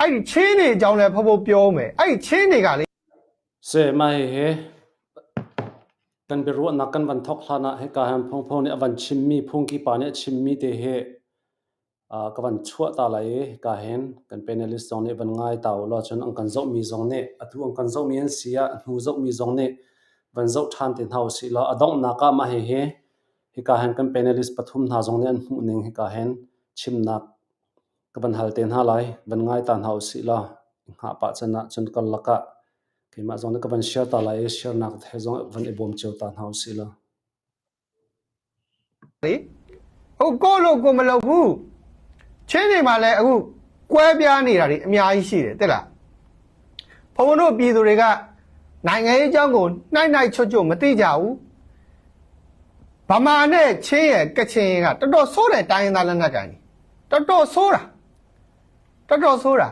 အဲ့ဒီချင်းတွေအကြောင်းလည်းဖဖို့ပြောမယ်အဲ့ဒီချင်းတွေကလေ Se mah hihi kan biaruahnak kan van thawk hlan ah hika hin phungphung nih a van chimmi phungki pa nih a chimmi te hi ka van chuah ta lai i hika hin kan panelist zong nih van ngai ta u law cun an kan zohmi zong nih atu an kan zohmi an si ah hnu zohmi zong nih van zoh ṭhan te hna usih law a donghnak ah mah hihi hika hin kan panelist pathum hna zong nih an hmuhning hika hin chimnak ka van hal te hna lai. Van ngai ta hna usih law hngah pah can ah cun karlak ah keimah zong nih ka van share ta lai i share nak he zong van i bawm cio ta hna usih law. ဟိုကိုလိုကိုမလုပ်ဘူးချင်းတွေမှာလည်းအခုကွဲပြားနေတာတွေအများကြီးရှိတယ်တဲ့လားဘုံဘုံတို့ပြည်သူတွေကနိုင်ငံရေးအကြောင်းကိုနှိုက်နှိုက်ချွတ်ချွတ်မသိကြဘူးဗမာနဲ့ချင်းရဲ့ကချင်ကတော်တော်ဆိုးတယ်တိုင်းရင်းသားလက်နက်ကိုင်တော်တော်ဆိုးတာတော်တော်ဆိုးတာ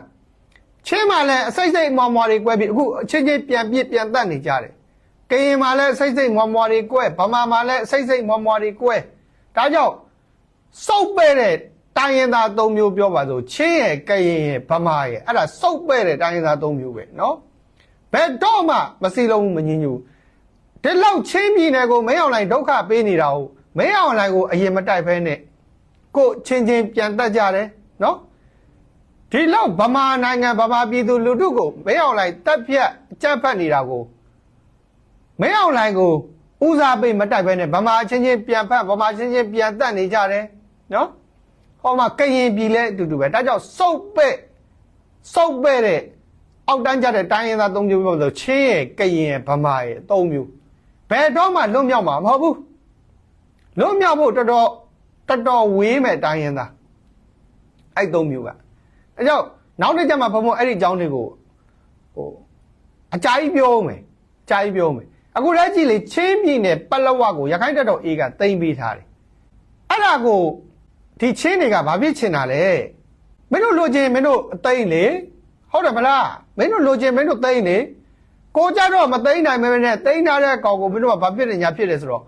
ချင်းမှလည်းအစိတ်စိတ်မွာမွာတွေကွဲပြီးအခုအချင်းချင်းပြန်ပြစ်ပြန်တတ်နေကြတယ်ကရင်မှလည်းအစိတ်စိတ်မွာမွာတွေကွဲဗမာမှလည်းအစိတ်စိတ်မွာမွာတွေကွဲဒါကြောင့်စုပ်ပဲ့တဲ့တိုင်းရင်းသား၃မျိုးပြောပါဆိုချင်းရဲ့ကရင်ရဲ့ဗမာရဲ့အဲ့ဒါစုပ်ပဲ့တဲ့တိုင်းရင်းသား၃မျိုးပဲနော်ဘယ်တော့မှမစီလုံးမငင်းညူဒီလောက်ချင်းပြည်နယ်ကိုမင်းအောင်လှိုင်ဒုက္ခပေးနေတာကိုမင်းအောင်လှိုင်ကိုအရင်မတိုက်ဖဲနဲ့ကိုချင်းချင်းပြန်တက်ကြတယ်နော်ဒီလောက်ဗမာနိုင်ငံဗမာပြည်သူလူထုကိုမင်းအောင်လှိုင်တက်ဖြတ်အကြက်ဖက်နေတာကိုမင်းအောင်လှိုင်ကိုဦးစားပေးမတိုက်ဘဲနဲ့ဗမာချင်းချင်းပြန်ဖက်ဗမာချင်းချင်းပြန်တက်နေကြတယ်နော်ဟောမှာကရင်ပြည်လဲအတူတူပဲဒါကြောင့်စုပ်ပဲ့စုပ်ပဲ့တဲ့အောက်တန်းကြတဲ့တိုင်းရင်းသား၃မျိုးပြောဆိုချင်းရဲ့ကရင်ရဲ့ဗမာရဲ့၃မျိုးဘယ်တော့မှလွတ်မြောက်မှာမဟုတ်ဘူးလွတ်မြောက်ဖို့တော်တော်တော်တော်ဝေးမဲ့တိုင်းရင်းသားအဲ့၃မျိုးကအဲကြောင့်နောက်နေ့ကျမှဘုံဘုံအဲ့ဒီအကြောင်းတွေကိုဟိုအကြာကြီးပြောမယ်အကြာကြီးပြောမယ်အခုလည်းကြည့်လေချင်းပြည်နယ်ပလက်ဝကိုရခိုင်တပ်တော် A ကတင်ပေးထားတယ်အဲ့ဒါကိုဒီချင်းတွေကဘာဖြစ်ချင်တာလဲမင်းတို့လိုချင်မင်းတို့အသိမ့်လေဟုတ်တယ်မလားမင်းတို့လိုချင်မင်းတို့သိမ့်လေကိုကြတော့မသိမ့်နိုင်မဲနဲ့သိမ့်ထားတဲ့ကောင်ကိုမင်းတို့ကဘာဖြစ်နေညာဖြစ်တယ်ဆိုတော့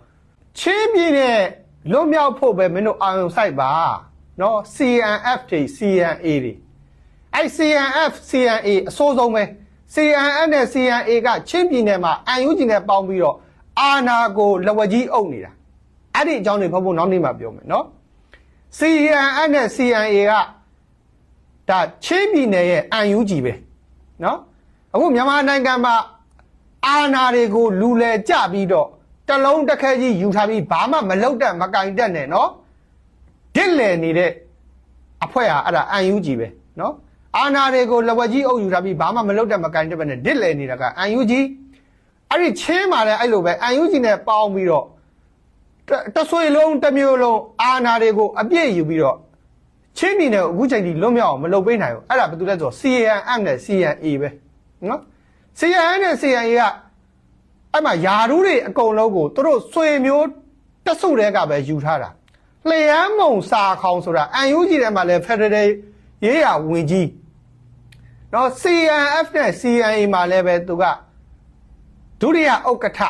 ချင်းပြည်နယ်လွတ်မြောက်ဖို့ပဲမင်းတို့အာရုံစိုက်ပါနော် CNF တွေ CNA တွေအဲ့ CNF CNA အစိုးဆုံးပဲ CNF နဲ့ CNA ကချင်းပြည်နယ်မှာ UNG နဲ့ပေါင်းပြီးတော့အာနာကိုလဝကြီးအုပ်နေတာအဲ့ဒီအကြောင်းတွေဖုံဖုံနောက်နေ့မှပြောမယ်နော် CNF နဲ့ CNA ကဒါချင်းပြည်နယ်ရဲ့ UNG ပဲနော်အခုမြန်မာနိုင်ငံမှာအာနာတွေကိုလူလဲကြပြီးတော့တလုံးတစ်ခဲကြီးယူထားပြီးဘာမှမလုတ်တက်မကင်တက်နဲ့နော်ဒစ်လည်နေတဲ့အဖွဲ့ဟာအဲ့ဒါ UNG ပဲနော်အာနာတွေကိုလဝကြီးအုပ်ယူထားပြီးဘာမှမလုတ်တက်မကင်တက်ပဲနဲ့ဒစ်လည်နေတာက UNG အဲ့ဒီချင်းမာလည်းအဲ့လိုပဲ UNG နဲ့ပေါင်းပြီးတော့တဆွေလုံးတစ်မျိုးလုံးအာနာတွေကိုအပြည့်ယူပြီးတော့ချင်းပြည်နယ်ကိုအခုချိန်ထိလွတ်မြောက်အောင်မလုပ်ပေးနိုင်ဘူးအဲ့ဒါဘာတူလဲဆိုတော့ CAM နဲ့ CNA ပဲနော် CAN နဲ့ CNA ကအဲ့မှာယာရုတွေအကုန်လုံးကိုသူတို့ဆွေမျိုးတဆုတဲကပဲယူထားတာလျှမ်းမုံစာခေါင်ဆိုတာ UNG ထဲမှာလဲ Federal ရေးရဝင်ကြီးနော် CNF နဲ့ CNA မှာလည်းပဲသူကဒုတိယဥက္ကဋ္ဌ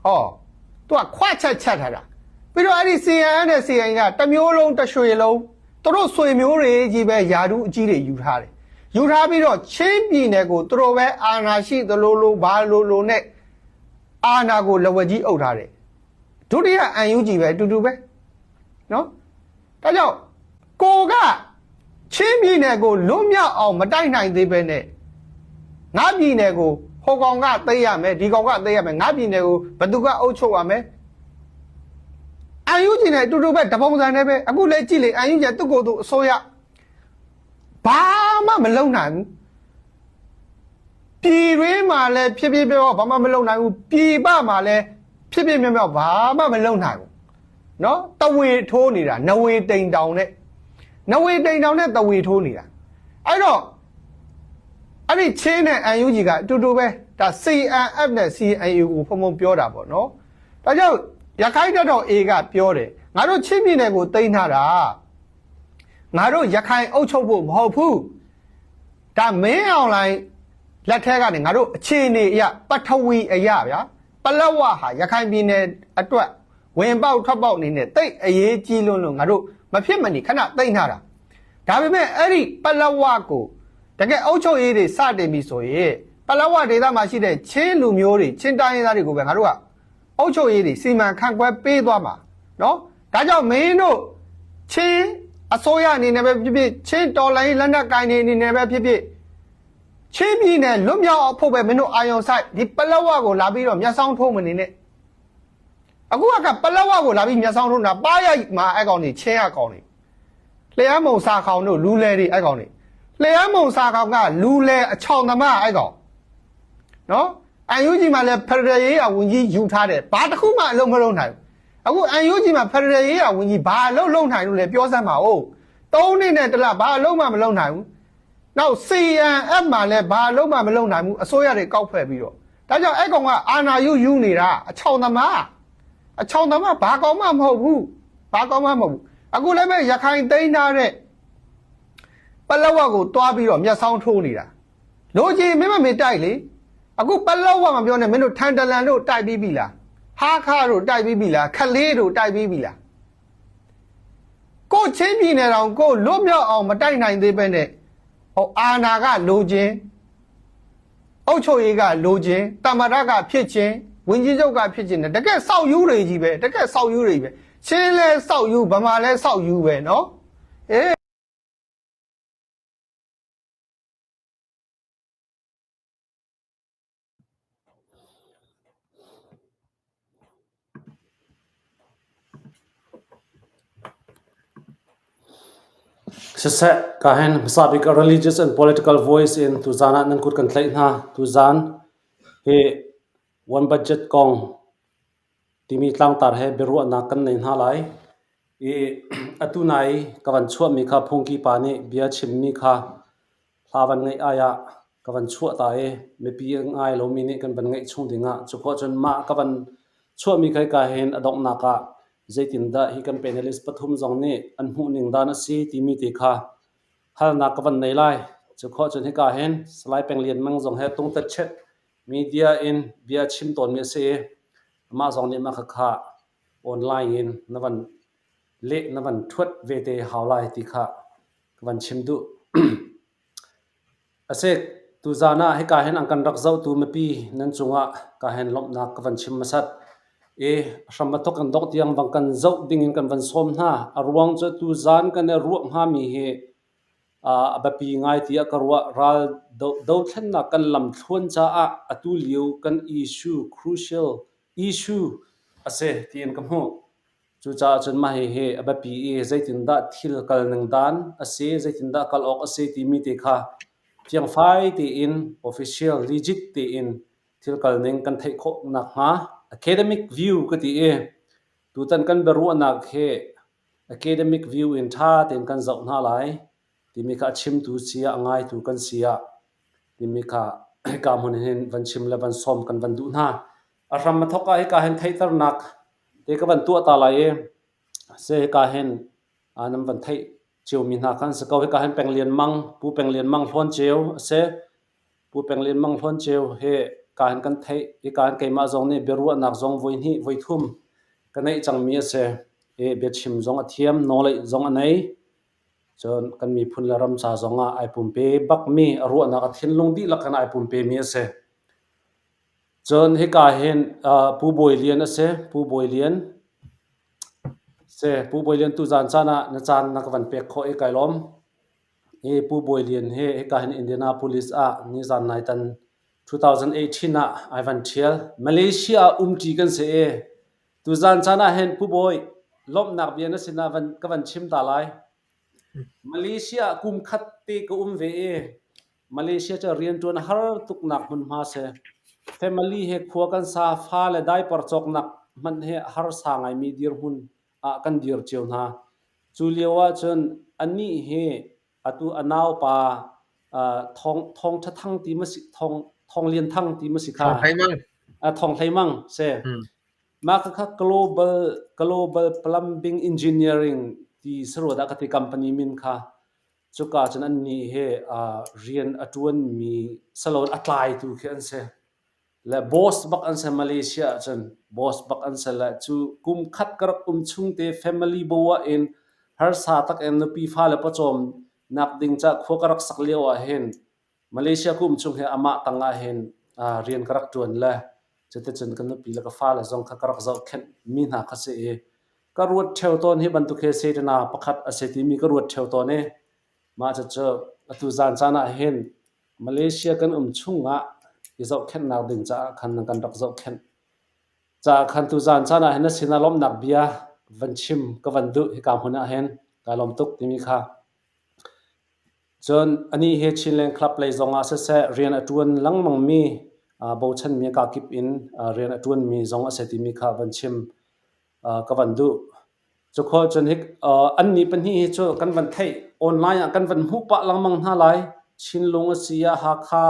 ဟောသူကခွချက်ချက်ထားတာပြီးတော့အဲ့ဒီ CNF နဲ့ CNA ကတစ်မျိုးလုံးတစ်ရွှေလုံးသူတို့ဆွေမျိုးတွေကြီးပဲယာတုအကြီးတွေယူထားတယ်ယူထားပြီးတော့ချင်းပြည်နယ်ကိုသူတို့ပဲအာဏာရှိသလိုလိုဘာလိုလိုနဲ့အာဏာကိုလဝကြီးအုပ်ထားတယ်ဒုတိယ UNG ပဲအတူတူပဲနော်ဒါကြောင့်ကိုကချင်းပြည်နယ်ကိုလွတ်မြောက်အောင်မတိုက်နိုင်သေးပဲနဲ့ငါပြည်နယ်ကိုဟိုကောင်ကသိရမယ်ဒီကောင်ကသိရမယ်ငါပြည်နယ်ကိုဘသူကအုပ်ချုပ်ရမယ်အန်ယူဂျီနဲ့အတူတူပဲတပုံစံနဲ့ပဲအခုလဲကြည့်လေအန်ယူဂျီသူ့ကိုယ်သူအစိုးရဘာမှမလုပ်နိုင်ဘူးပြည်တွင်းမှာလည်းဖြစ်ဖြစ်ပြောဘာမှမလုပ်နိုင်ဘူးပြည်ပမှာလည်းဖြစ်ဖြစ်မြောက်မြောက်ဘာမှမလုပ်နိုင်ဘူးနော်တဝေထိုးနေတာနဝေတိန်တောင်နဲ့နဝေတိန်တောင်နဲ့တဝေထိုးနေတာအဲ့တော့ အဲ့ဒီချင်းနဲ့ UNG ကအတူတူပဲဒါ CNF နဲ့ CNU ကိုဖုံဖုံပြောတာပေါ့နော်ဒါကြောင့်ရခိုင်တပ်တော် A ကပြောတယ်ငါတို့ချင်းပြည်နယ်ကိုတင်ထားတာငါတို့ရခိုင်အုပ်ချုပ်ဖို့မဟုတ်ဘူးဒါမင်းအွန်လိုင်းလက်ထက်ကနေငါတို့အခြေအနေအရပထဝီအရဗျာပလက်ဝဟာရခိုင်ပြည်နယ်အတွက်ဝင်ပေါက်ထွက်ပေါက်အနေနဲ့တိတ်အရေးကြီးလွန်းလို့ငါတို့မဖြစ်မနေခဏတိတ်ထားတာ ဒါပေမဲ့အဲ့ဒီပလက်ဝကိုတကယ်အုပ်ချုပ်ရေးတွေစတင်ပြီဆိုရင်ပလက်ဝဒေသမှာရှိတဲ့ချင်းလူမျိုးတွေချင်းတိုင်းရင်းသားတွေကိုပဲငါတို့ကအုပ်ချုပ်ရေးတွေစီမံခန့်ခွဲပေးသွားမှာနော်ဒါကြောင့်မင်းတို့ချင်းအစိုးရအနေနဲ့ပဲဖြစ်ဖြစ်ချင်းတော်လိုင်းလက်နက်ကိုင်တွေအနေနဲ့ပဲဖြစ်ဖြစ်ချင်းပြည်နယ်လွတ်မြောက်အောင်ဖို့ပဲမင်းတို့အာယုံဆိုင်ဒီပလက်ဝကိုလာပြီးတော့မျက်စောင်းထိုးမနေနဲ့အခုကပလက်ဝကိုလာပြီးမျက်စောင်းထိုးနေတာပါရိုက်မှာအဲ့ကောင်တွေချင်းရကောင်တွေ လျှမ်းမုံစာခေါင်တို့လူလဲတွေအဲ့ကောင်တွေလျှမ်းမုံစာခေါင်ကလူလဲအချောင်သမားအဲ့ကောင်နော်အန်ယူဂျီမှာလည်းဖရရရေးအဝင်ကြီးယူထားတယ်ဘာတစ်ခုမှအလုံးမလုံးနိုင်ဘူးအခုအန်ယူဂျီမှာဖရရရေးအဝင်ကြီးဘာအလုံးလုံးနိုင်လို့လဲပြောစမ်းပါဦးသုံးနှစ်နဲ့တစ်လဘာအလုံးမှမလုံးနိုင်ဘူးနောက် CNF မှာလည်းဘာအလုံးမှမလုံးနိုင်ဘူးအစိုးရတွေကောက်ဖွဲ့ပြီးတော့ဒါကြောင့်အဲ့ကောင်ကအာနာယူယူနေတာအချောင်သမားအချောင်သမားဘာကောင်မှမဟုတ်ဘူးဘာကောင်မှမဟုတ်ဘူးအခုလည်းပဲရခိုင်သိမ်းထားတဲ့ပလက်ဝက်ကိုတွားပြီးတော့မျက်စောင်းထိုးနေတာလိုချင်မင်းမမေတိုက်လေအခုပလက်ဝက်မပြောနဲ့မင်းတို့ထန်တလန်တို့တိုက်ပြီးပြီလားဟာခါတို့တိုက်ပြီးပြီလားခလေးတို့တိုက်ပြီးပြီလားကိုချင်းပြည်နယ်တောင်ကိုလွတ်မြောက်အောင်မတိုက်နိုင်သေးပဲနဲ့ဟောအာနာကလိုချင်အုတ်ချုပ်ရေးကလိုချင်တမရကဖြစ်ချင်းဝင်းကြီးချုပ်ကဖြစ်ချင်းတကက်စောက်ယူတွေကြီးပဲတကက်စောက်ယူတွေပဲချင်းလဲစောက်ယူဗမာလဲစောက်ယူပဲနော်အေး Siseh, ka hen hmasa bik a religious and political voice in tuzaan ah nan kut kan tlaih hna. Tuzaan hi one budget kong timi tlangtar he biaruahnak kan nei hna lai. I atu nai ka van chuahmi kha phungki pa nih bia chimmi kha hla van ngaih ai ah ka van chuah ta i mipi a ngai lomi nih kan van ngaih chung dingah cukhawh cun mah ka van chuahmi kha hika hin a donghnak ah zeitindah hi kan panelist pathum zong nih an hmuhning dan a si timi te kha halnak ka van nei lai. Cukhawh cun hika hin Salai Peng Lian Mang zong he tungtat chet media in bia chim tawnmi a si i amah zong nih mah khakha online in na van leh na van ṭhuat ve te hau lai ti kha ka van chim duh. A si, tuzaan ah hika hin an kan rak zohtu mipi nan cungah ka hen lawmhnak ka van chim hmasat. I hram a thawk kan dongh tiang bang kan zoh dingin kan van sawm hna. A ruang cu tuzaan kan i ruah hngami hi a biapi ngai tiah ka ruah. Ral dothlennak kan lamthluan caah atu lio kan issue crucial issue a si tiin ka hmuh. Cucaah cun mah hihi a biapi i zeitindah thil kalning dan a si, zeitindah kal awk a si timi te kha fiangfai tein official legit tein thil kalning kan theih khawh nakhnga academic view ka ti i tutan kan biaruahnak hi academic view in ṭha tein kan zoh hna lai timi kha a chimtu si ah a ngaitu kan si ah timi kha hika hmun hin van chim le van sawm kan van duh hna. A hram a thawk ah hika hin theihternak te ka van tuah ta lai i se hika hin nan van theih ciomi hna kha an si ko. Hika hin Peng Lian Mang, Pu Peng Lian Mang Hlawn Ceu a si. Pu Peng Lian Mang Hlawn Ceu hi ka hin kan theih. Hika hin keimah zong nih biaruahnak zong voi hnih voi thum ka neih cangmi a si. I biachim zong a thiam, nawlei zong a nei. Cun kan miphun le ram ca zong ah ai pumpe bakmi, a ruahnak a thinlung dihlak in ai pumpemi a si. Cun hika hin Pu Bawi Lian a si. Pu Bawi Lian si. Pu Bawi Lian tuzaan caan ah na caan na ka van pek khawh i kai lawm. Hi Pu Bawi Lian hi hika hin Indianapolis ah nizaan nai tan 2018 ah ai van ṭhial. Malaysia ah umṭi kan si i tuzaan caan ah hin Pu Bawi lawmhnak bia na sinah van ka van chim ta lai. Malaysia ah kum khat te ka um ve i Malaysia cu rianṭuan a har tuknak hmunhma a si. Family he khua kan sa, fale diaper cawknak hmanh hi a harsa ngaimi dirhmun ah kan dir cio hna. Cu lio ahcun anih hi atu a naupa Thawng Thawng Tha Thang ti ma si Thawng Thawng Lian Thang ti ma si kha? Thawng Hlei Mang. Thawng Hlei Mang si. Mah khakha Global Global Plumbing Engineering ti sarua dah ka ti company min kha. Cuka cun annih he rian a ṭuanmi salon a tlaitu khi an si. Le boss bak an si Malaysia ahcun boss bak an si le cu kum khat ka rak um chung te family bo ah in harsa tak in nupi fale pawcawm nak ding ca khua ka rak sak lio ah hin Malaysia ka um chung hi amah tang ah hin rian ka rak ṭuan le cuticun ka nupi le ka fale zong kha ka rak zohkhenh mi hna kha si i ka ruat ṭheo tawn hi bantuk hi Satana pakhat a si timi ka ruat ṭheo tawn i mah cucu atu zan caan ah hin Malaysia kan um chungah i zohkhenhnak ding caah khan nan kan rak zohkhenh caah khan tuzan caan ah hin na sinah lawmhnak bia van chim ka van duh hika hmun ah hin kaa lawm tuk timi kha. Cun anih hi Chinland Club lei zongah siseh rian a ṭuan lengmangmi bochanmi kakip in rian a ṭuanmi zong a si timi kha van chim ka van duh. Cukhua cun annih pahnih hi cu kan van theih online ah kan van hmuh pah lengmang hna lai. Chinlung a si ah Hakha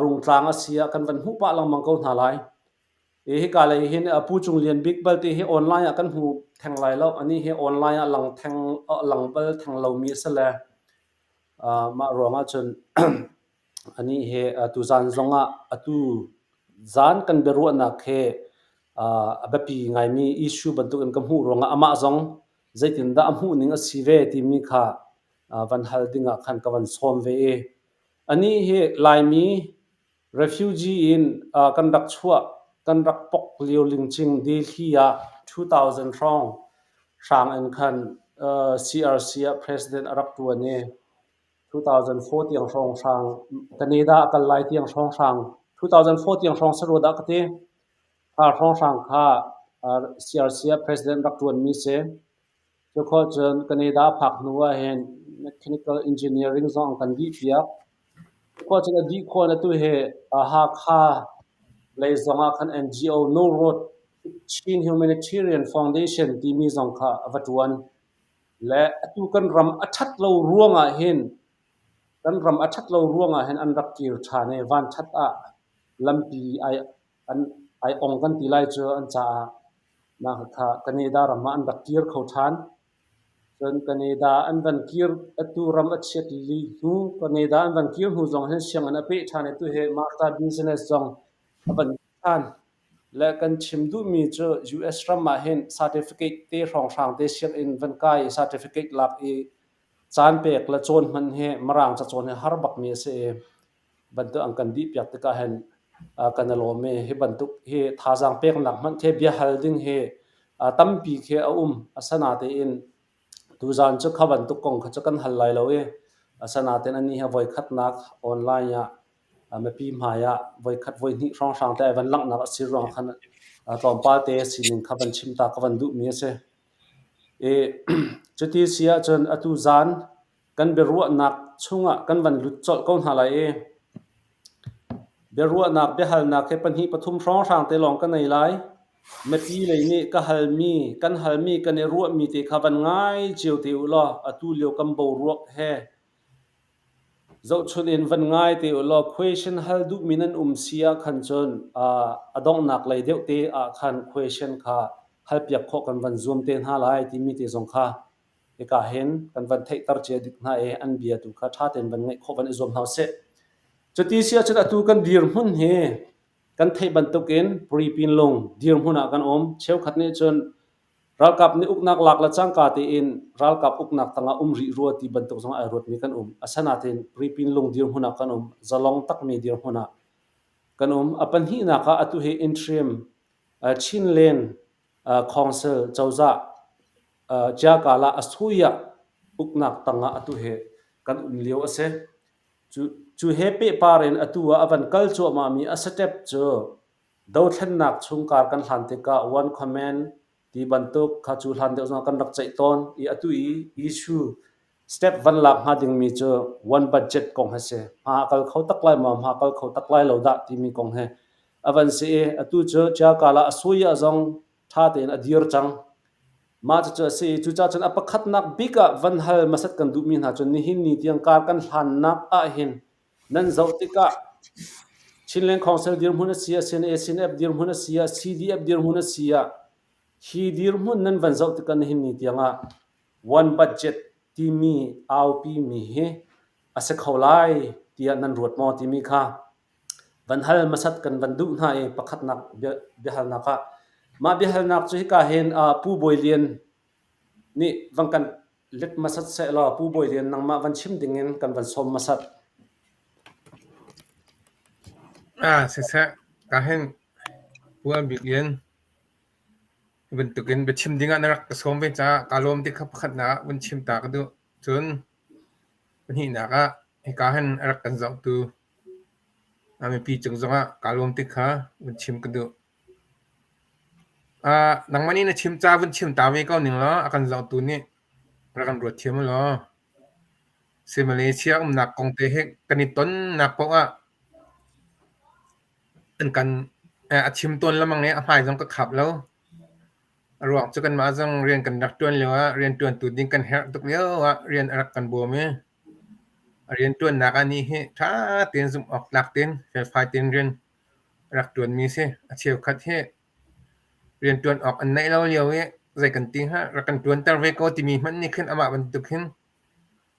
Rungtlang a si ah kan van hmuh pah lengmang ko hna lai. I hika lei hin Pu Cung Lian Bik balte hi online ah kan hmu theng lai lo. Anih hi online ah lang theng lang bal theng lomi a si le mah ruangah cun anih hi tuzaan zongah atu zaan kan biaruahnak hi a biapi ngaimi issue bantukin ka hmuh ruangah amah zong zeitindah a hmuhning a si ve timi kha van hal dingah khan ka van sawm ve i anih hi Laimi Refugee in kan rak chuah, kan rak pok lio lingcing Delhi ah 2000 hrawng hrang in khan CRC ah president a rak ṭuan i 2004 tiang hrawnghrang Canada a kal lai tiang hrawnghrang 2004 tiang hrawng sarua dah ka ti. Kha hrawnghrang kha CRC ah president rak ṭuanmi si. Cukhawh cun Canada a phak hnu ahhin mechanical engineering zong an kan dihpiak. Cukhawh cun a dih khawh in atu hi Hakha lei zong ah khan NGO No Road Chin Humanitarian Foundation timi zong kha a va ṭuan. Le atu kan ram a ṭhat lo ruang ah hin kan ram a ṭhat lo ruang ah hin an rak kir ṭhan i vanṭhat ah lampi ai an ai ong kan ti lai cu an caah mah kha Canada ram ah an rak kir kho ṭhan. Cun Canada an van kir atu ram a chiat li hnu Canada an van kir hnu zong hin sianginn a peh ṭhan i tu hi mahka business zong a van ṭhan. Le kan chim duhmi cu US ram ah hin certificate te hrawnghrang te sianginn van kai i certificate lak i caan pek le cawn hmanh hi Mirang cacawn hi har bakmi a si i bantuk an kan dihpiak tikah hin kan i lawm i hi bantuk hi thazaang peknak hmanh khi biahal ding hi tampi khi a um. Asinain tuzaan cu kha bantuk kong kha cu kan hal lai lo i asinain anih hi voikhatnak online ah mipi hmai ah voikhat voihnih hrawnghrang te ai van langhnak a si ruang khan tlawmpal te sining kha van chim ta ka van duhmi a si. I cuti si ahcun atu zaan kan biaruahnak chungah kan van lut colh ko hna lai i biaruahnak biahalnak hi pahnih pathum hrawnghrang te lawng ka nei lai. Mipi lei nih ka halmi kan halmi kan i ruahmi te kha van ngai cio te u law atu lio kan boruak he Zohchunh in van ngai te ulaw question hal duhmi nan um si ah khan cun a donghnak lei deuh te ah khan question kha halpiak khawh kan van zuam te hna lai timi te zong kha hika hin kan van theihter cia dik hna i an bia tu kha ṭha tein van ngaih khawh van i zuam hna usih. Cuti si ahcun atu kan dirhmun hi kan theih bantukin Puri Pinlung dirhmun ah kan um. Cheukhat nih cun Ralkap nih uknak lak le cangka tein ralkap uknak tangah um rih rua ti bantuk zong ai ruatmi kan um. Asinain Pripin lung dirhmun ah kan um. Zalong takmi dirhmun ah kan um. A pahnihnak ah atu hi interim Chinland Council cozah Jiakala Asuya uknak tangah atu hi kan um lio a si. Cu he pehpar in atu ah a van kal cuahmahmi a step cu dothlennak chungkar kan hlan tikah one command ti bantuk kha cu hlan deuh zongah kan rak ceih tawn i atu i issue step van lak hnga dingmi cu one budget kong hi si. Hma a kal kho tak lai maw, hma kal kho tak lai lo dah timi kong hi a van si i atu cu Chiakala a sui ah zong ṭha tein a dir cang. Mah cucu a si i cucaah cun a pakhatnak bik ah van hal hmasat kan duhmi hna cu nihin ni tiang kar kan hlannak ahhin nan zoh tikah Chinland Council dirhmun a si ah, CNA CNF dirhmun a si ah, CDF dirhmun a si ah, hi dirhmun nan van zoh tikah nihin ni tiang ah one budget timi aupi mi hi a si kho lai tiah nan ruat maw timi kha van hal hmasat kan van duh hna i pakhatnak biahalnak ah mah biahalnak cu hika hin Pu Bawi Lian nih van kan let hmasat seh law Pu Bawi Lian nangmah van chim ding in kan van sawm hmasat. Ah, siseh, ka hin Pu An Bik Lian hi bantukin biachim ding ah na rak ka sawm ve caah kaa lawm ti kha pakhatnak ah vun chim ta ka duh. Cun pahnihnak ah hika hin a rak kan zohtu mipi cung zongah kaa lawm ti kha vun chim ka duh. Nangmah nih na chim ca vun chim ta ve ko ning law a kan zohtu nih rak kan ruat thiam u law. Si Malaysia umnak kong te hi kan i tonnak paoh ah an kan a chim tawn lengmang i a hmai zong ka khap lo. A ruang cu kanmah zong rian kan rak ṭuan lioah rianṭuantu ding kan herh tuk lioah rian a rak kan bawm i a rianṭuannak ah nih hi ṭha tein zumh awk tlak tein felfai tein rian a rak ṭuanmi a si. A cheukhat hi rianṭuan awk an neih lo lio i zei kan ti hnga rak kan ṭuanter ve ko timi hmanh nih khin amah bantuk hin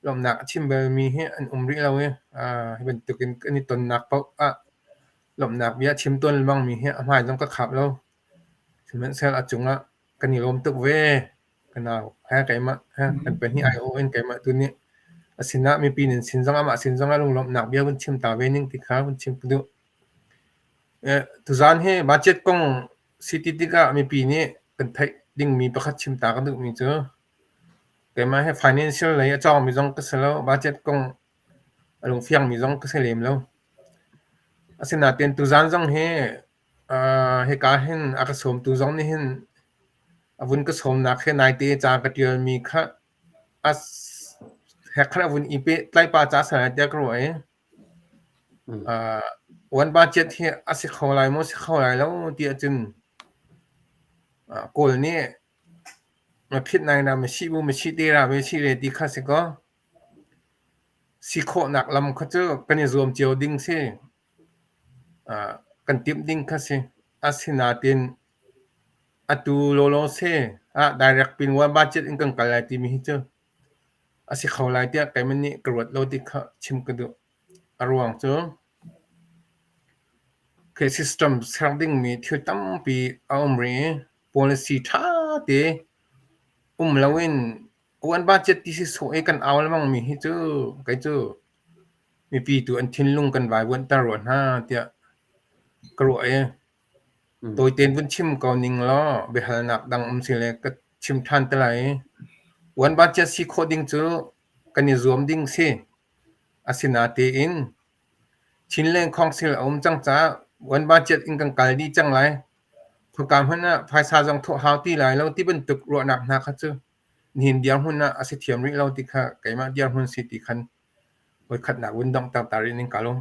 lawmhnak a chim balmi hi an um rih lo i hi bantukin kan i tonnak paoh ah lawmhnak bia a chim tawn lengmangmi hi a hmai zong ka khap lo. Sihmanhsehlaw a cungah kan i lawm tuk ve. Ka nau he keimah he kan pahnih aiawh in keimah tu nih a sinah mipi nan sin zongah amah sin zongah lunglawmhnak bia vun chim ta ve ning ti kha vun chim ka duh. Tuzaan hi budget kong si ti tikah mipi nih kan theih dingmi pakhat chim ta ka duhmi cu keimah hi financial lei a cawngmi zong ka si lo, budget kong a lungfiangmi zong ka si lem lo. Asinain tuzaan zong hi Hika hin a ka sawmtu zong nih hin a vun ka sawmnak hi naite ca ka ṭialmi kha he khan a vun i pehtlaih pah caah a si lai tiah ka ruah i one budget hi a si kho lai maw si kho lai lo ti ahcun Kawl nih ma phit nai na ma sih bu ma sih te ra ve sih le ti kha si kaw si khawhnak lam kha cu kan i zuam cio ding si. Kan timh ding kha si. Asinain atu lawlaw si ah direct pin one budget in kan kal lai timi hi cu a si kho lai tiah keimah nih ka ruat lo ti kha chim ka duh. A ruang cu khi system ser dingmi thil tampi a um rih i policy ṭha te um loin one budget ti sisawh i kan au lengmangmi hi cu kei cu Mipi tu an thinlung kan vaivuanhter rua hna tiah ka ruah i tawitein vun chim ko ning law biahalnak dang um sile ka chim ṭhan te lai. Uan budget si khawh ding cu kan i zuam ding si. Asinatein Chinland Council a um cang caah uan budget in kan kal dih cang lai. Khoika hmanh ah phaisa zong thawh hau ti lai lo ti bantuk ruahnak hna kha cu nihin dirhmun ah a si thiam rih lo ti kha keimah dirhmun si ti khan Voikhatnak vun donghter ta rih ning ka lung.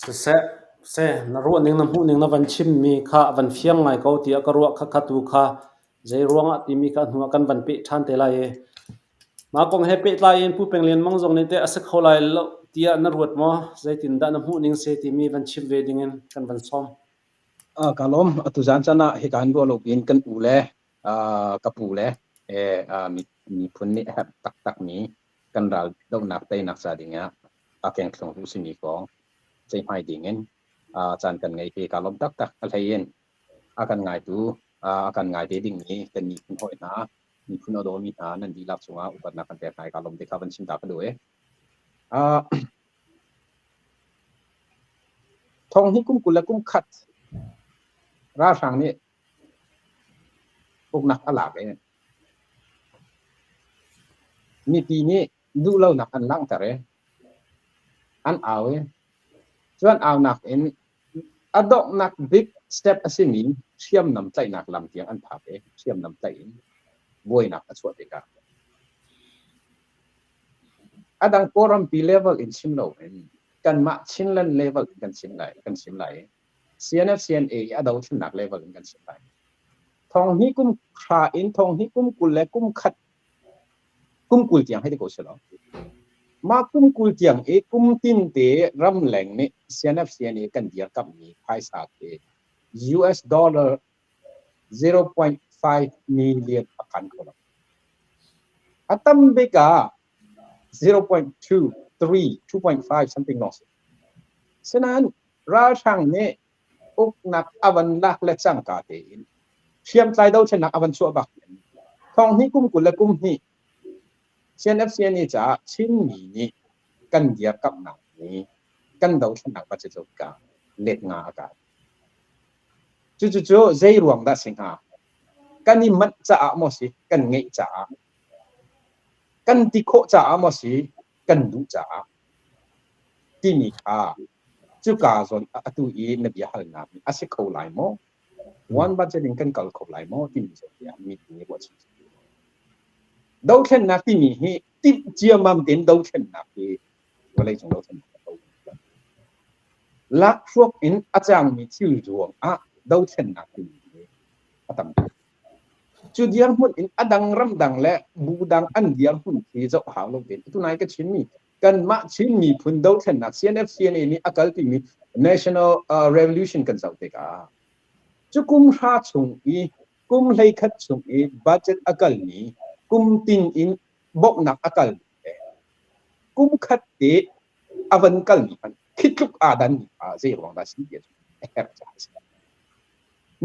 Siseh, seh, na ruahning na hmuhning na van chimmi kha a van fiang ngai ko tiah ka ruah khakha tu kha zei ruangah timi kha hnu ah kan van peh ṭhan te lai i mah kong he pehtlai in Pu Peng Lian Mang zong nih teh a si kho lai lo tiah na ruat maw? Zeitindah na hmuhning si timi van chim ve dingin kan van sawm. Ka lawm. Atu zan caan ah hika in ruah lo piin kan u le ka pu le miphun nih a herh taktakmi kan ral dohnak teinak ca dingah a kengthlung duh simi kong ceihmai dingin caan kan ngei hi kaa lawm taktak. A hlei in a kan ngaitu a kan ngai te dingmi kan miphun hawi hna miphun a dawmi hna nan dihlak cungah upatnak kan pek hna i kaa lawm ti kha van chim ta ka duh i thong hi kum 21 ralhrang nih Uknak a lak i mipi nih duhlonak an langhter i an au i cu an aunak in a donghnak bik step a simi hriamnam tlaihnak lam tiang an phak i hriamnam tlaih in buainak a chuah tikah a dang Kawlrampi level in chim loin kanmah Chinland level in kan chim lai i CNF CNA i a dothlennak level in kan chim lai. Thong hnih kum hra in thong hnih kum 20 le kum khat kum 20 tiang hei ti ko selaw. Mah kum 20 tiang i kum tin te ramleng nih CNF CNA kan dirkamhmi phaisa khi US dollar 0.5 million a phan kho lo. A tam bik ah 0.2, 3, 2.5 something lawng si. Sinain ralhrang nih uknak a van lak le cangka tein hriamtlai dothlennak a van chuah bak in thong hnih kum 20 le kum hnih CNFCNA caah Chinmi nih kan dirkamhnak nih kan dothlennak budget zoh tikah let nga a kai. Cucucu zei ruang dah si hnga? Kan i manh caah maw si? Kan ngeih caah? Kan ti khawh caah maw si? Kan duh caah? Timi kha cuka zawn atu i na bia halnak a si kho lai maw? One budget in kan kal kho lai maw? Timi zawn tiah mipi nih ruah chih. Dothlennak timi hi timh ciammam tein dothlennak hi vawleicung dothlennak a Lakhruak in a cangmi thil ruangah dothlennak timi hi a tam tuk. Cu dirhmun in a dang ramdang le bu dang an dirhmun khi zoh hau lo tein atu nai ka chimmi kanmah Chin miphun dothlennak CNF CNA nih a kalpimi National Revolution kan zoh tikah cu kum hra chung i kum 11 chung i budget a kalmi kum tin in bawmhnak a kalmi le kum khat te a van kalmi hmanh khi tluk aa danmi kha zei ruang dah si ti a herh caah a si.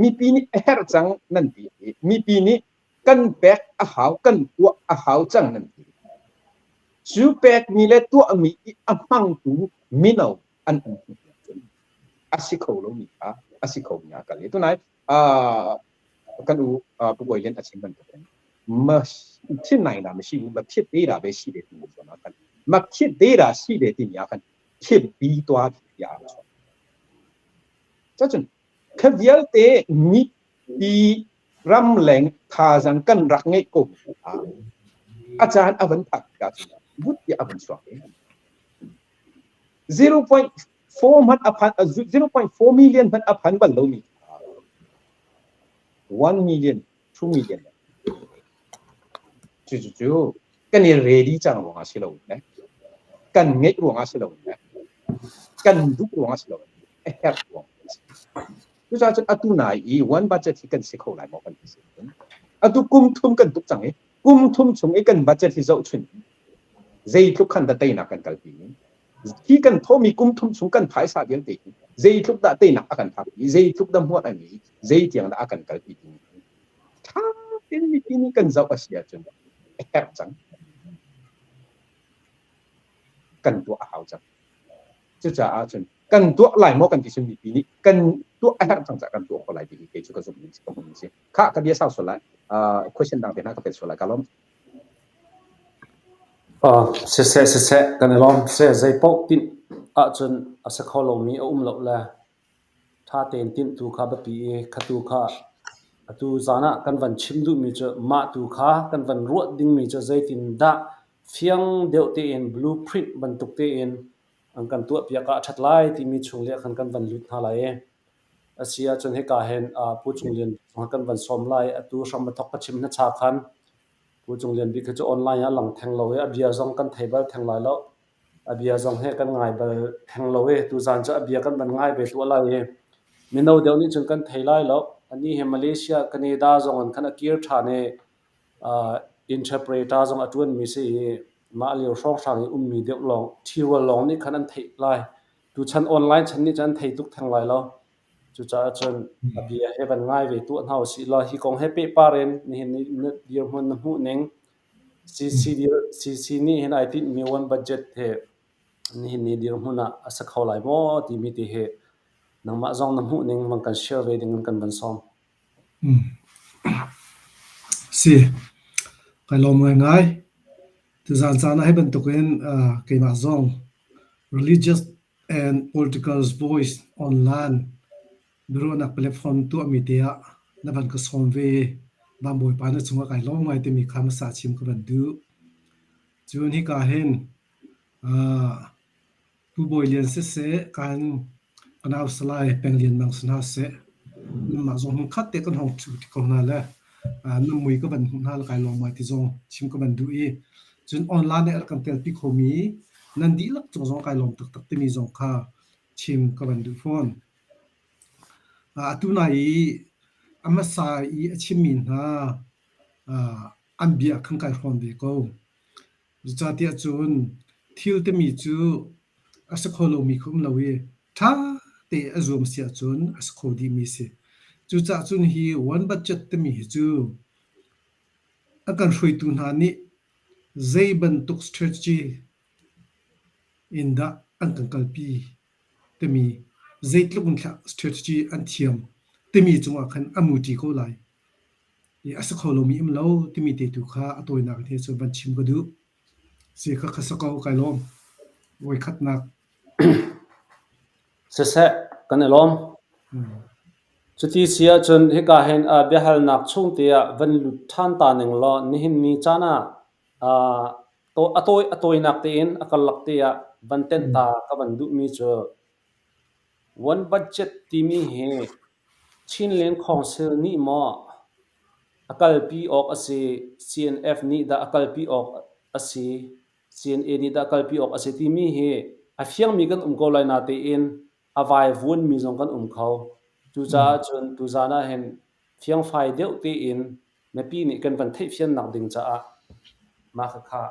Mipi nih a herh cang nan ti i mipi nih kan pek a hau kan tuah a hau cang nan ti. Cu pekmi le tuahmi i a hmangtu mino an um hnu cun a si kho lomi kha a si khomi ah kal i tunai kan u Pu Bawi Lian a chim bantukin မဖြစ်နိုင်တာမရှိဘူးမဖြစ်သေးတာပဲရှိတယ်ဒီလိုဆိုတော့မဖြစ်သေးတာရှိတယ်ဒီများkanဖြစ်ပြီးသွားပြီပြာဆိုတော့ကျခvialte mipi ramleng thazang kan rak ngeih ko a caan a van phak tikah cun but tiah a van chuak 0.4 hmanh a phan 0.4 million hmanh a phan bal lomi 1 million 2 million cucu kan i ready cang ruangah si lo ne kan ngeih ruangah si lo ne kan duh ruangah si lo a herh ruang cucaah cun atu nai i one budget hi kan si kho lai maw kan ti si atu kum thum kan tuk cang i kum thum chung i kan budget hi zohchun zeitluk khan dah teinak kan kalpi hi kan thawhmi kum thum chung kan phaisa vialte hi zeitluk dah teinak a kan phak i zeitluk dah hmuat a ngei zeitiang dah a kan kalpi timi ṭha tein mipi nih kan zoh a si ahcun a herh cang kan tuah a hau cang cucaah cun kan tuah lai maw kan ti cun mipi nih kan tuah a herh cang caah kan tuah ko lai ti hi kei cu ka zumh ning ka hmuh ning si khah ka bia sau sual lai question dang te hna ka pet sual lai ka lawm Siseh siseh kan i lawm. Seh zeipaoh tinh ahcun a si kho lomi a um lo le ṭha tein tinh tu kha biapi i khatu kha atu zan ah kan van chim duhmi cu mah tu kha kan van ruah dingmi cu zeitindah fiang deuh tein blueprint bantuk tein an kan tuahpiak ah a ṭhat lai timi chung le khan kan van lut hna lai i a si ahcun hika hin Pu Cung Lian kan van sawm lai. Atu hram a thok ka chim hna cha khan Pu Cung Lian Bik hi cu online ah a lang theng lo i a bia zong kan thei bal theng lai lo. A bia zong hi kan ngai bal theng lo i tuzaan cu a bia kan van ngai ve tuah lai i mino deuh nih cun kan thei lai lo. Anih hi Malaysia, Canada zong in khan a kir ṭhan i uh, interpreter zong a ṭuanmi si i mah lio hrawnghrang i ummi deuh lawng ṭhirual lawng nih khan an theih lai. Tuchan online chan nih cun an thei tuk theng lai lo. Cucaah cun a bia he van ngai ve tuah hna usih law hi kong he pehpar in nihin ni na dirhmun na hmuh ning CC CC nih hin ai tinhmi one budget he nihin ni dirhmun ah a si kho lai maw timi te hi nangmah zong na hmuh ning van kan share ve ding in kan van sawm. Si, kai lawm ngaingai. Tuzaan caan ah hi bantukin keimah zong religious and political voice online biaruahnak platform tuahmi te ah na van ka sawm ve i Van Bawipa na cungah kai lawm ngai timi kha hmasa chim ka van duh. Cun hika hin Pu Bawi Lian siseh, kan ka nau Salai Peng Lian Mang si hna seh. Nanmah zong hmunkhat te kan hong ṭhu ti ko hna le nan mui ka van hmuh hna le kai lawm ngai ti zong chim ka van duh i cun online i a rak kan telpi khomi nan dihlak cung zong kai lawm taktak timi zong kha chim ka van duh fawn. Atu nai i a hmasa i a chimmi hna an bia khan kai hrawm ve ko. Zeicahtiah cun thil timi cu a si kho lomi kha um lo i ṭha te a zuam si ahcun a si kho dihmi a si. Cucaah cun hi one budget timi hi cu a kan hruaitu hna nih zei bantuk strategy in dah an kan kalpi timi zeitluk in strategy an thiam timi cungah khan a muṭi ko lai. I a si kho lomi um lo timi te tu kha a tawinak in he cun van chim ka duh. Si kha kha si ko kai lawm. Voikhatnak. Siseh, kan i lawm. Cuti si ahcun hika hin biahalnak chung te ah van lut ṭhan ta ning law nihin ni caan ah a tawi a tawinak tein a karlak te ah van tenh ta ka van duhmi cu one budget timi hi Chinland Council nih maw a kalpi awk a si, CNF nih dah a kalpi awk a si, CNA nih dah a kalpi awk a si timi hi a fiangmi kan um ko lai natein a vaivuanmi zong kan um kho. Cucaah cun tuzaan ah hin fiangfai deuh tein mipi nih kan van theihfiannak ding caah mah khakha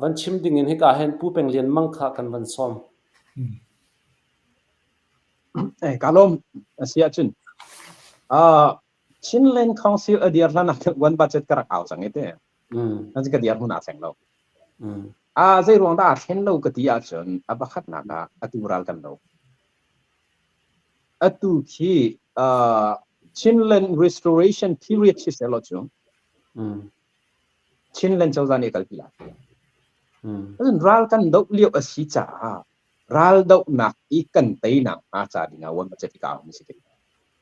van chim dingin hika hin Pu Peng Lian Mang kha kan van sawm. Ka lawm. A si ahcun Chinland Council a dir hlan ah one budget ka rak au cang i te. Nan ka dir hmun aa thleng lo. Zei ruang dah aa thlen lo ka ti ahcun a pakhatnak ah atu ral kan do. Atu khi Chinland Restoration Period si seh law cu Chinland cozah nih a kalpi lai. Ral kan doh lio a si caah raldohnak i kan teinak hnga ca ding ah one budget i ka aumi si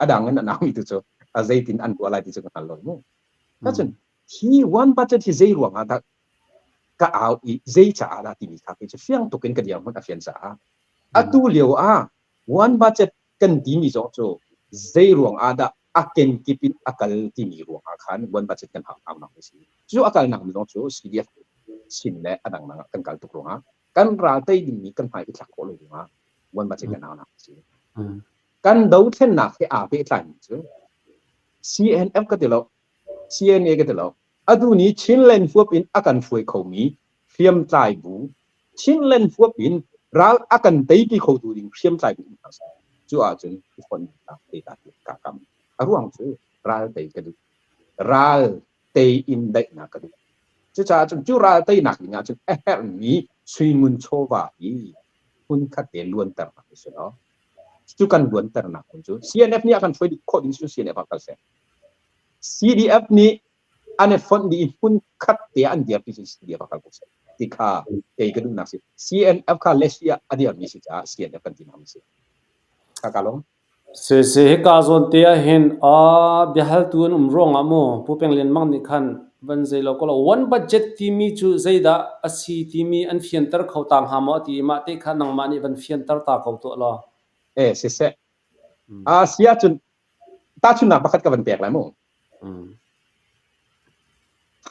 a dang in an aumi tu cu a zeitin an tuah lai ti cu ka hngal lo mu. Cun hi one budget hi zei ruang ah dah ka au i zei caah dah timi kha kei cu fiang tuk in ka dirhmun a fian caah atu lio ah one budget kan timi zong cu zei ruang ah dah a kenkip in a kal timi ruang ah khan one budget kan hau nak si. Cu a kalnak mi zong cu CDF sin le a dangdang ah kan kal tuk ruang ah kan ral tei dingmi kan hmai i thlak khawh lo ruangah one budget kan aunak a si. Kan dothlennak he aa pehtlaimi cu CNF ka ti lo, CNA ka ti lo. Atu ni Chinland huap in a kan hruai khomi hriamtlai bu, Chinland huap in ral a kan teipi khotu ding hriamtlai bu um hna seh. Cu ahcun i fonhnak te ta ka kam. A ruang cu ral tei ka duh. Ral tei in daihnak ka duh. Cucaah cun cu ral teinak ding ahcun a herhmi suingun chawva hi hmunkhat te luanternak a si lo. Cu kan luanternak hmun cu CNF nih a kan hruai khawh ding cu CNF ah kal seh. CDF nih an i fonh dih i hmunkhat te an dirpi cu CDF ah kal ko seh. Ti kha kei ka duhnak si. CNF kha Lesi ah a dirmi si caah CNF kan ti nak si. Ka ka lawm. Siseh, hika zawnte ahhin biahaltu an um ruangah maw Pu Peng Lian Mang nih khan van zei lo kaw one budget timi cu zeidah a si timi an fianter kho ta hnga maw a ti i mah te kha nangmah nih van fianter ta ko tuah law. Eh, siseh. Si ahcun tahchunhnak pakhat ka van pek lai mu.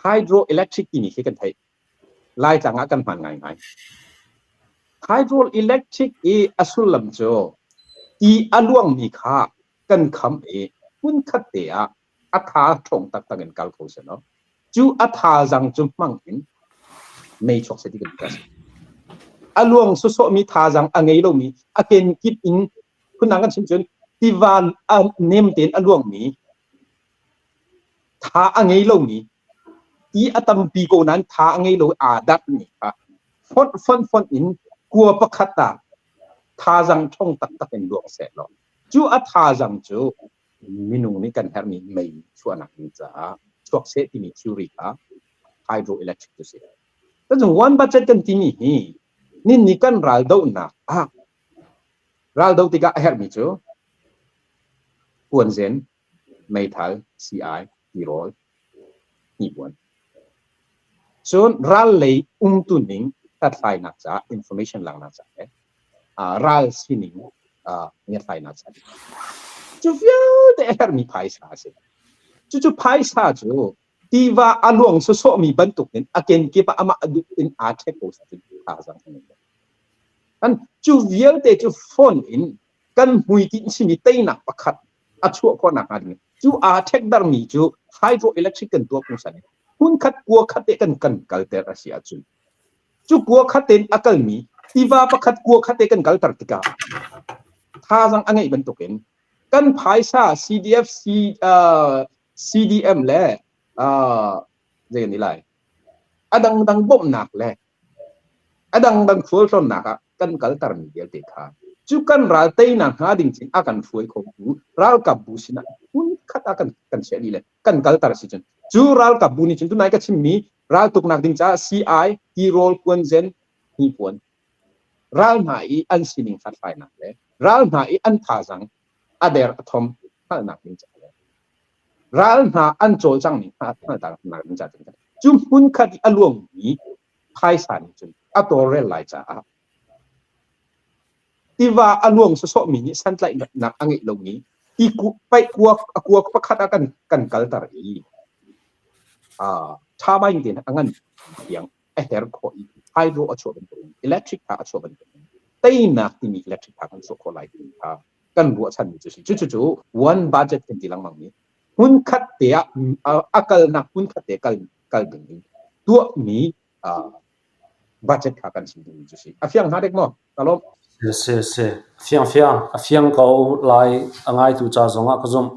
Hydroelectric timi khi kan theih. Laitlang ah kan hman ngaingai. Hydroelectric i a sullam cu ti a luangmi kha kan kham i hmunkhat te ah a tha ṭhawng taktak in kal kho seh law cu a thazaang cu hmang in mei chuak seh ti kan ti. A luang sawsawhmi thazaang a ngei lomi a kenkip in phundang kan chim cun tiva a nem tein a luangmi Tha a ngei lomi, ti a tampi ko nain tha a ngei lo i aa darhmi kha fonh fonh fonh in kua pakhat ah thazaang ṭhawng taktak in luang sehlaw cu a thazaang cu minung nih kan herhmi mei chuahnak ding caah chuak seh timi theory kha hydroelectric cu si. Cun one budget kan timi hi ninni kan ral dohnak ah ral doh tikah a herhmi cu puanzen, meithal, sii-ai, tirawl, hnipuan. Cun ral lei umtuning hlathlainak caah information laknak caah le ral sining ngiathlainak caah. Cu vialte a herhmi phaisa a si. Cucu phaisa cu tiva a luang sawsawhmi bantuk in a kenkip ah amah a duh in aa ṭhek ko cun thazaang a ngei lo. Kan cu vialte cu phone in kan hmuitinh simi teinak pakhat a chuah khawh nakhnga ding cu aa ṭhekdarmi cu hydroelectric kan tuah pungsan in hmunkhat kua khat te kan kan kalter a si ahcun cu kua khat tein a kalmi tiva pakhat kua khat te kan kalter tikah thazaang a ngeih bantukin kan phaisa CDF C, uh, CDM le uh, zei kan ti lai a dangdang bawmhnak le A dangdang khualtlawnnak ah kan kaltermi vialte kha cu kan ral teinak hnga ding cin a kan hruai khotu ralkapbu sinah hmunkhat ah kan kan chiah dih le kan kalter si cun cu ralkapbu nih cun tunai ka chimmi raltuknak ding caah CI tirawl kuanzen hnipuan ral hna i an sining hlathlainak le ral hna i an thazaang a der a thom hngalhnak ding caah le ral hna an cawlcang ning hngalhnak ding caah cu hmunkhat i a luangmi phaisa nih cun a tawlrel lai caah tiva a luang sawsawhmi nih santlaihnak a ngeih lomi ti paih kuak a kuak pakhat ah kan kan kalter i turbine tein a ngan tiang a her khawh i hydro a chuah bantukin electric tha a chuah bantukin teinak timi electric tha kan chuah khawh lai timi kha kan ruahchanmi cu si. Cucu one budget kan ti lengmang mi hmunkhat te ah a kalnak hmunkhat te kal kal ding in tuahmi budget kha kan chim dingmi cu si. A fiang hnga dek maw? Ka lawm. Si si si. Fiang fiang. A fiang ko lai a ngaitu ca zong ah ka zumh.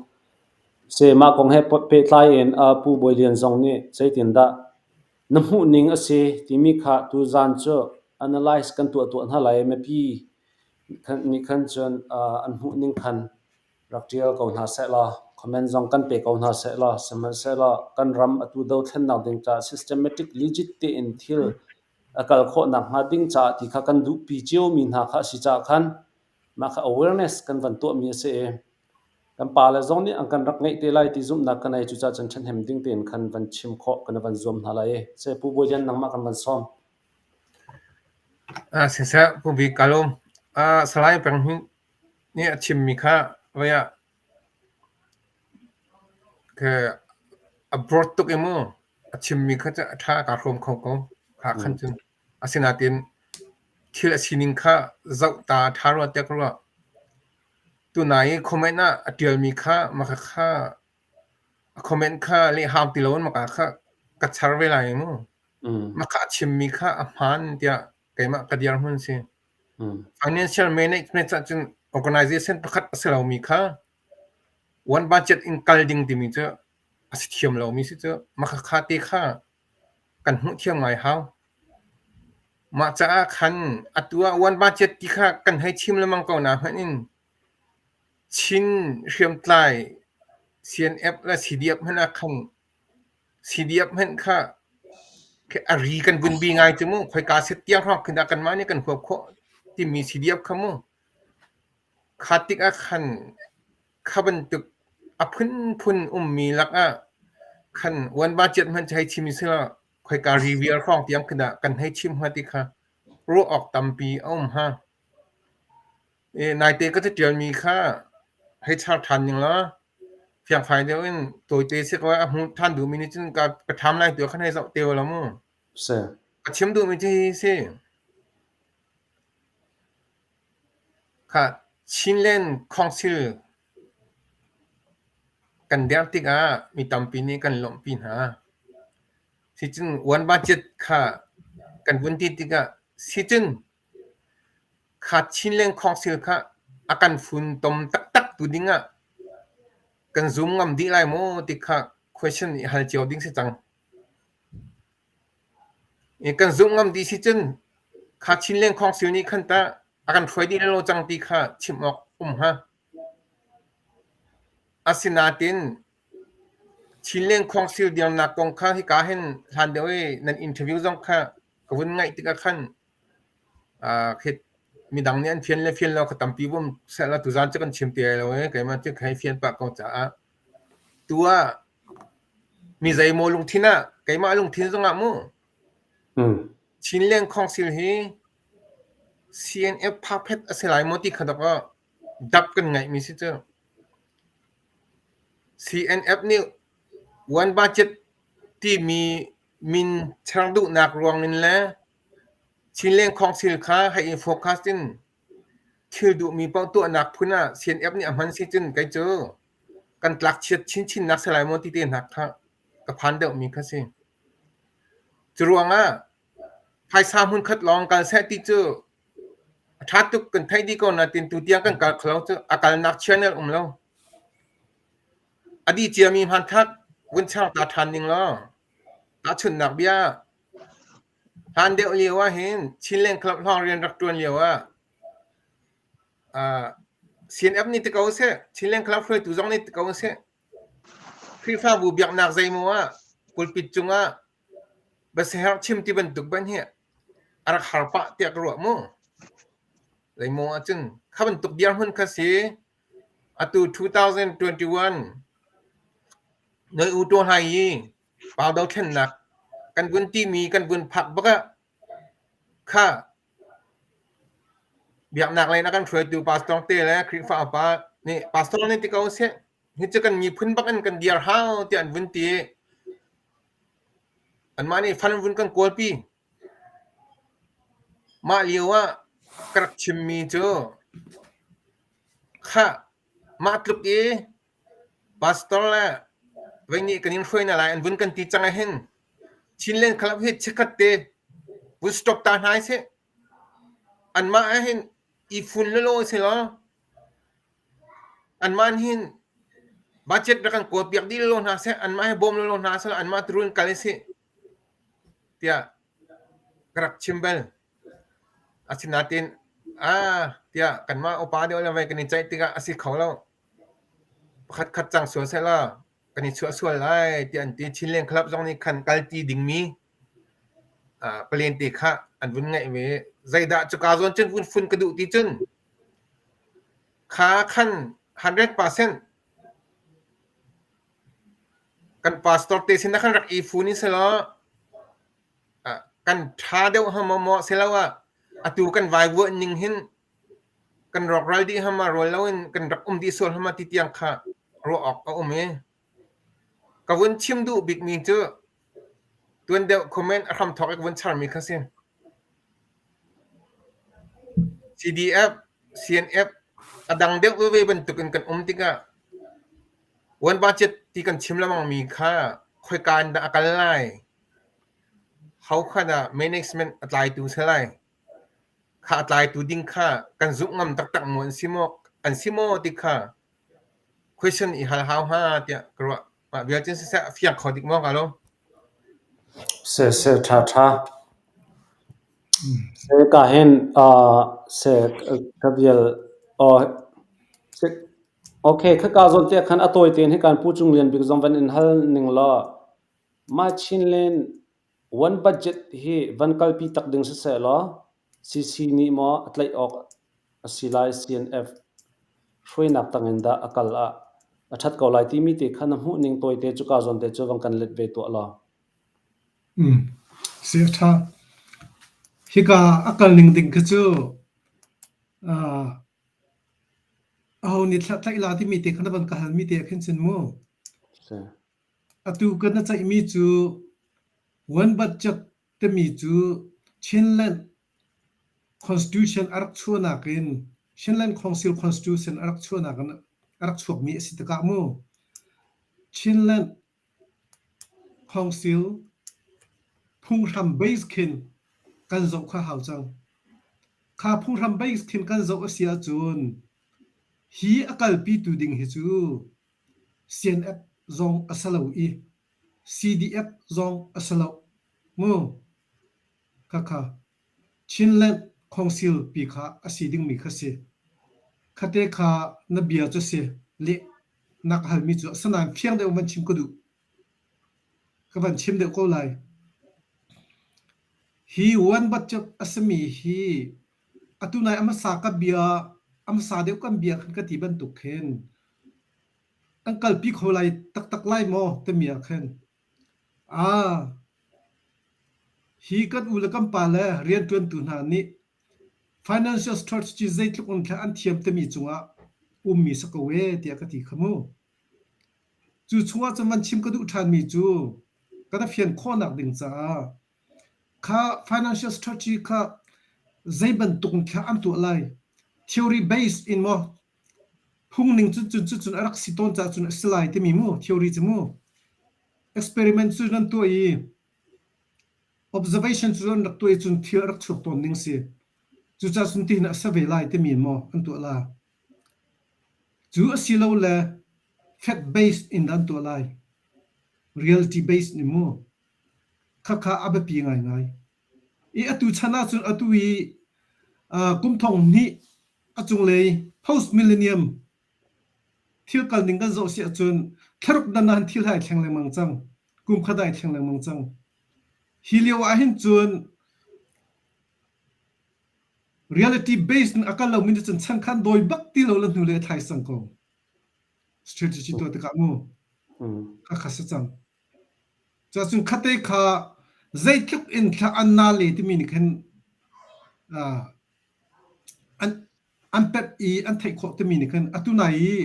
Si mah kong he pehtlai in Pu Bawi Lian zong nih zeitindah na hmuh ning a si timi kha tuzaan cu analyze kan tuah tuah hna lai. Mipi nih khan cun an hmuh ning khan rak ṭial ko hna sehlaw, comment zong kan pe ko hna sehlaw, sihmanhsehlaw kan ram atu dothlennak ding caah systematic legit tein thil a kal khawh nakhnga ding caah ti kha kan duhpi ciomi hna kha a si caah khan mah kha awareness kan van tuahmi a si i kan pale zong nih an kan rak ngeih te lai ti zumhnak ka nei. Cucaah cun ṭhahnem ding tein khan van chim khawh kan van zuam hna lai i seh Pu Bawi Lian nangmah kan van sawm. Siseh Pu Bik ka lawm. Salai Peng Hnin nih a chimmi kha voi ah a broad tuk i mu a chimmi kha cu a ṭha kaa hrawm kho ko kha khan cun. Asinain thil a sining kha zoh ta a ṭha rua tiah ka ruah. Tunai i comment ah a ṭialmi kha mah kha a comment kha lehhau ti loin maka kha ka char ve lai mu. Mah kha a chimmi kha a hmaan tiah keimah ka dirhmun si. Financial management ahcun organization pakhat a si lomi kha one budget in kal ding timi cu a si thiam lomi si cu. Mah khakha te kha kan hmuh thiam ngai hau. Mah caah khan atu ah one budget ti kha kan hei chim lengmang ko na hmanh in Chin hriamtlai CNF le CDF hmanh ah khan CDF hmanh kha a ri kan vun bi ngai cu mu. Khoika set tiang hrawng khin dah kanmah nih kan huap khawh timi CDF kha mu. Kha tikah khan kha bantuk a phunphun ummi lakah khan uanva ciat hmanh cu hei chim sila khoika ri vial hrawng tiang khin dah kan hei chim hnga ti kha ruah awk tampi a um hnga. Naite ka caṭialmi kha hei char ṭhan ning law fiangfai deuh in tawite si ko a hmu ṭhan duhmi nih cun ka ka ṭham lai tu khan hei zoh te law mu. Si. Ka chim duhmi cu hi si. Kha Chinland Council kan der tikah mi tampi nih kan lawmhpi hna. Sicun one budget kha kan vun ti tikah sicun Kha Chinland Council kha a kan funtom taktak tu dingah kan zum ngam dih lai maw ti kha question i hal cio ding si cang. I kan zumh ngam dih si cun kha Chinland Council nih khan tah a kan hruai dih lo cang ti kha chim awk um hnga. Asinain Chinland Council dirnak kong kha hika hin hlan deuh i nan interview zong kha ka vun ngaih tikah khan Midang nih an fian le fian lo kha tampi vum sehla tuzaan cu kan chim ti lai lo i keimah cu ka hei fian pah ko caah tu ah mi zeimaw lungthin ah keimah lungthin zongah mu Chinland Council hi CNF phakphet a si lai maw ti kha dok ah dap kan ngaihmi si cu. CNF nih One Budget timi min char duhnak ruang in le Chinland Council kha hei i focus in thil duhmi paoh tuahnak phun ah CNF nih a hman si cun kei cu kan tlakchiat chinchinnak si lai maw ti te hna kha ka phan deuhmi kha si. Cu ruangah phaisa hmunkhat lawng kal seh ti cu a ṭha tuk kan theih dih ko nain tutiang kan kal kho lo cu a kalnak channel um lo. A dih ciami hmanthlak vun char ta ṭhan ning law tahchunhnak bia hlan deuh lio ahhin Chinland Club hrawng rian rak ṭuan lio ah CNF nih ti ko seh, Chinland Club hruaitu zong nih ti ko seh, Khrihfabu biaknak zeimaw ah pulpit cungah biasiherh chim ti bantuk ban hi a rak har pah tiah ka ruah mu. Zeimaw ahcun kha bantuk dirhmun kha si atu 2021 Noi U Taw Hlai i Pau dothlennak kan vun timi kan vun phak bak ah kha biaknak lei in a kan hruaitu pastor te le Khrihfa upa nih pastor nih ti ko seh hi cu kan miphun bak in kan dir hau tiah an vun ti. Anmah nih fan vun kan kawlpi. Mah lio ah ka rak chimmi cu khah mah tluk i pastor le vei nih kan in hruai hna lai an vun kan ti cang ahhin Chinland Club hi chikkhat te vun stop ta hna sih. Anmah ahhin i fun lawlaw si law anmah hin budget rak kan kawlpiak dih lawlaw hna seh, anmah hi bawm lawlaw hna seh, anmah turun kal sih tiah ka rak chim bal. Asinain ah tiah kanmah upa deuh le vei kan i ceih tikah a si kho lo. Pakhatkhat cang sual sehlaw kan i chuah sual lai tiah an ti. Chinland Club zong nih khan kalti dingmi palen te kha an vun ngeih ve. Zeidah cuka zawn cun vun fun ka duh ti cun kha khan 100% kan pastor te sin khan rak i fun in selaw kan ṭha deuh hama maw siloah atu kan vaivuah ning hin kan rawkral dih hama rawl loin kan rak um dih sual hama ti tiang kha ruah awk a um i ka vun chim duh bikmi cu tuan deuh comment a hramthawk i ka vun charmi kha si. CDF, CNF a dang deuh veve bantukin kan um tikah one budget ti kan chim lengmangmi kha khoika in dah a kal lai? Ho kha dah management a tlaitu si lai? Kha a tlaitu ding kha kan zumh ngam taktak maw an si maw an si maw ti kha question i hal hau hnga tiah ka ruah. Mah vial cun siseh a fiang kho dik maw hnga lo? Se se ṭha ṭha. Se ka hin uh, se ka vial oh se okay khaka zawn te khan a tawi tein hi kan Pu Cung Lian Bik zong van in hal ning law mah Chinland one budget hi van kalpi tak ding siseh law CC nih maw a tlaih awk a si lai CNF hruainak tangin dah a kal ah a ṭhat ko lai timi te kha na hmuhning tawite cuka zawn te cu van kan let ve tuah law. Mm. Si a ṭha. Hika a kal ning ding kha cu uh, aho nih tlaih la timi te kha na van ka halmi te ah khin cun mu. Si. Atu kan na ceihmi cu one budget timi cu Chinland Constitution a rak chuahnak in Chinland Council Constitution a rak chuahnak in a rak chuakmi a si tikah mu Chinland Council phunghram base khin kan zoh kha hau cang. Kha phunghram base khin kan zoh a si ahcun hi a kalpitu ding hi cu CNF zong a si lo i CDF zong a si lo mu. Khakha Chinland Council pi kha a si dingmi kha si. Khate kha na bia cu si leh na ka halmi cu asinain fiang deuh van chim ka duh. Ka van chim deuh ko lai. Hi one budget a simi hi atu nai a hmasa ka bia a hmasa deuh kan bia khan ka ti bantuk khin an kalpi kho lai taktak lai maw timi ah khin Ah, hi kan u le kan pa le rianṭuantu hna nih financial strategy zeitluk in thla an thiam timi cungah ummi si ko ee tiah ka ti kha mu. Cu chungah cun van chim ka duh ṭhanmi cu kan i fian khawhnak ding caah kha financial strategy kha zei bantuk in thla an tuah lai theory based in maw phungning cun cun cun a rak si tawn caah cun a si lai timi mu theory cu mu experiment cu nan tuah i observation cu an rak tuah i cun thil a rak chuak tawn ning si cucaah cun tihin a sa ve lai timi maw an tuah la Cu a si lo le fact based in an tuah lai. Reality based nih mu. Khakha a biapi ngaingai. I atu chan ahcun atu i kum thong hnih a cunglei post millennium thil kal ning kan zoh si ahcun thlaruk dan ah thil hai thleng lengmang cang. Kum khat ai thleng lengmang cang. Hi lio ah hin cun Reality based in a kal lomi nih cun chankhan dawi bak ti lo le hnu le a thlai sang ko. Strategy tuah tikah mu kha kha si cang. Cacun khate kha zeitluk in thla an na le timi nih khin an an pet i an theih khawh timi nih khin atu nai i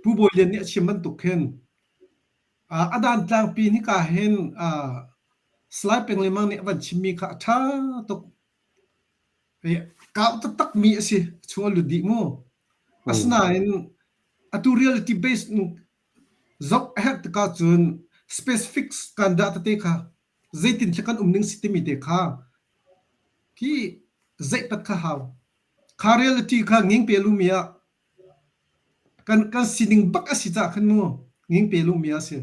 Pu Bawi Lian nih a chim bantuk khin a dan tlangpi hika hin Salai Peng Lemang nih a van chimmi kha a ṭha tuk. Kau taktakmi a si. A chung a lut dih mu. Asinain atu reality based in zoh a herh tikah cun specific kan dah tete kha zeitin thil kan um ning si timi te kha khi zeihpat kha hau. Kha reality kha nging pe lumi ah kan kan sining bak a si caah khan mu nging pe lumi a si.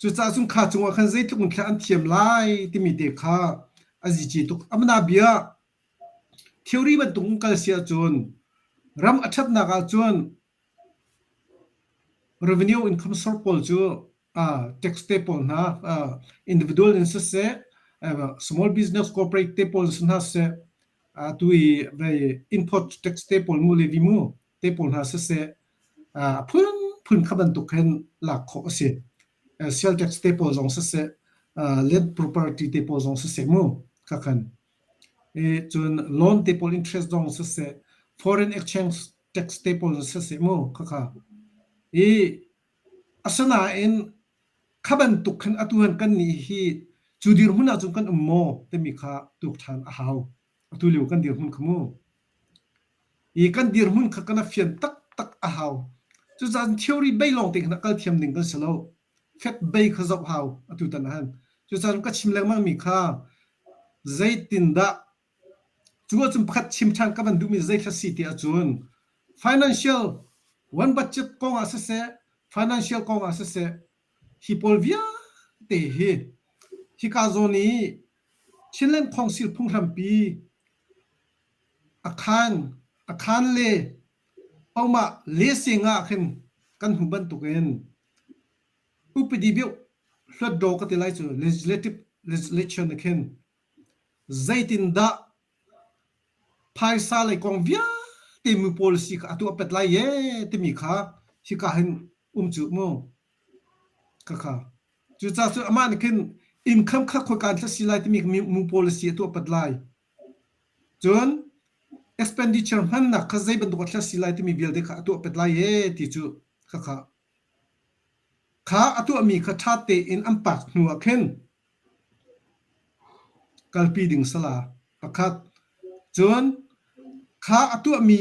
Cucaah cun kha cungah khan zeitluk in thla an thiam lai timi te kha a zici tuk. Amana bia theory bantuk in kal si ahcun ram a ṭhatnak ahcun revenue income source pawl cu tax te pawl hna individual in siseh small business corporate te pawl si hna seh atu i vei import tax te pawl mu levy mu te pawl hna siseh a phunphun kha bantuk khin lak khawh a si. Sales tax te pawl zong siseh, land property te pawl zong siseh mu kha khan. Cun loan te pawl interest zong siseh, foreign exchange tax te pawl siseh mu kha kha. I asinain kha bantuk khan atu han kan nih hi cu dirhmun ahcun kan um maw timi kha tuk ṭhan a hau. Atu lio kan dirhmun kha mu. I kan dirhmun kha kan fian taktak a hau. Cucaah theory bei lawng te khan a kal thiam ding kan si lo. Fact bei kha zoh hau atu tan ahhan. Cucaah ka chim lengmang mi kha zeitindah cu ahcun pakhat chim ṭhan ka van duhmi zeithla si ti ahcun financial one budget kong ah siseh financial kong ah siseh hi pawl vialte hi hika zawn i Chinland Council phunghrampi A khaan le omah lesing ah khin kan hmuh bantukin upadi bioh hluatdaw ka ti lai cu legislative legislature nih khin zeitindah phaisa lei kong vialte mi policy kha a tuah pet lai ye timi kha hika hin um cu mu. Khakha. Cucaah cun amah nih khin income kha khoika in thla si lai timi mu policy a tuah pat lai. Cun expenditure hmannak kha zei bantuk a thla si lai timi vialte kha a tuah pet lai ee ti cu khakha kha a tuahmi kha ṭha tein an pak hnu ah khin kalpi ding sala pakhat. Cun kha a tuahmi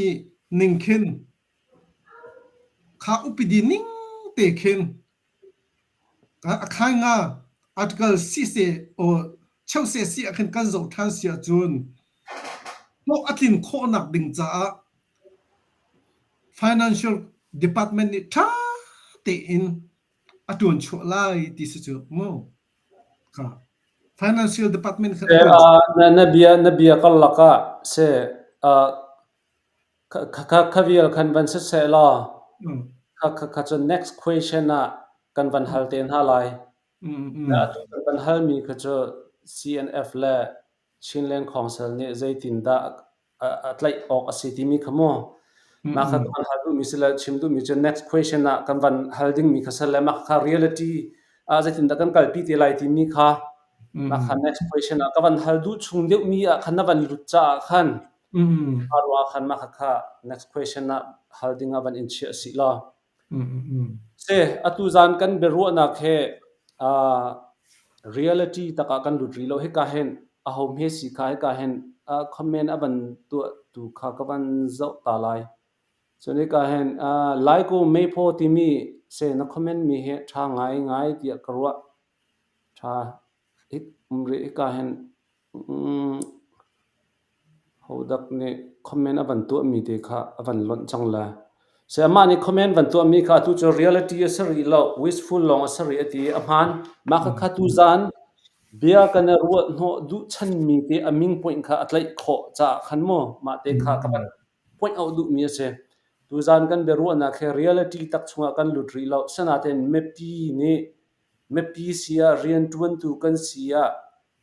ning khin kha upadi ning te khin A khai nga article siseh or cheuseh si ah khin kan zoh ṭhan si ahcun hlawh a tlin khawhnak ding caah financial department nih ṭha tein a ṭuan chuah lai ti si cu mu. Kha financial department kha a ṭuan Na bia na bia karlak ah seh Kha vial khan van siseh law kha cun next question ah kan van hal te hna lai. Atu kan van halmi kha cu CNF le Chinland Council nih zeitindah a tlaih awk a si timi kha mu. Mah kha kan van hal duhmi si le chim duhmi cu next question ah kan van hal dingmi kha si le mah kha reality ah zeitindah kan kalpi te lai timi kha mah kha next question ah ka van hal duh chung deuhmi ah khan na van lut caah khan Mah ruah khan mah khakha next question ah hal ding ah van in chiah sih law. Se atu zan kan biaruahnak he uh, reality takah kan lut rih lo. Hika hin aho hme si kha hika hin uh, comment a van tuah tu kha ka van zoh ta lai. Cun hika hin uh, Laiko Meiphaw timi se na comment mi hi ṭha ngai ngai tiah ka ruah. Ṭha ik um rih hika hin mm, Hodak nih comment a van tuahmi te kha a van lonh cang le. Se amah nih comment van tuahmi kha atu cu reality a si rih lo, wishful lawng a si rih a ti i a hmaan. Mah khakha tuzaan bia kan i ruah hnawh duh chanmi te a ming point kha a tlaih khawh caah khan mu mah te kha ka van point out duhmi a si. Tuzaan kan biaruahnak hi reality tak chungah kan lut rih lo. Sinain mipi nih mipi si ah rianṭuantu kan si ah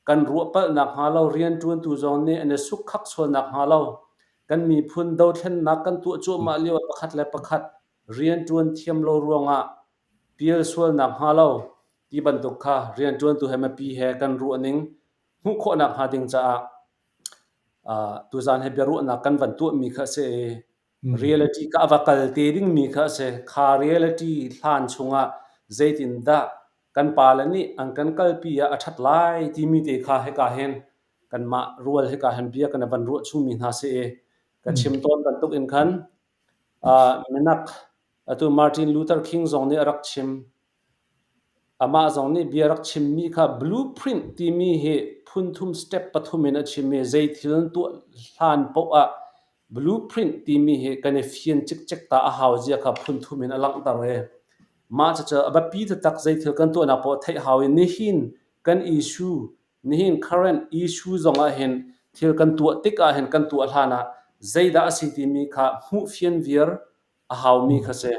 Kan ruah palhnak hnga lo rianṭuantu zong nih an i sukkhak sualnak hnga lo kan miphun dothlennak kan tuah cuahmah lio ah pakhat le pakhat rianṭuan thiam lo ruangah pial sualnak hnga lo ti bantuk kha rianṭuantu he mipi he kan ruahning hmuh khawhnak hnga ding caah uh, tuzaan he biaruahnak kan van tuahmi kha a si i Reality ka a va kal te dingmi kha a si. Kha reality hlan chungah zeitindah kan pale nih an kan kalpi ah a ṭhat lai timi te kha hika hin kanmah rual hika hin bia kan i van ruah chungmi hna si i ka chim tawn bantuk in khan uh, minak atu Martin Luther King zong nih a rak chim. Amah zong nih bia rak chimmi kha blueprint timi hi phunthum step pathum in a chim i zeithil tuah hlan paoh ah blueprint timi hi kan i fian cikcek ta a hau zia kha phunthum in a langhter i mah cucu a biapi taktak zeithil kan tuahnak paoh theih hau i nihin kan issue nihin current issue zong ah hin thil kan tuah tik ah hin kan tuah hlan ah zeidah a si timi kha hmuh fian viar a haumi kha si.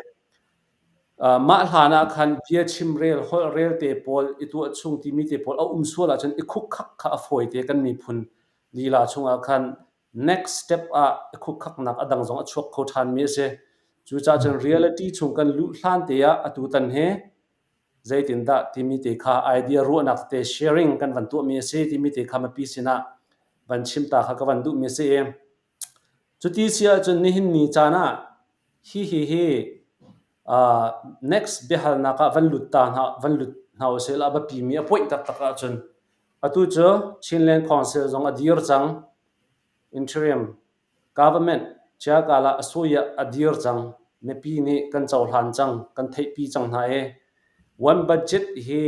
Mah hlan ah khan bia chimrel, holhrel te pawl i tuah chung timi te pawl a um sual ahcun i khukkak kha a fawi te kan miphun lila chungah khan next step ah i khukkaknak a dang zong a chuak kho ṭhanmi a si. Cucaah cun reality chung kan luh hlan te ah atutan hi zeitindah timi te kha idea ruahnak tete sharing kan van tuahmi a si timi te kha mipi sinah van chim ta kha ka van duhmi a si i Cuti si ahcun nihin ni caan ah hihi hi uh, next biahalnak ah van lut ta hna van lut hna usih law a biapimi a point taktak ahcun atu cu Chinland Council zong a dir cang. Interim government Chiakala a sui ah a dir cang. Mipi nih kan cohlan cang, kan theihpi cang hna i one budget hi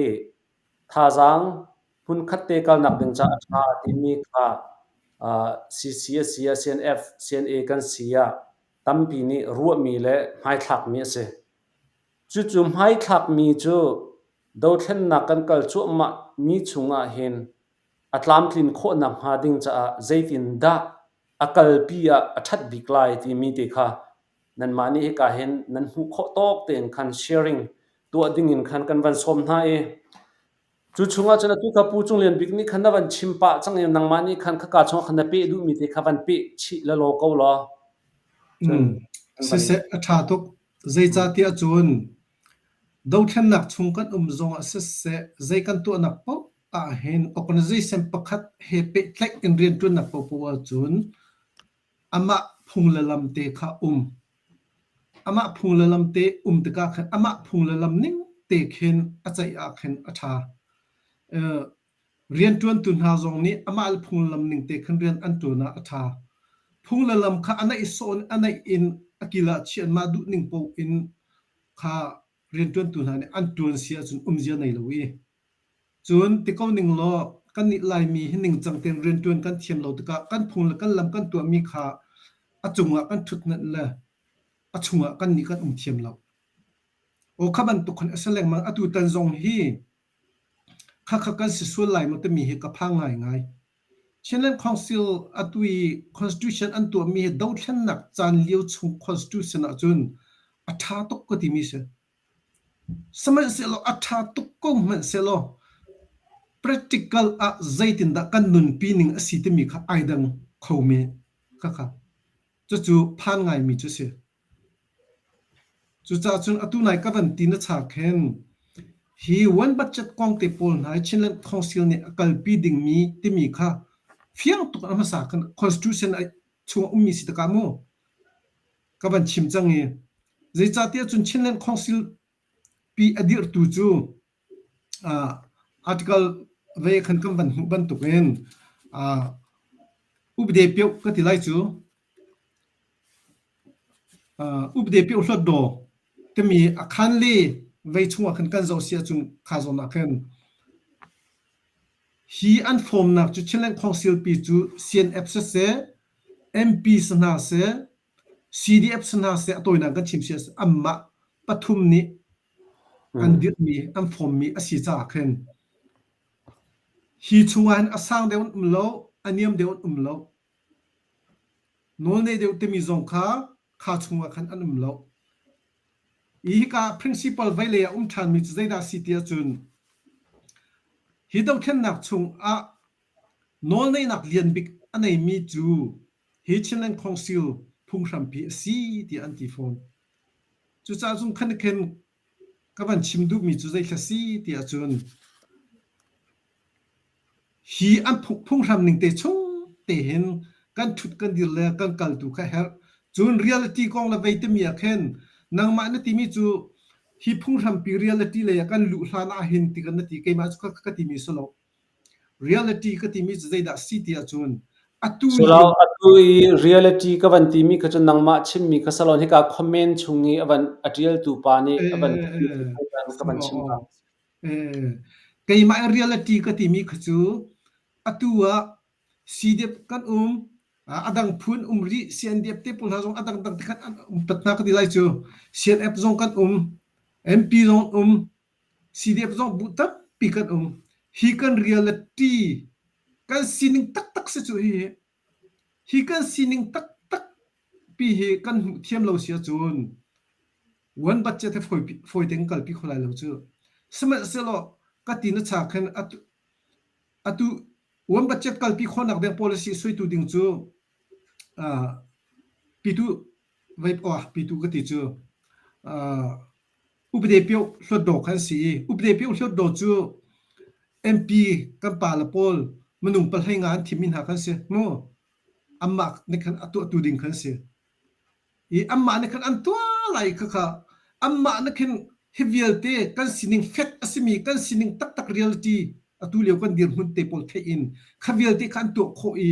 thazaang hmunkhat te kalnak ding caah a ṭha timi kha CC a si ah CNF, CNA kan si ah tampi nih ruahmi le hmaithlakmi a si. Cucu hmaithlakmi cu dothlennak kan kal cuahmah mi chungah hin a tlamtlin khawhnak hnga ding caah zeitindah a kalpi ah a ṭhat bik lai timi te kha nanmah nih hika hin nan hmuh khawh tawk tein khan sharing tuah ding in khan kan van sawm hna i Cu chungah cun atu kha Pu Cung Lian Bik nih khan na van chim pah cang i nangmah nih khan khaka chungah khan na peh duhmi te kha van peh chih lelaw ko law. Cun Mm. Siseh a ṭha tuk. Zeicahtiah cun dothlennak chung kan um zongah siseh zei kan tuahnak paoh ahhin organization pakhat he pehtlaih in rianṭuannak paohpaoh ahcun amah phung le lam te kha um. Amah phung le lam te um tikah khan amah phung le lam ning te khin a ceih ah khin a ṭha. Uh, rianṭuantu hna zong nih amah le phung le lam ning te khin rian an ṭuan ah a ṭha. Phung le lam kha a naih sawn a naih in a kil ah chiah mah duh ning paoh in kha rianṭuantu hna nih an ṭuan si ahcun umzia nei lo i Cun ti ko ning law kannih Laimi hi ningcang tein rianṭuan kan thiam lo tikah kan phung le kan lam kan tuahmi kha a cungah kan ṭhutnenh le a chungah kannih kan um thiam lo. Aw kha bantuk khan a si lengmang. Atutan zong hi khakha kan si sual lai maw timi hi ka phang ngaingai. Chinland Council atu i constitution an tuahmi hi dothlennak caan lio chung constitution ahcun a ṭha tuk ka timi si. Sihmanhsehlaw a ṭha tuk ko hmanhsehlaw practical ah zeitindah kan nunpi ning a si timi kha ai dang khomi khakha cucu phan ngaimi cu si. Cucaah cun atu nai ka van ti na cha khin hi one budget kong te pawl hna hi Chinland Council nih a kalpi dingmi timi kha fiang tuk in a hmasa khan constitution chung a ummi si tikah mu ka van chim cang i. Zeicahtiah cun Chinland Council pi a dirhtu cu article ve khan kan van hmuh bantukin upade pioh ka ti lai cu upade pioh hluat daw timi a khan le vei chungah khan kan zoh si ahcun kha zawn ah khan hi an fawmnak cu Chinland Council pi cu CNF siseh MP si hna seh CDF si hna seh a tawinak kan chim si anmah pathum nih an dirhmi an fawmmi a si caah khin hi chungah hin a sang deuh an um lo a niam deuh an um lo nawlnei deuh timi zong kha kha chungah khan an um lo i hika principal veilei ah um ṭhanmi cu zeidah a si ti ahcun hi dothlennak chungah nawlneihnak lian bik a neimi cu hi Chinland Council phunghrampi a si tiah an ti fawn. Cucaah cun khan khin ka van chim duhmi cu zeithla si ti ahcun hi an phunghram ning te chung te hin kan ṭhut kan dir le kan kal tu kha herh. Cun reality kong le vei timi ah khin nangmah na timi cu hi phunghrampi reality lei ah kan luh hlan ah hin ti kan na ti keimah cu ka timi si lo. Reality ka timi cu zeidah si ti ahcun atu Silo atu i reality ka van timi kha cu nangmah chimmi kha salon hika comment chung i a van a ṭialtu pa nih a van ka van chim ta. Keimah reality ka timi kha cu atu ah CDF kan um a dang phun um rih CNDF te pawl hna zong a dangdang te khan an um tat hna ka ti lai cu CNF zong kan um MP zong um CDF zong bu tampi kan um. Hi kan reality, kan sining taktak si cu hi. Hi kan sining taktak pi hi kan hmuh thiam lo si ahcun one budget he fawi fawi tein kalpi kho lai lo cu. Sihmanhsehlaw ka ti na cha khan atu atu one budget kalpi khawhnak ding policy suaitu ding cu uh, pitu vaip oh pitu ka ti cu uh, Upade pioh hluatdaw kha an si i upade pioh hluatdaw cu MP kan pale pawl minung pahlei nga an thimmi hna kha an si mu. Anmah nih khan a tuahtu ding kha an si. I anmah nih khan an tuah lai khakha anmah nih khin hi vialte kan sining fek a simi kan sining taktak reality atu lio kan dirhmun te pawl theih in kha vialte kha an tuah khawh i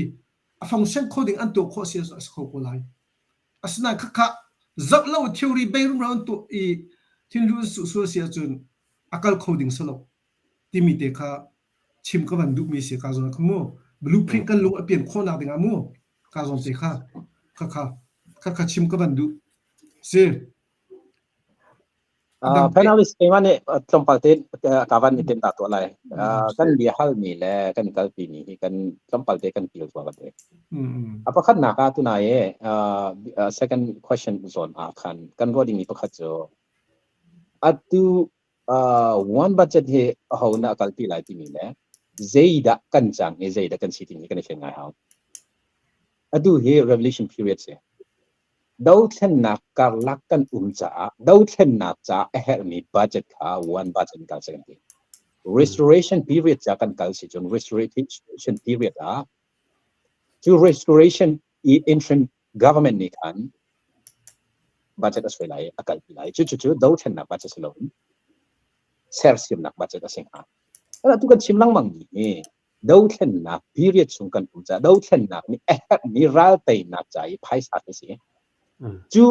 a function kho ding an tuah khawh si a si kho ko lai. Asinain khakha zoh lo theory bei rumro an tuah i thinlu an suh sual si ahcun a kal kho ding si lo timi te kha chim ka van duhmi si ka zawn kha mu blueprint kan lung a pian khawhnak ding ah mu ka zawn te kha khakha khakha chim ka van duh si. Panelist keimah nih tlawmpal te ka van i tem ta tuah lai. Kan bia halmi le kan kalpi mi hi kan tlawmpal te kan kil tuah te. A pakhatnak ah tunai i second question zawn ah khan kan ruah dingmi pakhat cu atu one budget hi aho na kalpi lai timi le zeidah kan cang i zeidah kan si timi kan i fian ngai hau. Atu hi revolution period si. Dothlennak karlak kan um caah dothlennak ca a herhmi budget kha one budget in kal seh kan ti. Restoration period ca kan kal si cun restoration period ah cu restoration i interim government nih khan budget a suai lai i a kalpi lai. Cucu cu dothlennak budget si loin sersiamnak budget a si hnga. Atu kan chim lengmang mi hi dothlennak period chung kan um caah dothlennak nih a herhmi ral teinak ca i phaisa khi si. Cu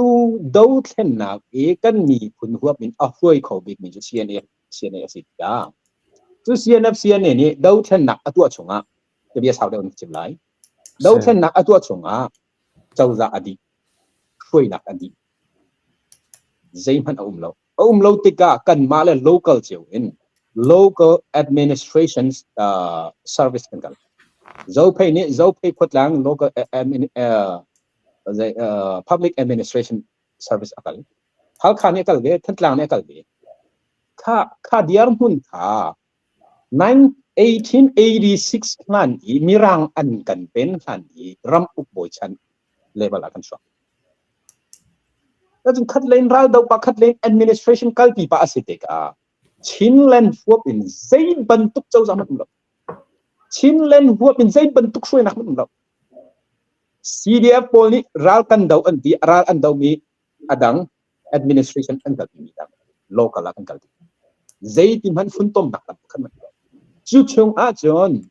dothlennak i kan miphun huap in a hruai kho bikmi cu CNA CNA a si tikah cu CNF CNA nih dothlennak a tuah chungah ka bia sau deuh in chim lai. Dothlennak a tuah chungah cozah a dih, hruainak a dih. Zeihmanh a um lo. A um lo tikah kanmah le local cio in local administration uh, service kan kal. Zophei nih Zophei khuatlang local uh, uh, public administration service a kal. Halkha nih a kal ve, Thantlang nih a kal ve. Kha kha diar hmun kha 1886 hlan i Mirang an kan pen hlan i ram uk bawi chan level ah kan chuak. Cun khat lei in raldo pa khat lei in administration kalpi pa a si tikah Chinland huap in zei bantuk cozah hmanh um lo. Chinland huap in zei bantuk hruainak hmanh um lo. CDF pawl nih ral kan do an ti, ral an domi a dang. Administration an kalpi mi dang local ah kan kal Zeiti hmanh funtomnak lam pakhat hmanh Cu chung ahcun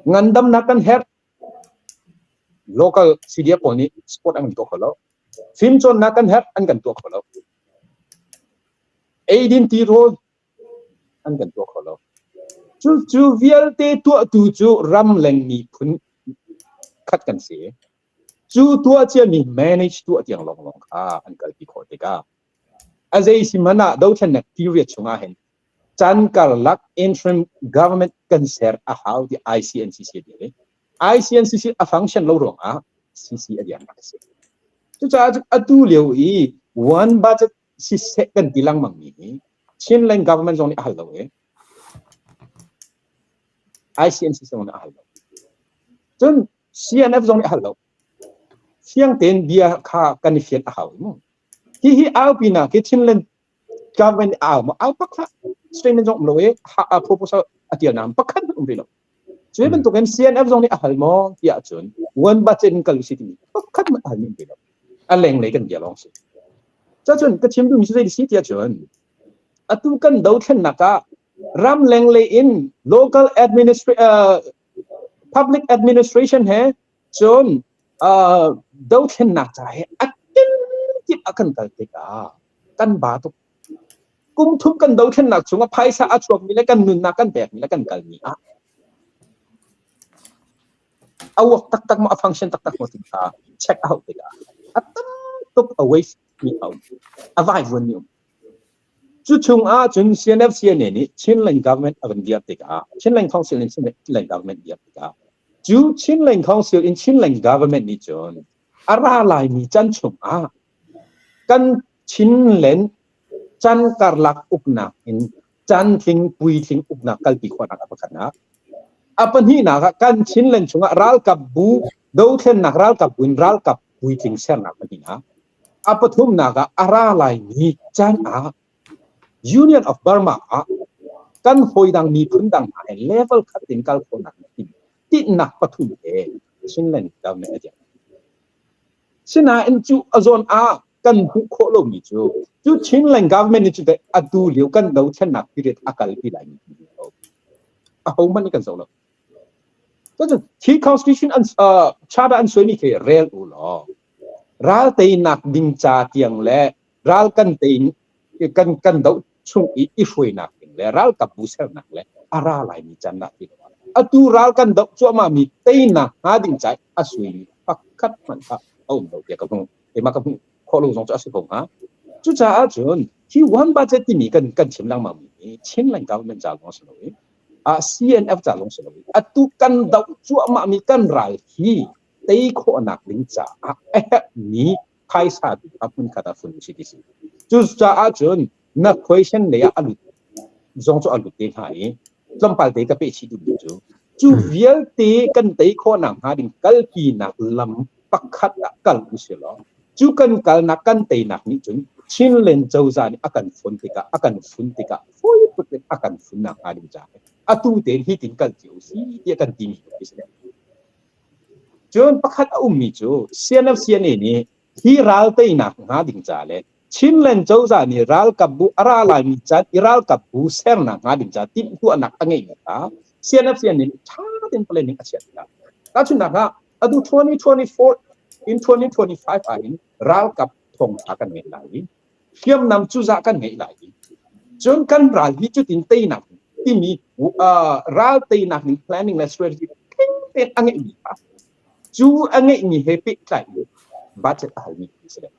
ngandamnak kan herh. Local CDF pawl nih sport an kan tuah kho lo. Fimcawnnak kan herh an kan tuah kho lo. Eidin tirawl an kan tuah kho lo. Cu cu vialte tuahtu cu ramleng miphun khat kan si. Cu tuah ciami manage tuah tiang lawnglawng kha an kalpi khawh tikah a zei si hmanh ah dothlennak period chungah hin caan karlak interim government kan ser a hau ti ICNCC a dir i ICNCC a function lo ruangah CC a dirnak a si. Cucaah atu lio i one budget siseh kan ti lengmang mi hi Chinland government zong nih a hal lo i ICNCC zong nih a hal lo. Cun CNF zong nih a hal lo. Fiang tein bia kha kan i fian a hau mu. Hihi aupi nak hi Chinland government nih au maw au pak hlah. Statement zong um lo i proposal a tial nam pakhat hmanh um rih lo. Cu bantukin CNF zong nih a hal maw tiah cun one budget in kal usih timi pakhat hmanh a hal mi um rih lo. A lenglei kan bia lawng si. Cacun ka chim duhmi cu zei si tiah cun atu kan dothlennak ah ramleng lei in local administration public administration he cun dothlennak ca he a kenkip a kan kal tikah kan ba tuk. Kum thum kan dothlennak chungah phaisa a chuakmi le kan nunnak kan pekmi le kan kalmi ah a work taktak maw a function taktak maw ti kha check a hauh tikah a tam tuk a waste mi a um a vaivuan mi um. Cu chung ah cun CNF CNA nih Chinland government a van dirh tikah Chinland Council in Chinland government dirh tikah cu Chinland Council in Chinland government nih cun a ra laimi chan chung ah kan Chinland chan karlak uknak in cantling puitling uknak kalpi khawhnak a pakhatnak. A pahnihnak ah kan Chinland chungah ralkap bu dothlennak ralkap bu in ralkap puitling sernak pahnihnak. A pathumnak ah a ra laimi caan ah Union of Burma ah kan hawidang miphun dang hna he level khat in kal khawhnak tinhnak pathum he Chinland government a dirh. Sinain cu a zawn ah kan hmuh khawh lomi cu cu Chinland government nih cu atu lio kan dothlennak period a kalpi lai mi a ho hmanh nih kan zoh lo. Cun hi constitution an charter an suaimi khi rel u law ral teinak ding ca tiang le ral kan tein kan kan doh chung i i hruainak ding le ralkap bu sernak le a ra laimi can dah ti lo atu ral kan doh cuahmah mi teinak hnga ding ca a suimi pakhat hmanh kha a um lo tiah ka hmuh. Keimah ka hmuh khawh lo zong cu a si ko hnga. Cucaah cun hi one budget timi kan kan chim lengmang mi hi Chinland government ca lawng si lo i ah CNF ca lawng si lo i atu kan doh cuahmah mi kan ral hi tei khawhnak ding caah a herhmi phaisa tu kha hmunkhat ah fun usih ti si. Cucaah cun na question lei ah a lut zong cu a lut te hnga i tlawmpal te ka peh chih duhmi cu cu vialte kan tei khawhnak hnga ding kalpinak lam pakhat ah kal usih law cu kan kalnak kan teinak nih cun Chinland cozah nih a kan fun tikah a kan fun tikah fawi tuk in a kan funnak hnga ding caah atu tein hi tin kal cio si tiah kan timi hi si. Cun pakhat a ummi cu CNF CNA nih hi ral teinak hnga ding ca le Chinland cozah nih ralkap bu a ra laimi caan i ralkap bu sernak hnga ding ca timhtuahnak a ngeihmi kha CNF CNA nih ṭha tein planning a chiah tikah tahchunhnak ah atu 2024 in 2025 ah hin ralkap thongtla kan ngeih lai i hriamnam cuzah kan ngeih lai i cun kan ral hi cutin teinak timi ral teinak ning planning le strategy tling tein a ngeihmi kha cu a ngeihmi he pehtlai in budget a halmi si le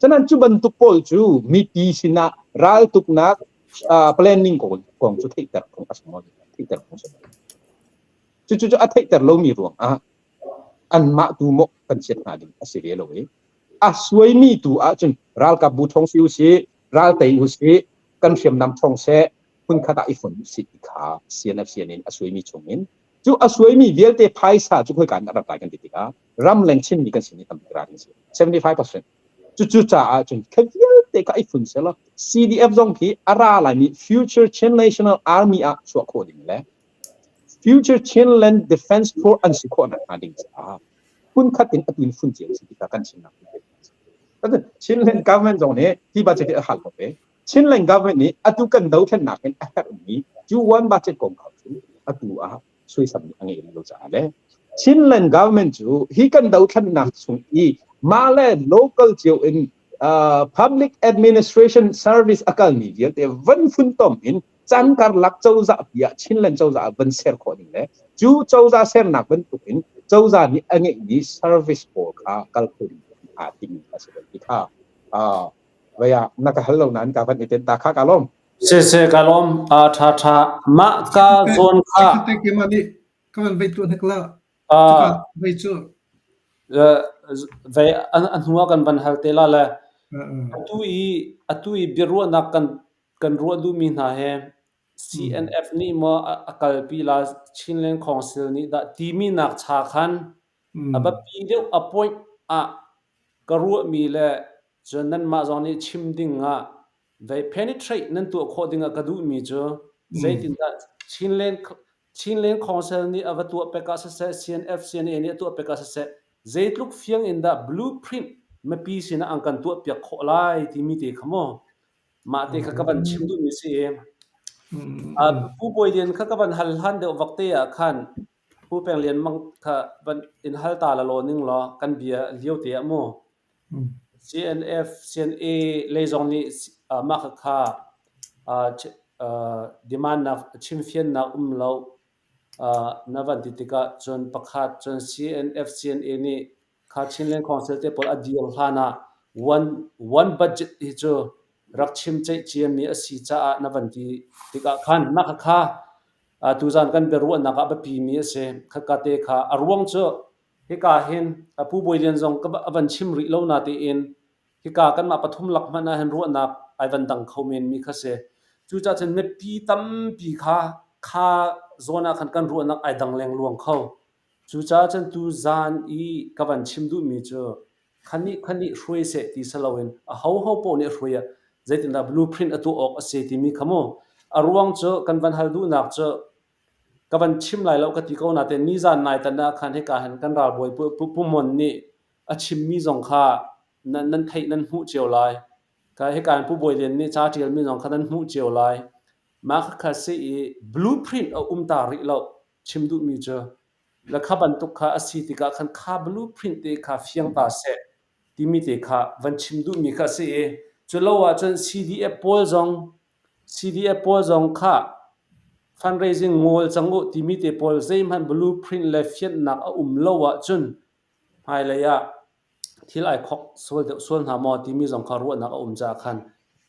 Canan cu bantuk pawl cu mipi sinah raltuknak planning kong kong cu theihter kong a si maw theihter kong si Cucu cu a theihter lomi ruangah anmah tu mawh kan chiat hnga ding a si ve lo i a suaimi tu ahcun ralkap bu ṭhawng si usih ral tei usih kan hriamnam ṭhawng seh hmunkhat ah i fon usih ti kha CNF CNA in a suaimi chungin cu a suaimi vialte phaisa cu khoika in a rat lai kan ti tikah ramleng Chinmi kan sin i tampi ral kan si 75% cucu caah cun kha vialte kha i fun selaw CDF zong khi a ra laimi Future Chin National Army ah chuah khawh ding le Future Chinland Defense Force an si khawh nakhnga ding caah hmunkhat in atu in fun cio si tikah kan chimnak. Chinland government zong nih hi budget hi a hal ko ve. Chinland government nih atu kan dothlennak in a herhmi cu one budget kong kha cu atu ah suaisam nih a ngei rih lo caah le Chinland government cu hi kan dothlennak chung i mah le local cio in public administration service a kalmi vialte van funtom in caan karlak cozah pi ah Chinland cozah ah van ser khawh ding le cu cozah sernak bantuk in cozah nih a ngeihmi service pawl kha kal kho ding aa timi a si ti kha vei ah na ka hal lo nain ka van i ten ta kha ka lawm. Si si ka lawm. Tha tha mah ka zawn kha Keimah nih ka van vei tuah hnek la. Vei cu vei a hnu ah kan van hal te la le atu i biaruahnak kan Kan ruah duhmi hna hi CNF nih maw a kalpi la Chinland Council nih dah timi nak cha khan a biapi deuh a point ah ka ruahmi le cun nanmah zong nih chim ding ah vei penetrate nan tuah khawh ding ah ka duhmi cu zeitindah Chinland Chinland Council nih a va tuah pek ah siseh CNF CNA nih a tuah pek ah siseh zeitluk fiang in dah blueprint mipi sinah an kan tuah piak khawh lai timi te kha maw Mah te kha ka van chim duhmi si i Pu Bawi Lian kha ka van hal hlan deuh vak te ah khan Pu Peng Lian Mang kha van in hal ta la law ning law kan bia lio te ah mu CNF CNA lei zong nih mah kha kha demand nak chimfiannak um lo na van ti tikah cun pakhat cun CNF CNA nih Kha Chinland Council te pawl a dir hlan ah one budget hi cu rak chim ceih ciami a si caah na van ti tikah khan mah khakha tuzan kan biaruahnak ah biapimi a si. Khaka te kha a ruang cu hika hin Pu Bawi Lian zong a van chim rih lo natein hika kanmah pathum lak hmanh ah hin ruahnak ai van dang kho menmi kha si. Cucaah cun mipi tampi kha kha zawn ah khan kan ruahnak ai dang lengluang kho. Cucaah cun tuzaan i ka van chim duhmi cu khanih khanih hruai seh ti si loin ahoho paoh nih a hruai ah zeitindah blueprint a tuah awk a si timi kha mu. A ruang cu kan van hal duhnak cu ka van chim lai lo ka ti ko nain nizaan nai tan ah khan hika hin kan ralbawi Pu Mon nih a chimmi zong kha nan theih nan hmuh cio lai. Hika hin Pu Bawi Lian nih ca ṭialmi zong kha nan hmuh cio lai. Mah khakha si i blueprint a um ta rih lo. Chim duhmi cu le kha bantuk kha a si tikah khan kha blueprint te kha fiang ta seh timi te kha van chim duhmi kha a si i cu lo ahcun CDF pawl zong CDF pawl zong kha fundraising ngawl cang u timi te pawl zeihmanh blueprint le fianhnak a um lo ahcun hmailei ah thil ai khok sual deuh sual hna maw timi zong kha ruahnak a um caah khan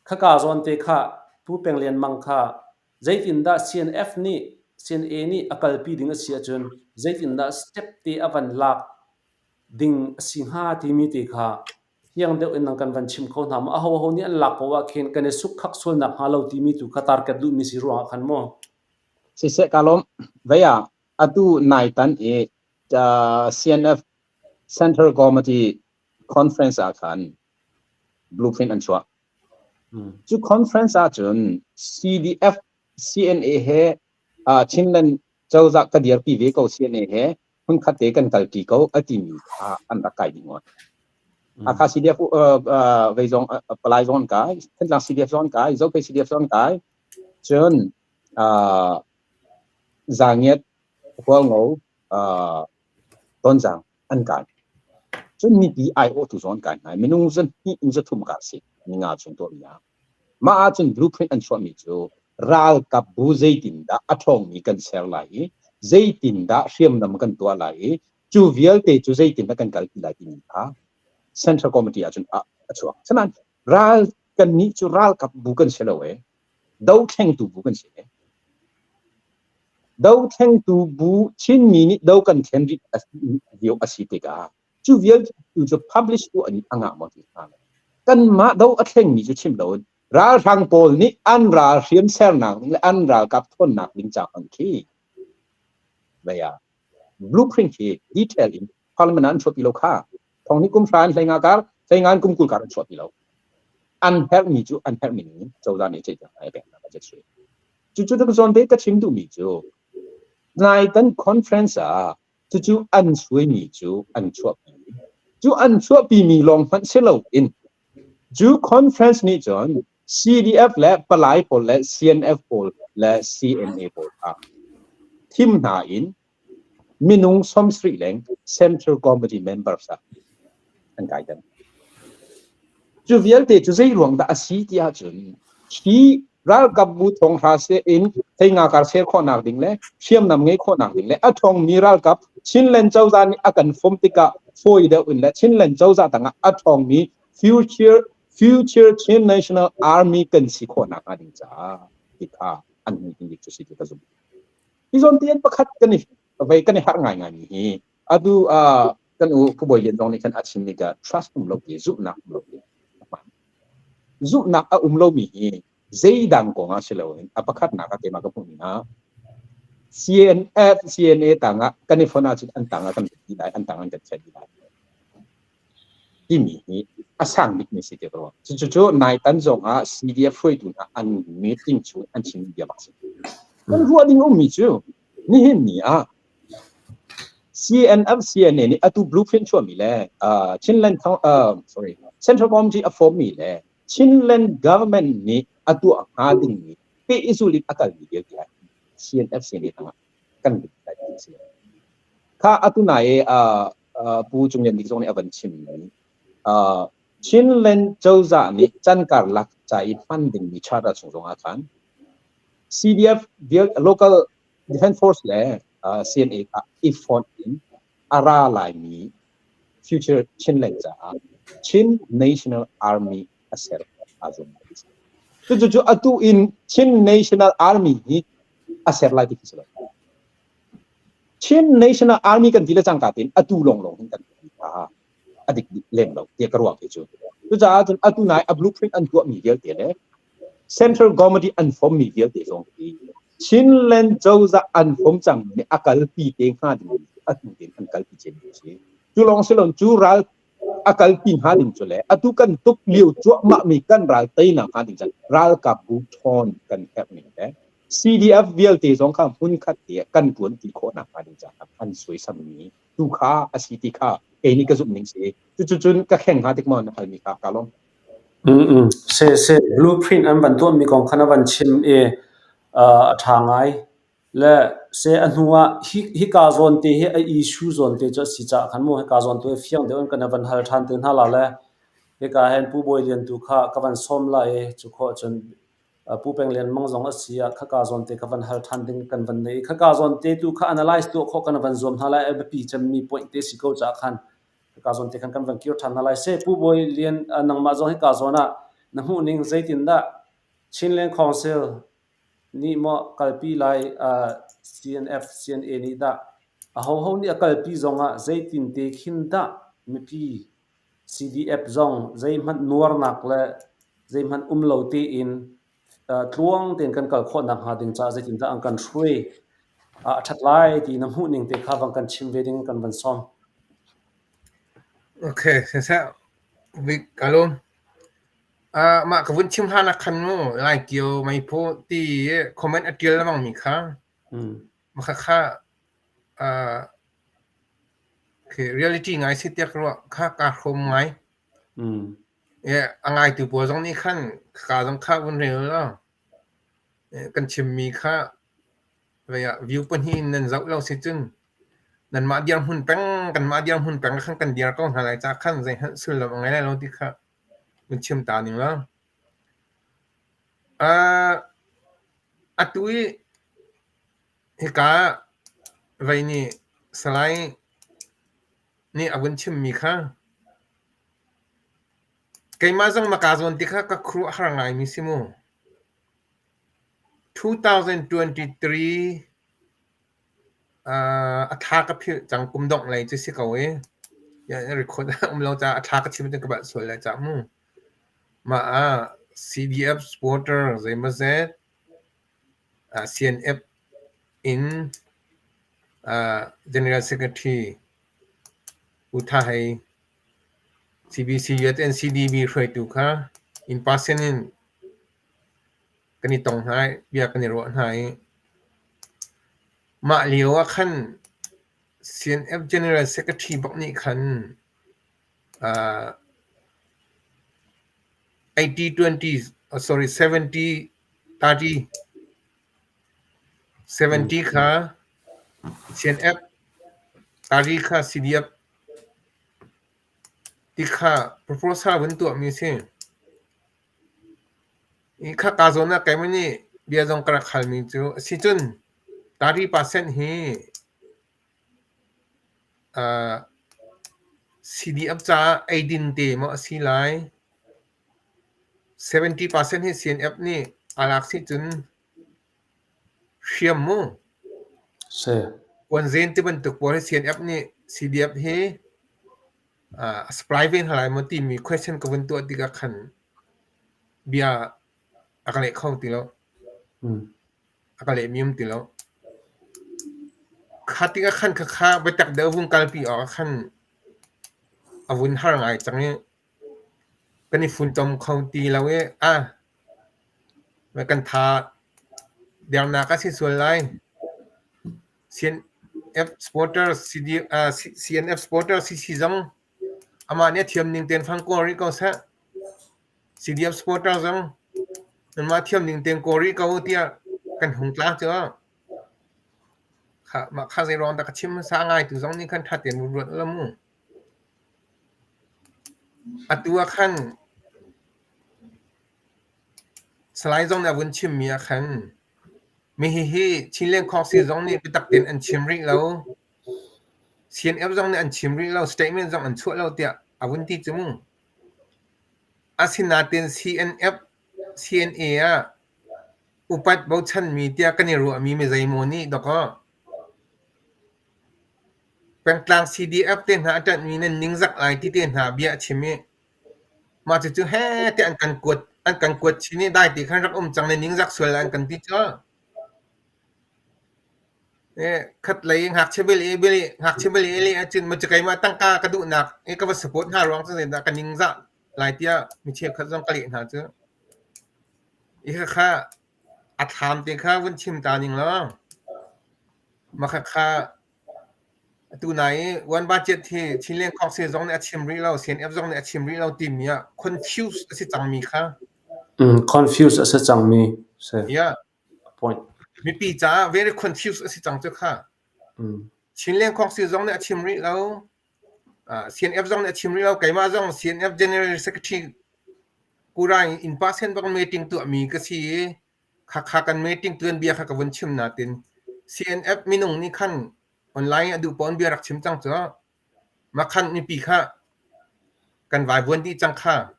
khaka zawn te kha Pu Peng Lian Mang kha Zeitindah CNF nih CNA nih a kalpi ding a si ahcun zeitindah step te a van lak ding a si hnga timi te kha fiang deuh in nan kan van chim kho hna maw? Ahoho nih an lak poah ah khin kan i sukkhak sualnak hnga lo timi tu kha target duhmi si ruangah khan maw? Siseh ka lawm. Vei ah atu nai tan i CNF Central Committee Conference ah khan blueprint an chuah. Cu conference ahcun CDF CNA he Chinland cozah ka dirpi ve ko CNA he hmunkhat te kan kalṭi ko a timi kha an rak kai dih ngawt. Hakha CDF vei zong palai zong an kai, Thantlang CDF zong an kai, Zophei CDF zong an kai. Cun Zangiat, Hualngo, Tonzang an kai. Cun mipi aiawhtu zong an kai hna i minung zahnih in zathum ka si ninga chung tuahmi ah. Mah ahcun blueprint an chuahmi cu ralkap bu zeitindah a ṭhawngmi kan ser lai i zeitindah hriamnam kan tuah lai i cu vialte cu zeitindah kan kalpi lai timi kha Central Committee ahcun a chuak. Sinain ral kannih cu ralkap bu kan si lo e. Dothlengtu bu kan si e. Dothlengtu bu Chinmi nih do kan thlen rih lio a si tikah cu vialte cu publish tu an a ngah maw ti hnga lo. Kanmah do a thlengmi cu chim loin ralhrang pawl nih an ralhriam sernak ding le an ralkap thawnnak ding ca hmanh khi vei ah blueprint hi detail in parliament ah an chuahpi lo kha. Thong nih kum hra in hlei nga kar, hlei nga in kum 20 kar an chuahpi lo. An herhmi cu an herhmi ning in cozah nih ceih ai pek hna budget sui. Cucu ka zawn te ka chim duhmi cu naitan conference ah cucu an suaimi cu an chuahpi. Cu an chuahpimi lawng hmanh si loin Cu conference nih cun CDF le palai pawl le CNF pawl le CNA pawl kha thim hna in minung 70 leng Central Committee members ah an kai ter. Cu vialte cu zei ruang dah a si ti ahcun hi ralkap bu thong hra se in theinga kar ser khawhnak ding le hriamnam ngei khawhnak ding le a ṭhawngmi ralkap Chinland cozah nih a kan fom tikah fawi deuh in le Chinland cozah tangah a ṭhawngmi future future Chin National Army kan si khawhnak hnga ding caah ti kha an hmuitinh bik cu si ti ka zumh. Hi zawn tian pakhat kan i vei kan i harh ngaingai mi hi atu kan u Pu Bawi Lian zong nih khan a chim mi ka trust um lo ti zumhnak um lo ti zumhnak a um lomi hi zeidang kong ah si loin a pakhatnak ah keimah ka hmuhmi ah CNF CNA tangah kan i fonh ahcun an tangah kan ti lai an tang an kan chiah dih lai timi hi a sang bikmi si ti ka ruah. Cucu naitan zong ah CDF hruaitu hna an meeting chung an chim bia bak si. Kan ruah ding ummi cu nihin ni ah CNF CNA nih atu blueprint chuahmi le Chinland sorry Central Committee a form mi le Chinland government nih a tuah hnga dingmi pehzul in a kalmi vialte ah CNF CNA tangah kan lut lai ti si. Kha atu nai Pu Cung Lian Bik zong nih a van chimmi Chinland cozah nih can karlak ca i hman dingmi charter chung zong ah khan CDF local defense force le CNA kha i fonh in a ra laimi future Chinland caah Chin National Army a ser aa zuam lai ti si. Cucu atu in Chin National Army hi a ser lai ti khi si lo. Chin National Army kan ti le cangka tein atu lawnglawng hin kan ti kha a dik lem lo tiah ka ruah kei cu. Cucaah cun atu nai a blueprint an tuahmi vialte le Central Committee an form mi vialte zong hi Chinland cozah an form cang nih a kalpi te hnga ding atu tein an kalpi cem mi si. Cu lawng si lo cu ral a kalpi hnga ding cu le atu kan tuk lio cuahmah mi kan ral teinak hnga ding cun ralkap bu ṭhawn kan herh ning le CDF vialte zong kha hmunkhat te kan ṭuan ti khawhnak hnga ding caah an suaisam mi tu kha a si ti kha kei nih ka zumh ning si. Cucu cun ka kheng hnga tik maw na hal mi kha ka lawm. Mm se se blueprint an van tuah mi kong khan a van chim i a ṭha ngai. Le se a hnu ah hi hika zawn te hi a issue zawn te cu a si caah khan mu hika zawn tu hi fiang deuh in kan van hal ṭhan te hna la le hika hin Pu Bawi Lian tu kha ka van sawm la i cu khawh cun Pu Peng Lian Mang zong a si ah khaka zawn te ka van hal ṭhan ding kan van nei. Khaka zawn te tu kha analyze tuah khawh kan van zuam hna lai a biapi cemmi point te si ko caah khan hika zawn te khan kan van kir ṭhan hna lai. Se Pu Bawi Lian nangmah zong hika zawn ah na hmuh ning zeitindah Chinland Council nih maw kalpi lai CNF CNA nih dah ahoho nih a kalpi zongah zeitin te khin dah mipi CDF zong zeihmanh nuarnak le zeihmanh um lo tein tluang tein kan kal khawh nakhnga ding caah zeitindah an kan hruai a ṭhat lai ti na hmuh ning te kha van kan chim ve ding kan van sawm. Okay, siseh bik ka lawm. Mah ka vun chim hlan ah khan mu Lai Kio Meiphu ti i comment a ṭial lengmang mi kha mah kha reality ngai si tiah ka ruah kha kaa hrawm ngai. A ngaitu pawl zong nih khan ka zong kha vun rel law kan chimmi kha view pahnih in nan zoh lo si cun nanmah dirhmun peng kanmah dirhmun peng khan kan dir ko hna lai ca khan zeihmanh sullam a ngei lai lo ti kha vun chim ta ning law. Atu i hika vei nih Salai nih a vun chimmi kha keimah zong na kaa zawn ti kha ka khuaruahhar ngaimi si mu. 2023 a thla ka philh cang kum dongh lei cu si ko i record a um lo caah a thla ka chim cun ka balh sual lai cah mu. Mah ah CDF supporter zeimawzet CNF in General Secretary U Tha Hei CBC USNCDB hruaitu kha in person in kan i tong hna i bia kan i ruah hna i mah lio ah khan CNF General Secretary bak nih khan. 80-20, sorry 70-30, 70 kha CNF, 30 kha CDF ti kha proposal vun tuahmi a si. I khaka zawn ah keimah nih bia zong ka rak halmi cu a si cun 30% hi CDF caah eidin te maw a si lai? 70% hi CNF nih aa lak si cun hriam mu. Si. Kuanzen ti bantuk pawl hi CNF nih CDF hi a supply ve hna lai maw timi question ka vun tuah tikah khan bia a ka leh kho ti lo. A ka lehmi um ti lo. Kha tikah khan khakha biatak deuh vung kalpi awk ah khan a vun har ngai cang i kan i funtom kho ti lo i ah kan tha dernak a si sual lai. CNF supporter CD, uh, CNF supporter CC zong amah nih a thiam ning tein fang kawl rih ko seh. CDF supporter zong nanmah thiam ning tein kawl rih ko tiah kan hung tla cu. Kha mah kha zei ruang dah ka chim hmasa ngai tu zong nih khan ṭha tein ruat la mu. Atu ah khan Salai zong nih a vun chimmi ah khan mi hihi Chinland Council zong nih biatak tein an chim rih lo. CNF zong nih an chim rih lo, statement zong an chuah lo tiah a vun ti cu mu. Asinain CNF, CNA ah upat bochanmi tiah kan i ruahmi mi zeimaw nih dawkaw Pengtlang CDF te hna a ṭanhmi nan ningzak lai ti te hna bia a chim i mah cucu heh tiah an kan kuat an kan kuat chin i dai te khan rak um cang nan ningzak sual lai an kan ti cu. Khatlei ngakchia bel i bel i ngakchia bel i leh ahcun macu keimah tangka ka duhnak i ka va support hna ruang cu zeidah ka ningzah lai tiah mi cheukhat zong ka leh hna cu. I khakha a thlam te kha vun chim ta ning law mah khakha atu nai i one budget hi Chinland Council zong nih a chim rih lo, CNF zong nih a chim rih lo timi ah confuse a si cangmi kha. Confuse a si cangmi si. Yeah. Point. Mipi caah very confused a si cang cu kha. Chinland Council zong nih a chim rih lo. CNF zong nih a chim rih lo. Keimah zong CNF General Secretary Kura in person bak meeting tuahmi ka si i khakha kan meeting tuan bia kha ka vun chim natin CNF minung nih khan online a duh pawn bia rak chim cang cu. Makhan mipi kha kan vaivuan dih cang kha.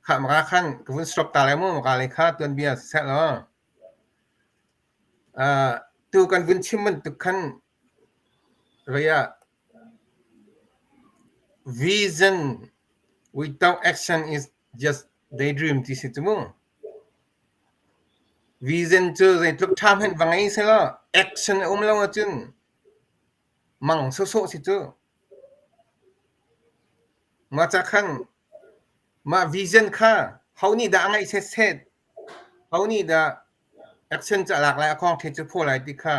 Kha maka khan ka vun stop ta lai mu maka le kha tuan bia seh law. Uh, tu kan vun chim bantuk khan vei ah vision without action is just daydream ti si cu mu. Vision cu zeitluk ṭha hmanh va ngei selaw action a um lo ahcun mang sawsawh si cu. Mah ca khan mah vision kha ho nih dah a ngeih setset, ho nih dah action cu a lak lai, a kong the cu phaw lai ti kha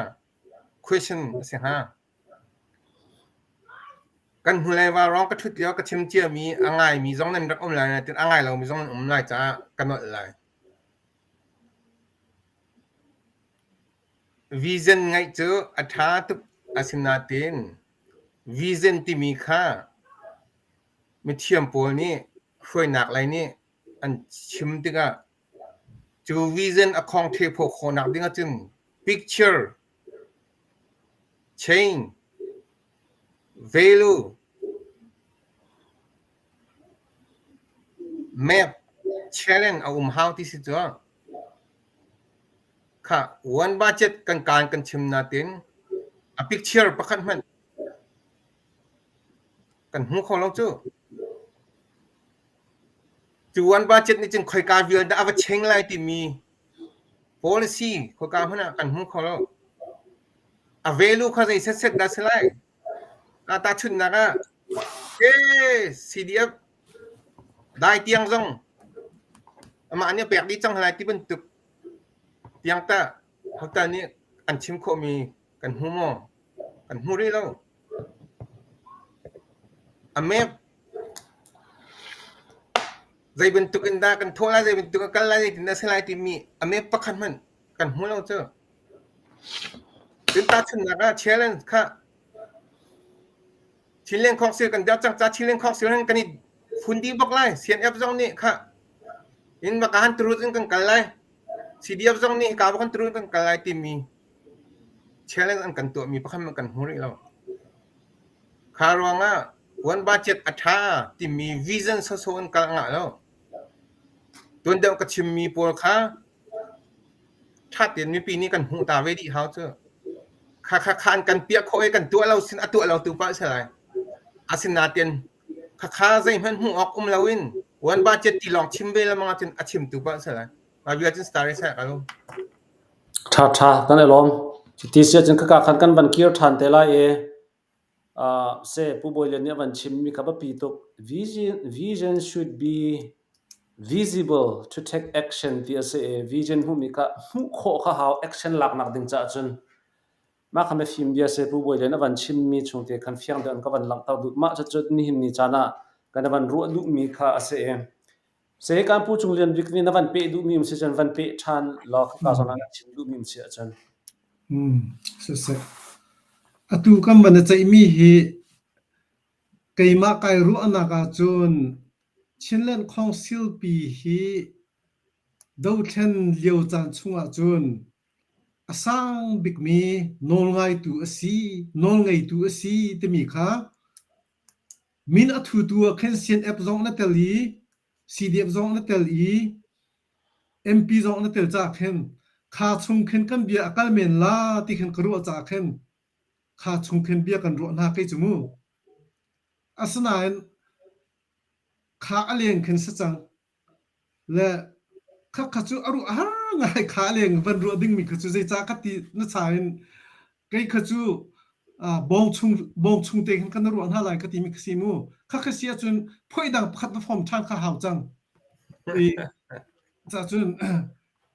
question a si hnga. Kan hnulei vaurawng ka ṭhut lio ka chim ciami a ngaimi zong nan rak um lai nain a ngai lomi zong nan um lai caah ka nolh lai. Vision ngeih cu a ṭha tuk asinain vision timi kha mithiam pawl nih hruainak lei nih an chim tikah cu vision a khong ṭhephaw khawhnak ding ahcun picture Chain, value, map, challenge a um hau ti si cu. Kha one budget kan kaan kan chim natin a picture pakhat hmanh kan hmu kho lo cu. Cu one budget nih cun khoika vial dah a va cheng lai timi Policy khoika hmanh ah kan hmu kho lo. A value kha zei setset dah si lai? Ah tahchunhnak ah ee CDF dai tiang zong amah nih a pek dih cang lai ti bantuk tiang tah hotel nih an chim khawhmi kan hmu maw? Kan hmu rih lo. A map. Zei bantuk in dah kan thawh lai, zei bantuk in kal lai, zeitin dah si lai timi a map pakhat hmanh kan hmu lo cu. Cun tahchunhnak ah challenge kha Chinland Council kan dirh cang ca Chinland Council hin kan i fun dih bak lai. CNF zong nih kha in baka han turut in kan kal lai. CDF zong nih hika bak han turut in kan kal lai timi challenge an kan tuahmi pakhat hmanh kan hmu rih lo. Kha ruangah one budget a ṭha timi vision sawsawh in kal a ngah lo. Tuan deuh ka chimmi pawl kha ṭha tein mipi nih kan hmuh ta ve dih hau cu. Kha kha kha an kan piah khawh i kan tuah lo sin a tuah lo tu pa a si lai. Asinain khakha zeihmanh hmuh awk um loin one budget ti lawng chim ve lengmang ahcun a chimtu pa a si lai. Mah bia cun story seh ka lung. Ṭha ṭha kan i lawm. Cuti si ahcun khaka khan kan van kir ṭhan te lai i uh, se Pu Bawi Lian nih a van chimmi kha biapi tuk. Vision, vision should be visible to take action ti a si i vision hmuhmi kha hmuh khawh kha hau action laknak ding caah cun mah kha mifim bia se Pu Bawi Lian a van chimmi chung te khan fiang deuh in ka van langhter duh. Mah cucu nihin ni caan ah kan van ruah duhmi kha a si i Se kan Pu Cung Lian Bik nih na van peh duhmi um si cun van peh ṭhan law khaka zawn ah na chim duhmi um si ahcun. Hmm, siseh. Atu kan van i ceihmi hi keimah kai ruahnak ahcun Chinland Council pi hi dothlen lio caan chung ahcun a sang bikmi nawlngaitu a si, nawlngeitu a si timi kha Min a thutu ah khin CNF zong na tel i CDF zong na tel i MP zong na tel caah khin kha chung khin kan bia a kal men la ti khin ka ruah caah khin kha chung khin bia kan ruah hna kei cu mu. Asinain kha a leng khin si cang. Le khakha cu a ruah har ngai kha leng van ruah dingmi kha cu zeicah ka ti na cha in kei kha cu bawng chung bawng chung te khan kan ruah hna lai ka timi ka si mu khakha si ahcun phoi dang pakhat va form ṭhan kha hau cang i ca cun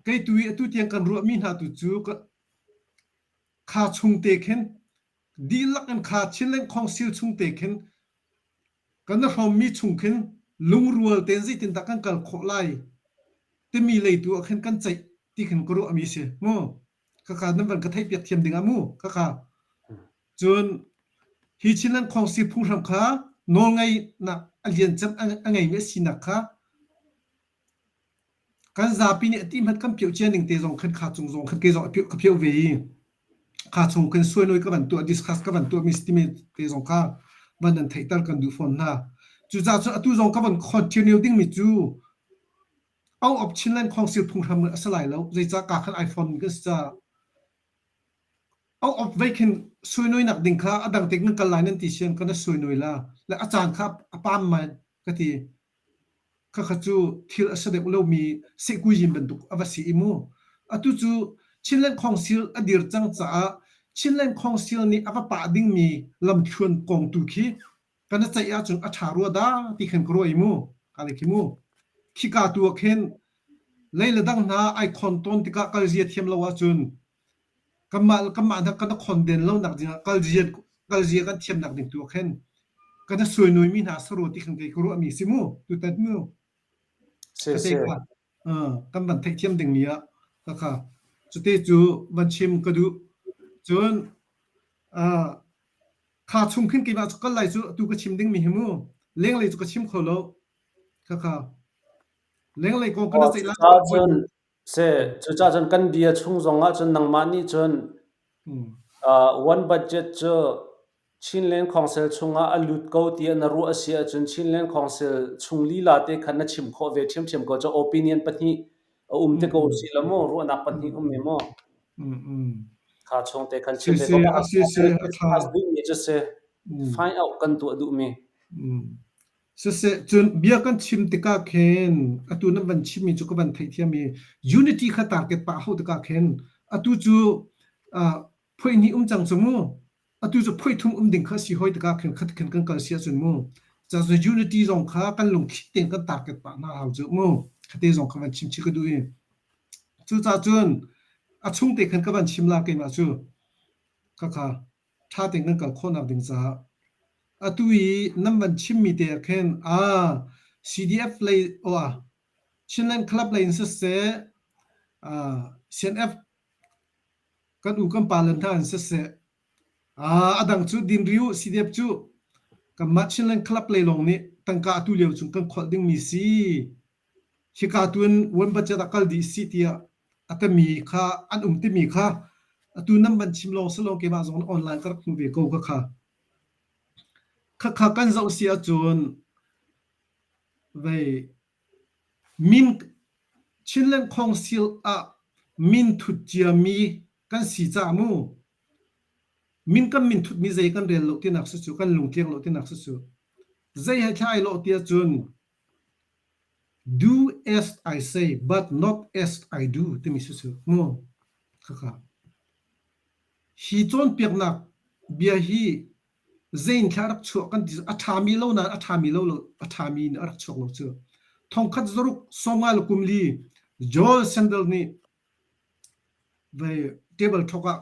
kei tu i atu tiang kan ruahmi hna tu cu kha chung te khin dihlak in kha Chinland Council chung te khin Kan i hrawmmi chung khin lungrual tein zeitindah kan kal khawh lai timi lei tu ah khin kan ceih ti khin ka ruahmi si mu. Khakha nan van ka theihpiak thiam ding ah mu khakha. Cun hi Chinland Khawngsi phunghram kha nawlngeihnak a lian cem a ngeimi a sinak kha Kan zapi nih a ti hmanh kan pioh cia ning te zong khan kha cung zong khan kei zong a pioh ka pioh ve i kha chung khan suainawi ka van tuah discuss ka van tuah mi timi te zong kha van nan theihter kan duh fawn hna. Cucaah cun atu zong ka van continue ding mi cu out of Chinland Council phunghram a si lai lo. Zeicah ka khan iPhone kan si caah out of vei khin suainawi nak ding kha a dang te kan kal lai nan ti sian kan suainawi la le a caan kha a pam man ka ti. Khakha cu thil a si deuh lomi sehkuizin bantuk a va si i mu. Atu cu Chinland Council a dir cang caah Chinland Council nih a va pah dingmi lamthluan kong tu khi kan i ceih ahcun a ṭha rua dah ti khan ka ruah i mu. Ka le khi mu. Khika tu ah khin lei le dang hna ai khon tawn tikah kalzia thiam lo ahcun kanmah kanmah hna kan i khonden lo nak dingah kalzia kalzia kan thiam nak ding tu ah khin kan i suainui mi hna saro ti khan kei ka ruah mi si mu tutan mu Si ka te si. kha kan van theihthiam ding mi ah ka kha cute cu van chim ka duh cun kha chung khin keimah cu kal lai cu tu ka chim ding mi hi mu lenglei cu ka chim kho lo kha kha lenglei kong kana ceih la Cucaah cun Se, cucaah cun kan bia chung zongah cun nangmah nih cun uh, one budget cu Chinland Council chungah a lut ko tiah na ruah a si ahcun Chinland Council chung lila te khan na chim khawh ve ṭhiamṭhiam ko. Cu opinion pahnih a um te ko si lo maw? Ruahnak pahnih um mi maw? Kha chung te khan chim ve ko. Duhmi cu si. Find out kan tuah duhmi. Siseh, cun bia kan chim tikah khin atu nan van chimmi cu ka van theihthiam i unity kha target pah hau tikah khin atu cu uh, phuai hnih um cang cu mu. Atu cu phuai thum um ding kha si hoi tikah khin khat khin kan kal si ahcun mu. Cun unity zong kha kan lungthli tein kan target pah hna hau cu mu. Khate zong kha van chim chih ka duh i. Cucaah cun a chung te khan ka van chim la keimah cu. Khakha ṭha tein kan kal khawhnak ding caah atu i nan van chimmi te ah khin aa. CDF lei aw Chinland Club lei in siseh CNF kan u kan pa le hna in siseh a dang cu dinriu CDF cu kanmah Chinland Club lei lawng nih tangka atu lio chung kan kholh dingmi si. Hika tu in one budget ah kal dih sih tiah a tami kha an um timi kha atu nan van chim lawng si lawng keimah zong online ka rak hmu ve ko kha kha. Khakha kan zoh si ahcun vei min Chinland Council ah min thut ciami kan si caah mu min kan min thutmi zei kan rel lo tinak si cu kan lungtliang lo tinak si cu zei he thla ai lawh ti ahcun Do as I say but not as I do timi si cu mu khakha Hi cawnpiaknak bia hi zein thla a rak chuah kan ti a ṭhami lo nain a ṭhami lo lo a ṭhami in a rak chuak lo cu. Thongkhat zaruk sawmnga le kum li Joel Sandel nih vei table talk ah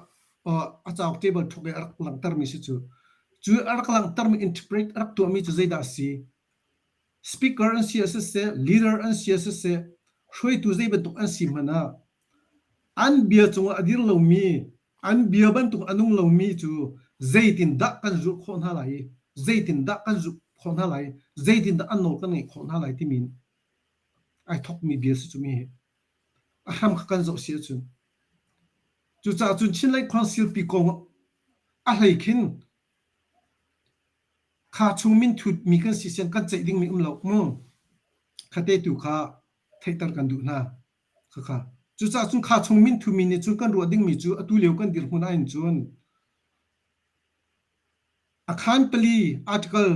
a cauk table talk i a rak langhtermi si cu. Cu a rak langhtermi interpret a rak tuahmi cu zeidah a si? Speaker an si ah siseh, leader an si ah siseh, hruaitu zei bantuk an si hmanh ah An bia cungah a dir lomi, an bia bantuk a nung lomi cu zeitindah kan zulh khawh hna lai i zeitindah kan zumh khawh hna lai i zeitindah an nawl kan ngaih khawh hna lai timi ai thawkmi bia si cu mi hi. A hram kha kan zoh si ahcun. Cucaah cun Chinland Council pi kong a hlei khin kha chung minthut mi kan si sian kan ceih dingmi um lo mu. Khate tu kha theihter kan duh hna. Khakha. Cucaah cun kha chung minthumi nih cun kan ruah dingmi cu atu lio kan dirhmun ahhin cun a khan pali article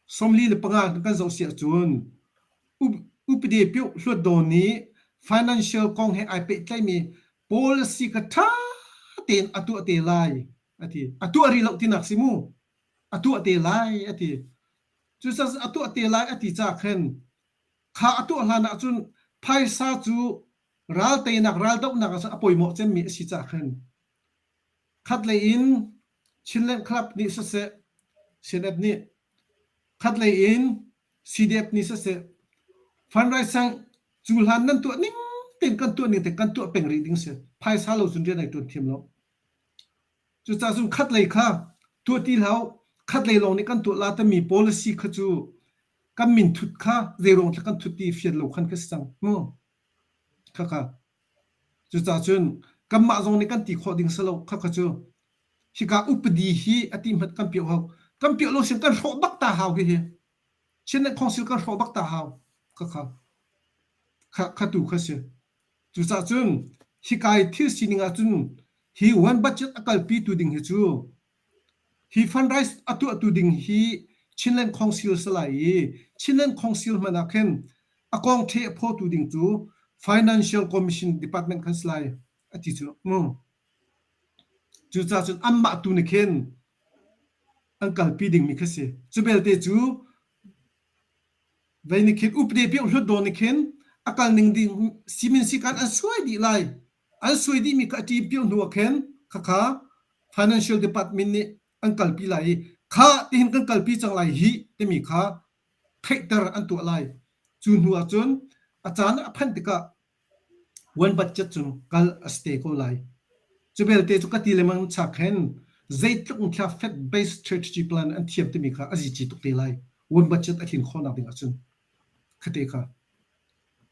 45 kan zoh si ahcun upade pioh hluatdaw nih financial kong he ai pehtlaimi policy kha ṭha tein a tuah te lai a ti. A tuah rih lo tinak si mu. A tuah te lai a ti. Cucaah a tuah te lai a ti caah khan Kha a tuah hlan ahcun phaisa cu ral teinak ral dohnak ah cun a pawimawh cemmi a si caah khan khatlei in Chinland Club nih siseh CNF nih khatlei in CDF nih siseh fundraising cu hlan nan tuah ning tein kan tuah ning te kan tuah peng rih ding si phaisa lo cun rian ai tuan thiam lo Cucaah cun khatlei kha tuah ti hlah u, khatlei lawng nih kan tuah la timi policy kha cu kan min thut kha zeiruang thla kan thut ti fian lo khan ka si cang mu. Khakha. Cucaah cun kanmah zong nih kan ti khawh ding si lo khakha cu hika upadi hi a ti hmat kan piah hau. Kan piah lo sin kan hrawh bak ta hau hi hi. Chin Council kan hrawh bak ta hau. Khakha. Kha kha tu kha si. Cucaah cun hika i thil sining ahcun hi one budget a kalpitu ding hi cu hi fundraise a tuahtu ding hi Chinland Council si lai i Chinland Council hmanh ah khin a kong ṭhe a phawtu ding cu Financial Commission Department khan si lai a ti cu mu. Cucaah cun anmah tu nih khin an kalpi dingmi kha si. Cu belte cu Vei nih khin upade piah hlutdaw nih khin a kal ning ding simin sikan an suai dih lai. An suai dihmi kha a ṭim piah hnu ah khin khakha financial department nih an kalpi lai i kha tihin kan kalpi cang lai hi timi kha theihter an tuah lai. Cu hnu ah cun a caan a phanh tikah One budget cun kal a si te ko lai. Cu belte cu ka ti lengmang chak hin zeitluk in thla fed based strategy plan an thiam timi kha a zici tuk te lai. One budget a tlin khawhnak ding ahcun khate kha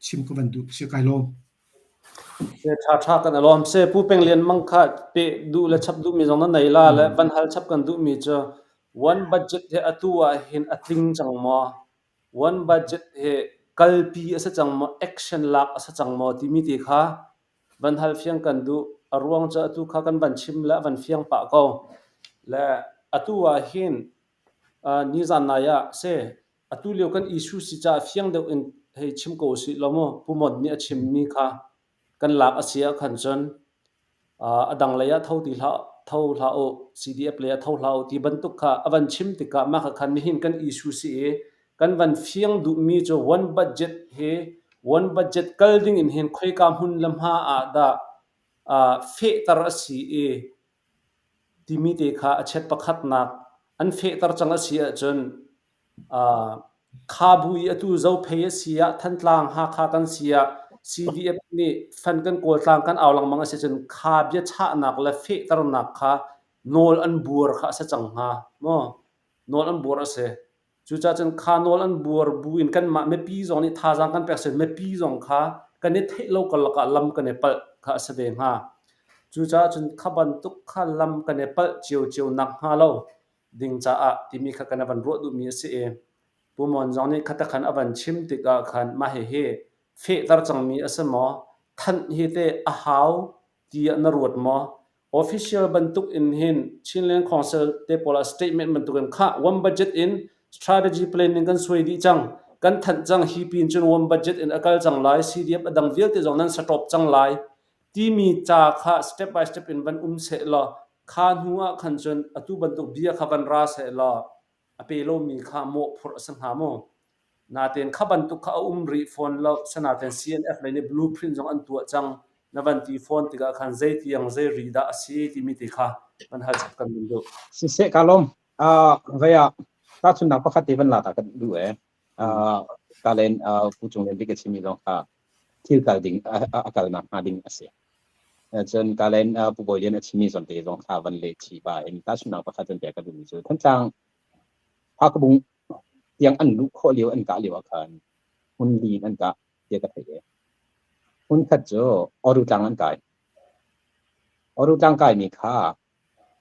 chim ka van duh si kai lawm. Se tha tha kan alawm se pu peng lian mang kha pe duh le chap duh mi zong na nei la le van hal chap kan duh mi cu one budget he atu ah hin a tling cang maw One budget hi kalpi a si cang maw, action lak a si cang maw timi te kha van hal fiang kan duh. A ruang cu atu kha kan van chim le a van fiang pah ko. Le atu ah hin uh, nizan nai ah si atu lio kan issue si caah fiang deuh in hei chim ko usih law mu Pu Mon nih a chimmi kha kan lak a si ah khan cun A dang lei ah tho ti hlah, tho hlah u, CDF lei ah tho hlah u ti bantuk kha a van chim tikah mah kha khan nihin kan issue si i kan van fiang duhmi cu one budget hi one budget kal ding in hin khoika hmun le hma ah dah fehter a si i timi te kha a chet pakhatnak an fehter cang a si ahcun. Kha bu i atu Zophei a si ah, Thantlang, Hakha kan si ah, CDF nih fan kan kawl tlang kan au lengmang a si cun kha biachahnak le fehternak kha nawl an buar kha a si cang hnga maw? Nawl an buar a si. Cucaah cun kha nawl an buar bu in kanmah mipi zong nih thazaang kan pek si mipi zong kha kan i theih lo karlak ah lam kan i palh kha a si ve hnga. Cucaah cun kha bantuk kha lam kan i palh ciocio nak hnga lo ding caah timi kha kan van ruah duhmi a si i Pu Mon zong nih khatakhan a van chim tikah khan mah hihi fehter cangmi a si maw? Thanh hi teh a hau tiah na ruat maw? Official bantuk in hin Chinland Council te pawl ah statement bantuk in khah one budget in strategy planning kan suai dih cang. Kan thanh cang hi pin cun one budget in a kal cang lai. CDF a dang vialte zong nan stop cang lai. Timi ca kha step by step in van um seh law kha hnu ah khan cun atu bantuk bia kha van ra seh law a pe lomi kha mawhphurh a si hnga maw? Natein kha bantuk kha a um rih fawn lo. Sanatein CNF lei nih blueprint zong an tuah cang. Na van ti fawn tikah khan zei tiang zei ri dah a si timi ti kha van hal chap kan duh. Siseh ka lawm. Uh, vei ah tahchunhnak pakhat te van la ta kan duh e. Uh, ka len uh, Pu Cung Lian Bik a chimmi zong kha thil kal ding a kalnak hnga ding a si. Cun ka len Pu Bawi Lian a chimmi zawn te zong kha van leh chih pa in tahchunhnak pakhat van pek ka duhmi cu Thantlang Hakabung tiang an luh khawh lio an kah lio ah khan hmun li in an kah tiah ka theih i hmun khat cu Oru tlang an kai. Oru tlang kaimi kha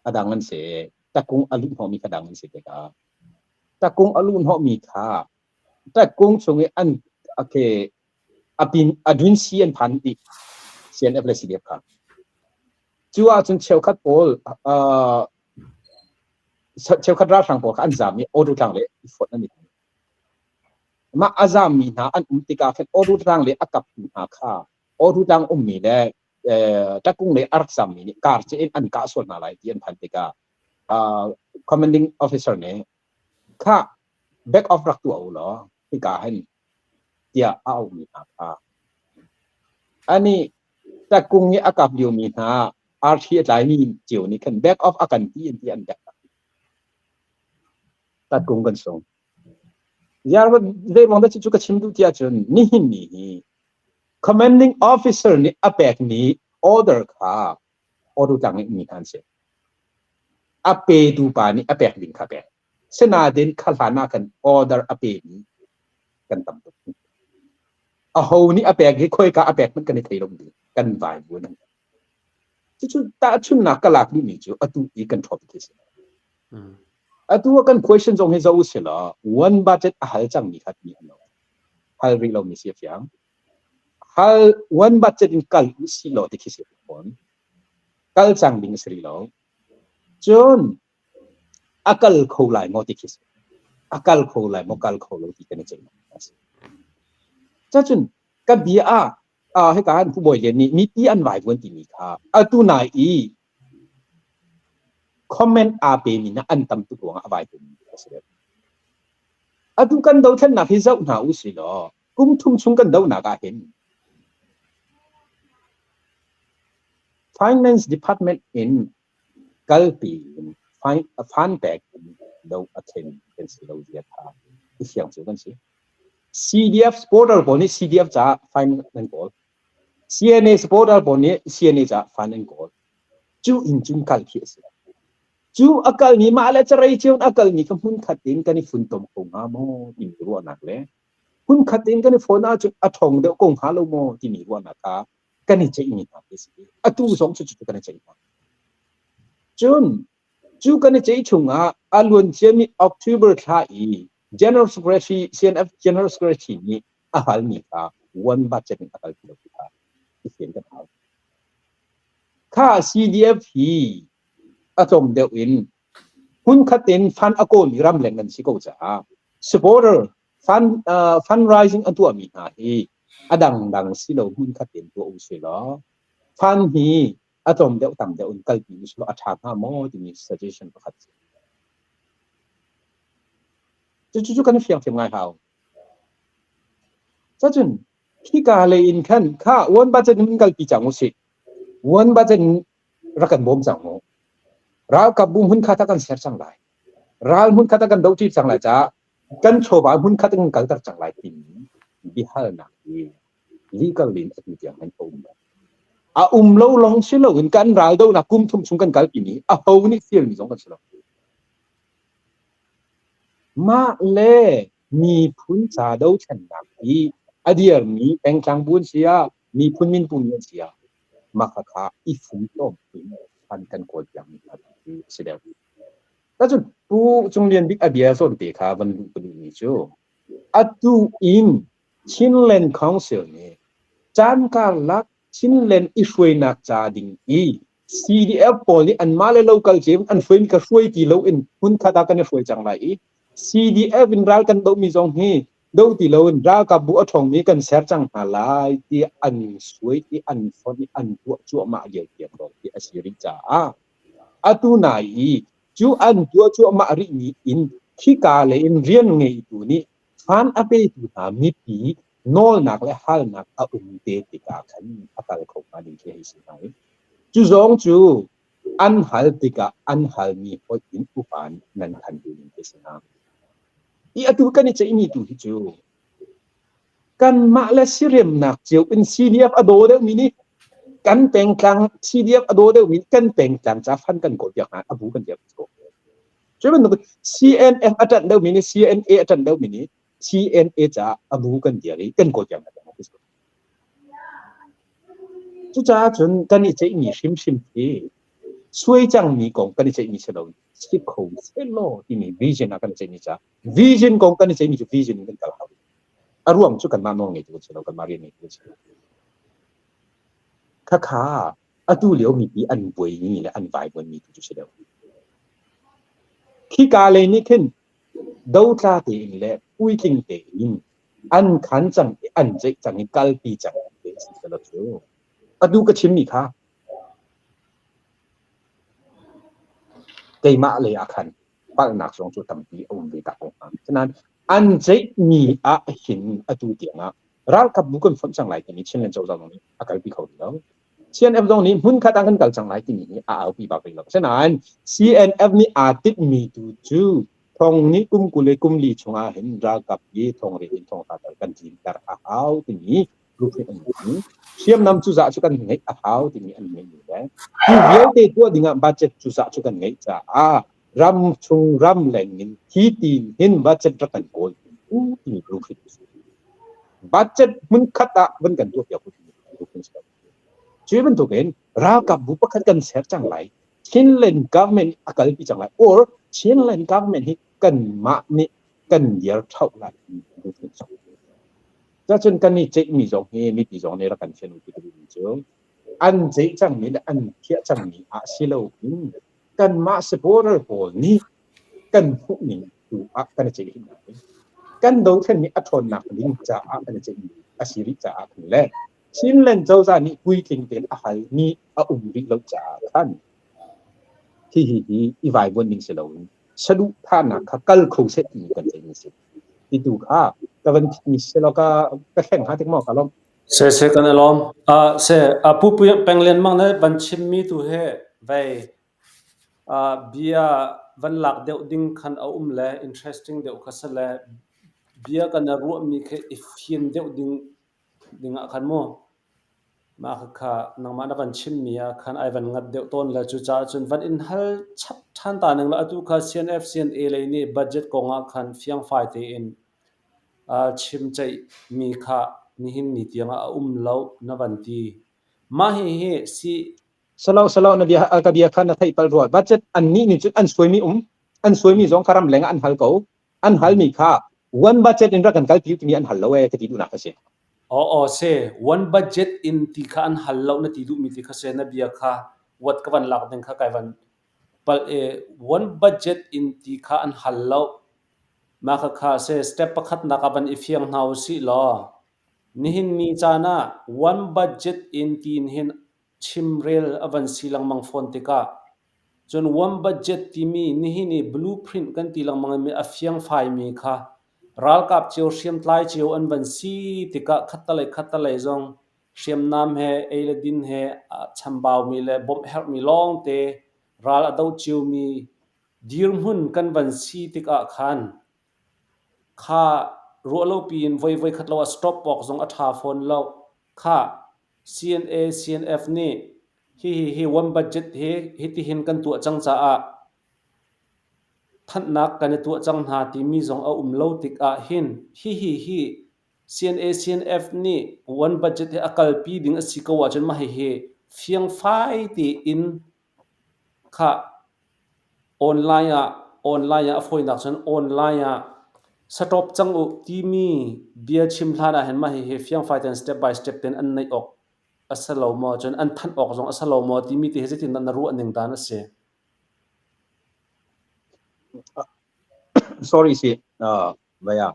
a dang an si. Takung a luh hnawhmi kha dang an si tikah takung a luh hnawhmi kha takung chung i an okay a pin a dun si an phan dih CNF le CDF kha. Cu ahcun cheukhat pawl uh, cheukhat ralhrang pawl kha an zam i Oru tlang le i fonh an i tim. Mah a zammi hna an um tikah khin Oru tlang le a kaptu hna kha Oru tlang ummi le takung le a rak zammi nih kar ce in an kah sual hna lai ti an phan tikah commanding officer nih kha back off rak tuah u law hika hin tiah a auhmi hna kha ani takung i a kap liomi hna arthi a tlaimi cio nih khan back off a kan ti an ti an back takung kan sung Ziar zei dah cu ka chim duh tiah cun nihin ni hi commanding officer nih a pekmi order kha order tlang nih mi hna an si. A petu pa nih a pek ding kha pek. Sinain kha hlan ah khan order a pemi kan tam tuk. Aho nih a pek hi khoika a pek hmanh kan i thei lo ding kan vai buan. Cucu tahchunhnak ka lak duhmi cu atu i kan topic hi si. Atu ah kan question zong hi zoh usih law one budget a hal cangmi kha ti an hal rih lomi si a fiang. Hal one budget in kal usih law ti khi si fawn. Kal cang ding a si rih lo. Cun a kal kho lai maw ti khi si. A kal kho lai maw kal kho lo ti kan i ceih. Cacun ka bia ah ah hika an Pu Bawi Lian nih mipi an vaivuan timi kha atu nai i comment aa pemi na an tam tuk ruangah a vaivuan a si deuh. Atu kan dothlennak hi zoh hna u si law kum thum chung kan donak ah hin Finance Department in kalpi in fund pek in do a thlen kan si lo zia kha i fiang cu kan si. CDF supporter pawl nih CDF caah fund an kawl. CNA supporter pawl nih CNA caah fund an kawl. Cu in cun kal khi a si. Cu a kalmi mah le carei cio in a kalmi kha hmunkhat in kan i funtom kho hnga maw timi ruahnak le hmunkhat in kan i fon ahcun a ṭhawng deuh ko hnga lo maw timi ruahnak kha kan i ceihmi hna khi a si. Atu zong cu cu kan i ceih hna. Cun cu kan i ceih chungah a luan ciami October thla i General Secretary CNF General Secretary nih a halmi kha one budget in a kalpi lo ti kha i fian kan hau. Kha CDF hi a tlawm deuh in hmunkhat in fund a kawlmi ramleng an si ko caah supporter fund uh, fundraising an tuahmi hna hi a dangdang si lo hmunkhat in tuah u si law fund hi a tlawm deuh tam deuh in kalpi u sih law a ṭha hnga maw timi suggestion pakhat si. Cucu cu kan i fiang thiam ngai hau. Cacun khika lei in khan kha one budget in kalpi cang u sih. One budget in rak kan bawm cang mu. Ralkap bu hmun kha ta kan ser cang lai. Ral hmun kha ta kan dohṭi cang lai caah Kan chawva hmunkhat in kan kalter cang lai timi biahalnak hi legal in atu tiang hin a um lo. A um lo lawng si loin kan raldohnak kum thum chung kan kalpi mi aho nih fialmi zong kan si lo. Mah le miphun ca dothlennak i a dirmi pengtlang bu an si ah, miphun min pumi an si ah, mah khakha i funtom in an kan kawlpiakmi hna hi a si deuh. Tacun Pu Cung Lian Bik a bia zawnte kha van luh ka duhmi cu atu in Chinland Council nih caan karlak Chinland i hruainak ca ding i CDF pawl nih anmah le local cio an hruaimi kha hruai ti loin hmunkhat ah kan i hruai cang lai i CDF in ral kan dohmi zong hi do ti loin ralkapbu a ṭhawngmi kan ser cang hna lai tiah an suai i an fonh i an tuah cuahmah lio tiang lawng hi a si rih caah atu nai i cu an tuah cuahmah rihmi in khika lei in rian ngeitu nih fan a petu hna mipi nawlnak le halnak a um te tikah khan a kal kho hnga ding khi hei si hnga i cu zong cu an hal tikah an halmi hoih in upa nih nan khan tu ding khi si hnga. I atu kan i ceihmi tu hi cu kanmah le siremnak cio in CDF a daw deuhmi nih kan pengtlang CDF a daw deuhmi kan pengtlang ca fan kan kawl piak hna a bu kan piak ko. Cu bantuk CNF a ṭanh deuhmi nih CNA a ṭanh deuhmi nih CNA caah a bu kan dir i kan kawl piak hna. Cucaah cun kan i ceihmi hrimhrim hi suai cangmi kong kan i ceihmi si lo si kho sehlaw timi vision ah kan i ceihmi caah vision kong kan i ceihmi cu vision in kan kal hau. A ruang cu kanmah nawl ngeitu kan si lo, kanmah rian ngeitu kan si lo. Khakha atu lio mipi an buaimi le an vaivuanmi tu cu si deuh. Khika lei nih khin dotla tein le puitling tein an khan cang i an ceih cang i kalpi cang ti a si selaw cu atu ka chimmi kha keimah lei ah khan palhnak zong cu tampi a um ve tak ko hnga. Asinain an ceihmi ah hin atu tiangah ralkapbu kan fonh cang lai timi Chinland cozah zong nih a kalpi kho rih lo. CNF zong nih hmunkhat ah kan kal cang lai timi hi a aupi bak rih lo. Asinain CNF nih aa tinhmi tu cu thong nih kum 20 le kum li chungah hin ralkap hi thong riat in thong hra tal kan tlinter a hau timi blueprint an ngeih. Hriamnam cu zah cu kan ngeih a hau timi an ngeih le hi vialte tuah dingah budget cu zah cu kan ngeih caah ram chung ram leng in hi tin hin budget rak kan kawl timi blueprint a si. Budget hmunkhat ah van kan tuah piak timi blueprint si. Cu bantukin ralkapbu pakhat kan ser cang lai. Chinland government a kalpi cang lai or Chinland government hi kanmah nih kan dir ṭhauh lai timi blueprint si. Cacun kan i ceihmi zong hi mipi zong nih rak kan fian u ti ka duhmi cu an ceih cangmi le an thiah cangmi ah si loin kanmah supporter pawl nih kan hmuhning tu ah kan i ceih rih hna. Kan dothlenmi a ṭhawnnak ding caah kan i ceihmi a si rih caah khan le Chinland cozah nih puitling tein a halmi a um rih lo caah khan hihi hi i vaivuan ding si loin saduhthahnak kha kal kho seh timi kan ceihmi a si. Ti tu kha ka van thitmi si law ka ka hleng hnga tik maw ka lawm. Se se kan i lawm. Uh, se uh, Pu Peng Lian Mang na van chimmi tu he vei uh, bia van lak deuh ding khan a um le interesting deuh kha si le bia kan i ruahmi khi i fian deuh ding dingah khan mu mah khakha nangmah na van chimmi ah khan ai van ngat deuh tawn le cucaah cun van in hal chap ṭhan ta ning law atu kha CNF CNA lei nih budget kong ah khan fiangfai tein chimceihmi kha nihin ni tiangah a um lo na van ti. Mah hihi si Salo salo na bia ka bia kha na theih pal rua budget an nih nih cun an suaimi um an suaimi zong kha ram leng ah an hal ko an halmi kha one budget in rak kan kalpi timi an hal lo ee ka ti duhnak a si. Aw aw se one budget in ti kha an hal lo na ti duhmi ti kha se na bia kha wat ka van lak ding kha kai van pal e one budget in ti kha an hal lo mah kha kha se step pakhat nak ah van i fiang hna usih law nihin ni caan ah one budget in tiin hin chimrel a van si lengmang fawn tikah cun one budget timi nihin i blueprint kan ti lengmang mi a fiangfaimi kha ralkap cio hriamtlai cio an van si tikah khattalei khattalei zong hriamnam he ei le din he chambaumi le bawmh herhmi lawngte ral a do ciomi dirhmun kan van si tikah khan. Kha ruah lo piin voi voi khat lo ah stop awk zong a ṭha fawn lo. Kha CNA CNF nih hihi hi one budget hi hitihin kan tuah cang caah thanhnak kan i tuah cang hna timi zong a um lo tikah hin hihi hi CNA CNF nih one budget hi a kalpi ding a si ko ahcun mah hihi fiangfai tein Khah, online ah online ah a fawinak cun online ah stop cang uh timi bia chim hlan ah hin mah hihi fiangfai tein step by step tein an neih awk a si lo maw, cun an thanh awk zong a si lo maw timi te hi zeitindah na ruah ning dan a si? Sorry si, vaya.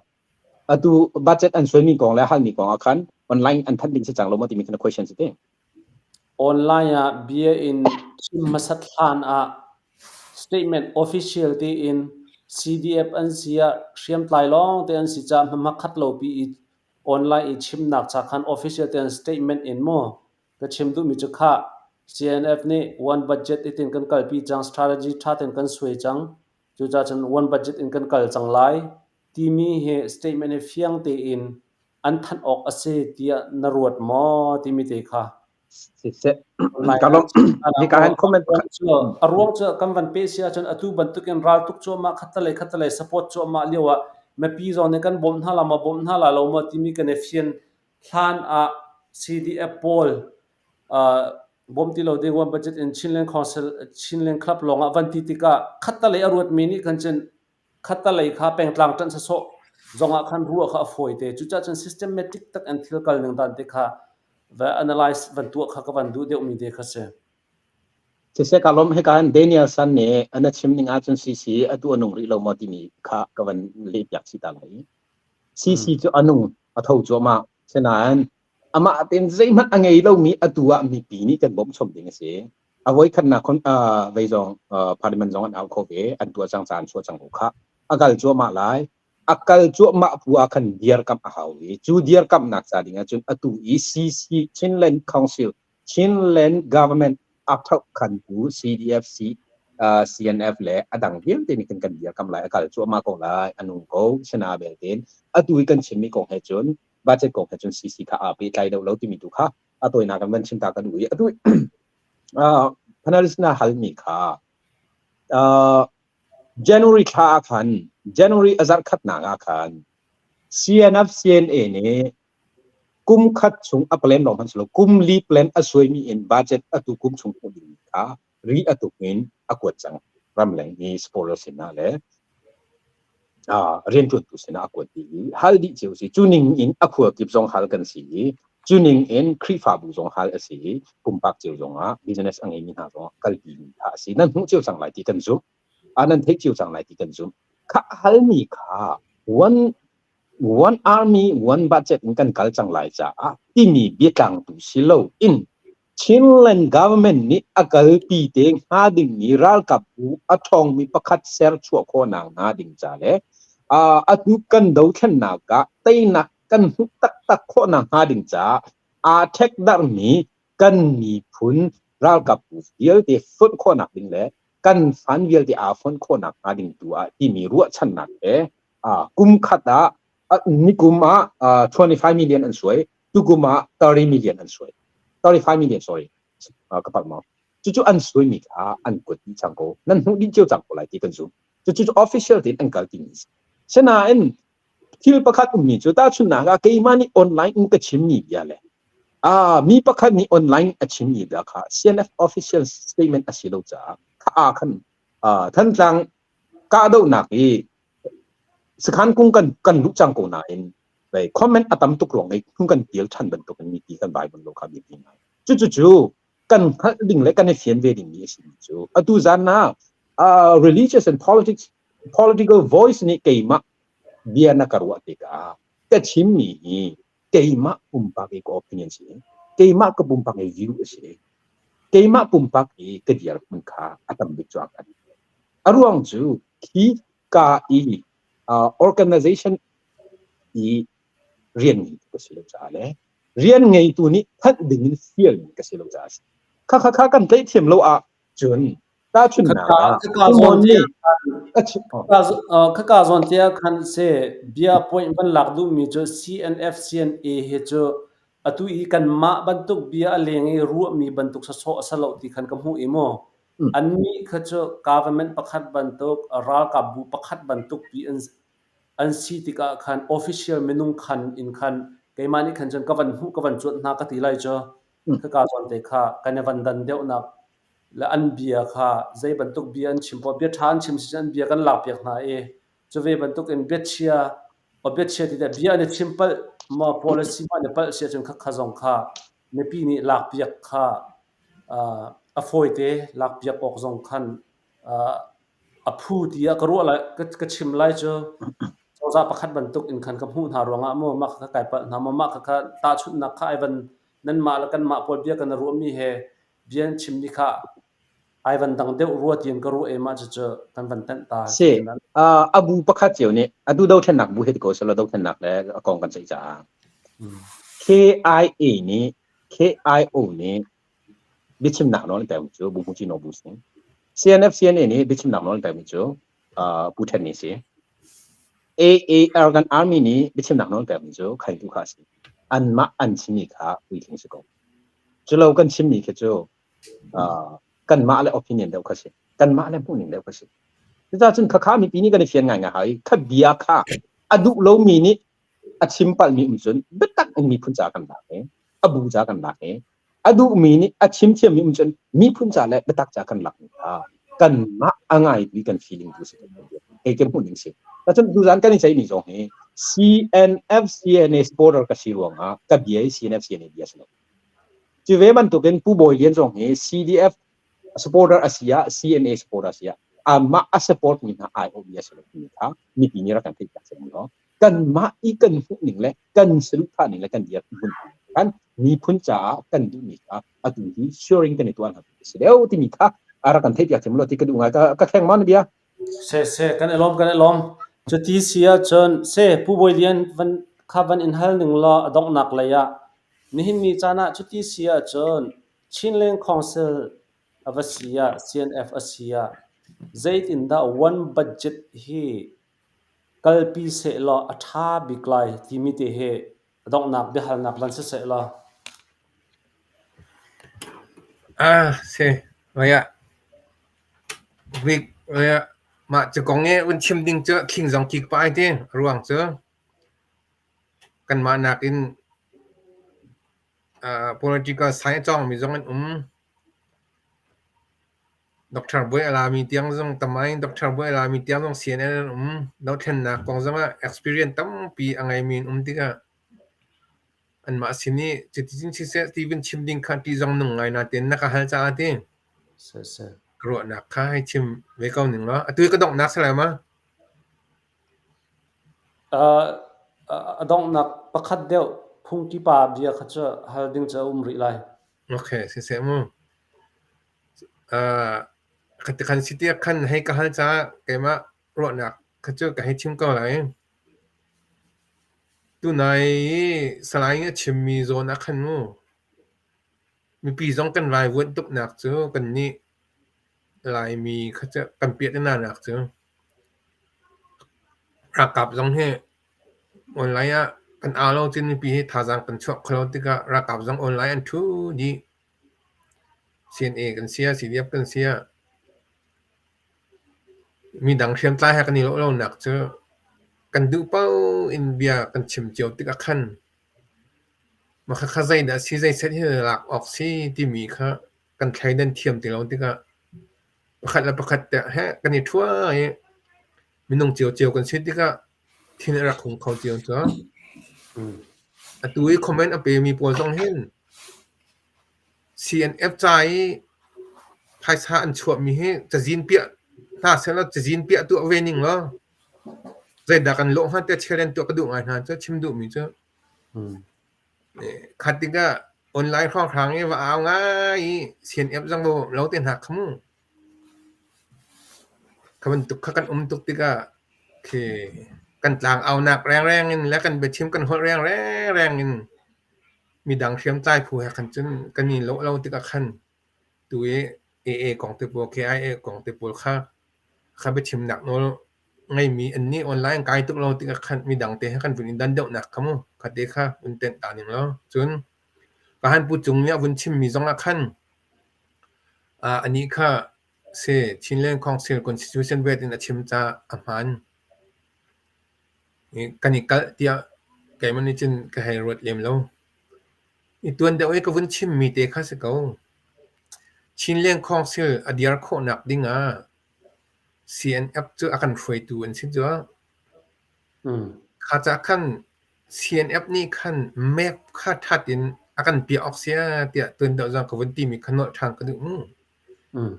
Atu budget an suaimi kong le halmi kong ah khan online an thanh ding si cang lo maw timi khan question si te. Online ah bia in chim hmasat hlan ah statement official tiin CDF an si ah hriamtlai lawngte an si caah hmahma khat lo pi i online i chimnak cha khan official tein statement in maw ka chim duhmi cu khah CNF nih one budget itin kan kalpi cang strategy tha tein kan suai cang cucaah cun one budget in kan kal cang lai timi hi statement hi fiang tein an thanh awk a si tiah na ruat maw timi te kha. Siseh. Ka lawm. Hika hin comment pakhat. A ruang cu kan van pe si ahcun atu bantukin raltuk cuahmah khattelei khattelei support cuahmah lio ah mipi zong nih kan bawmh hna la maw bawmh hna la lo maw timi kan i fian hlan ah CDF pawl bawm ti lo ding one budget in Chinland Council Chinland Club lawng ah van ti tikah khattelei a ruatmi nih khan cun khattalei kha pengtlang ṭanh sawsawh zongah khan ruah kha a fawi te. Cucaah cun systematic tak in thil kal ning dan te kha va analyze van tuah kha ka van duh deuhmi te kha si. Siseh ka lawm hika hin Daniel San nih na chim ning ahcun CC atu a nung rih lo maw timi kha ka van leh piak si ta lai. CC cu a nung a tho cuahmah. Sinain amah tein zeihmanh a ngei lomi atu ah mipi nih kan bawmh chom ding a si. A voi khatnak vei zong parliament zong an au kho ve an tuah cang caan chuah cang ko kha a kal cuahmah lai a kal cuahmah bu ah khan dirkamh a hau i cu dirkamhnak ca ding ahcun atu i CC Chinland Council Chinland Government a khan tu CDFC CNF le a dang vialte nih khan kan dirkamh lai a kal cuahmah ko lai a nung ko sina beltein atu i kan chimmi kong he cun budget kong he cun CC kha aa pehtlai deuh lo timi tu kha a tawinak kan van chim ta ka duh i atu panelist na halmi kha January thla ah khan January a zarh khatnak ah khan CNF CNA nih kum khat chung a plan lawng hmanh si lo kum li plan a suaimi in budget atu kum chung hmuh ding kha ri a tuk in a kuat cang ramleng i supporter sinah le rianṭuantu sinah a kuat dih i hal dih cio si. Cu ning in a khua kip zong hal kan si i cu ning in Khrihfabu zong hal a si i pumpak cio zong ah business a ngeimi hna zong ah kalpi mi kha a si. Nan hmuh cio cang lai ti kan zumh. Nan theih cio cang lai ti kan zumh. Kha halmi kha one one army one budget in kan kal cang lai caah timi biatlang tu si lo in Chinland government nih a kalpi te hnga dingmi ralkap bu a ṭhawngmi pakhat serchuah khawhnak hnga ding ca le atu kan dothlennak ah teinak kan hmuh taktak khawhnak hnga ding caah aa ṭhekdarhmi kan miphun ralkap bu vialte fonh khawhnak ding le kan fan vialte aa fonh khawhnak hnga ding tu ah timi ruahchannak he kum khat ah nikum ah 25 million an suai tukum ah 30 million an suai 35 million sorry ka palh maw cucu an suaimi kha an kuat dih cang ko nan hmuh dih cio cang ko lai ti kan zum cucu official tein an kal timi sinain thil pakhat ummi cu tahchunhnak ah keimah nih online in ka chimmi bia le mi pakhat nih online a chimmi bia kha CNF official statement a si lo caah kha ah khan Thantlang kahdohnak i sakhan kung kan kan luh cang ko nain vei comment a tam tuk ruang i hung kan tial ṭhan bantuk in mipi kan vai lo kha biapi ngai. Cucucu kan hngalh ding le kan i fian ve dingmi a simi cu atu zan ah religious and politics political voice nih keimah bia na ka ruah tikah ka chimmi hi keimah pumpak i ka opinion si keimah ka pumpak i view a si keimah pumpak i ka dirhmun kha a tam bik cu a kan a ruang cu khi ka i organization i rian ngeitu ka si lo caah le rian ngeitu nih thanh ding in fialmi ka si lo caah a si. Kha kha kha kan tlaih thiam lo ah cun Tahchunhnak ah, Pu nih Khaka zawn te ah khan se bia point van lak duhmi cu CNF CNA hi cu atu i kanmah bantuk bia a leng i ruahmi bantuk sawsawh a si lo ti khan ka hmuh i mu. Annih kha cu government pakhat bantuk, ralkap bu pakhat bantuk pi an an si tikah khan official minung khan in khan keimah nih khan cun ka van hmuh ka van cuanh hna ka ti lai cu. Khaka zawn te kha kan i van dan deuhnak le an bia kha zei bantuk bia an chim poah bia ṭha an chim si an bia kan lakpiak hna i cu ve bantuk in biachia o biachia ti bia an i chim palh maw policy ma an i palh si ahcun khakha zong kha mipi nih lakpiak kha a fawite lakpiak awk zong khan a phu tiah ka ruah lai ka chim lai cu cozah pakhat bantuk in khan ka hmuh hna ruangah maw mah kha kai palh hna maw mah kha tahchunhnak kha ai van nanmah le kanmah pawl bia kan ruahmi he bia an chimmi kha ai van dang deuh rua tiin ka ruah i mah cucu kan van tenh ta. Si. A bu pakhat cio nih atu dothlennak bu hi ti ko selaw dothlennak le a kong kan ceih caah KIA nih KIO nih biachimnak nawl an pekmi cu Bu Hmu Ci Naw Bu si. CNF CNA nih biachimnak nawl an pekmi cu Pu Ṭhen Ni si. AA Arakan Army nih biachimnak nawl an pekmi cu Khaing Tu kha a si. Anmah an chimmi kha puitling si ko. Culo kan chimmi khi cu kanmah le opinion deuh kha si. Kanmah le hmuhning deuh kha si. Cucaah cun khakha mipi nih kan i fian ngaingai hau i kha bia kha a duh lomi nih a chim palhmi um cun biatak in miphun ca kan lak i a bu ca kan lak i a duhmi nih a chim thiammi um cun miphun ca le biatak ca kan lak mi kha kanmah a ngaitu kan feeling tu si kei kan hmuh ning si. Cun tuzan kan i ceihmi zong hi CNF CNA supporter ka si ruangah ka bia hi CNF CNA bia si lo. Cu ve bantukin Pu Bawi Lian zong hi CDF supporter a si ah CNA supporter a si ah amah a support mi hna ai awh mi a si lo timi kha mipi nih rak kan theih piak si lo. Kanmah i kan hmuh ning le kan saduhthah ning le kan dir hmun kan miphun caah kan duhmi kha atu hi sharing kan i tuah hna si deuh timi kha a rak kan theih piak thiam lo ti ka duh ngai ka thleng ma na bia. Se se kan i lawm kan i lawm. Cuti si ahcun se Pu Bawi Lian van kha van in hal ning law a donghnak lei ah nihin ni caan ah cuti si ahcun Chinland Council a va si ah CNF a si ah zeitindah one budget hi kalpi sehlaw a ṭha bik lai timi te hi a donghnak biahalnak van si sehlaw. Ah si, ah Greek mah cu kong i vun chim ding cu thling zong kik pah ai ti. A ruang cu kanmah nakin political science a cawngmi zong an um. Doctor Bawi a lami tiang zong tam ai. Doctor Bawi a lami tiang zong CNN an um. Dothlennak kong zongah experience tampi a ngeimi an um tikah Anmah sin i cuticun siseh ti vun chim ding kha ṭih zong nung ngai nain na ka hal caah ti. Siseh. Ka ruahnak kha hei chim ve ko ning law. Atu hi ka donghnak si lai ma? A donghnak pakhat deuh phungki pa bia kha cu hal ding cu a um rih lai. Okay, siseh mu. Uh, khan si tiah khan hei ka hal caah keimah ruahnak kha cu ka hei chim ko lai. Tunai i Salai nih a chimmi zawn ah khan mu, mipi zong kan vaivuanh tuknak cu kannih Laimi kha cu kan piahtananak cu ralkap zong hi online ah kan au lo cun mipi hi thazaang kan chuah kho lo tikah ralkap zong online an ṭhu dih. CNA kan si ah CDF kan si ah Midang hriamtlai he kan i lawh lonak cu kan duh paoh in bia kan chim cio tikah khan mah khakha zeidah a si, zeiset hi lak awk si timi kha kan thleidan thiam ti lo tikah pakhat le pakhat te he kan i ṭhua i minung ciocio kan si tikah thin a rak hung kho cio cu. Atu i comment a pemi pawl zong hin CNF ca i phaisa an chuahmi hi cazin piah hna sehlaw cazin piah tuah ve ning law zeidah kan lawh hnga tiah challenge tuah ka duh ngai hna cu chim duhmi cu. Khat tikah online hrawnghrang i va au ngai i CNF zong va bawmh lo te hna kha mu. Kha bantuk kha kan um tuk tikah khi kan tlang aunak rengreng in le kan biachim kan holh rengreng in midang hriamtlai phu he khan cun kan i lawh lo tikah khan tu i. AA kong te pawl, KIA kong te pawl kha kha biachimnak nawl ngeimi an nih online kai tuk lo tikah khan midang te he kan vun i dan deuhnak kha mu kha te kha vun tenh ta ning law. Cun ka han pu cung nih a vun chimmi zong ah khan anih kha si Chinland Council Constitution vet in a chim caah a hmaan. Kan i kalh tiah keimah nih cun ka hei ruat lem lo. I tuan deuh i ka vun chimmi te kha si ko. Chinland Council a dir khawhnak ding ah CNF cu a kan hruaitu an si cu. Kha ca khan CNF nih khan map kha ṭhat in a kan piah awk si tiah tuan deuh zong ka vun timi kha nolh ṭhan ka duh mu.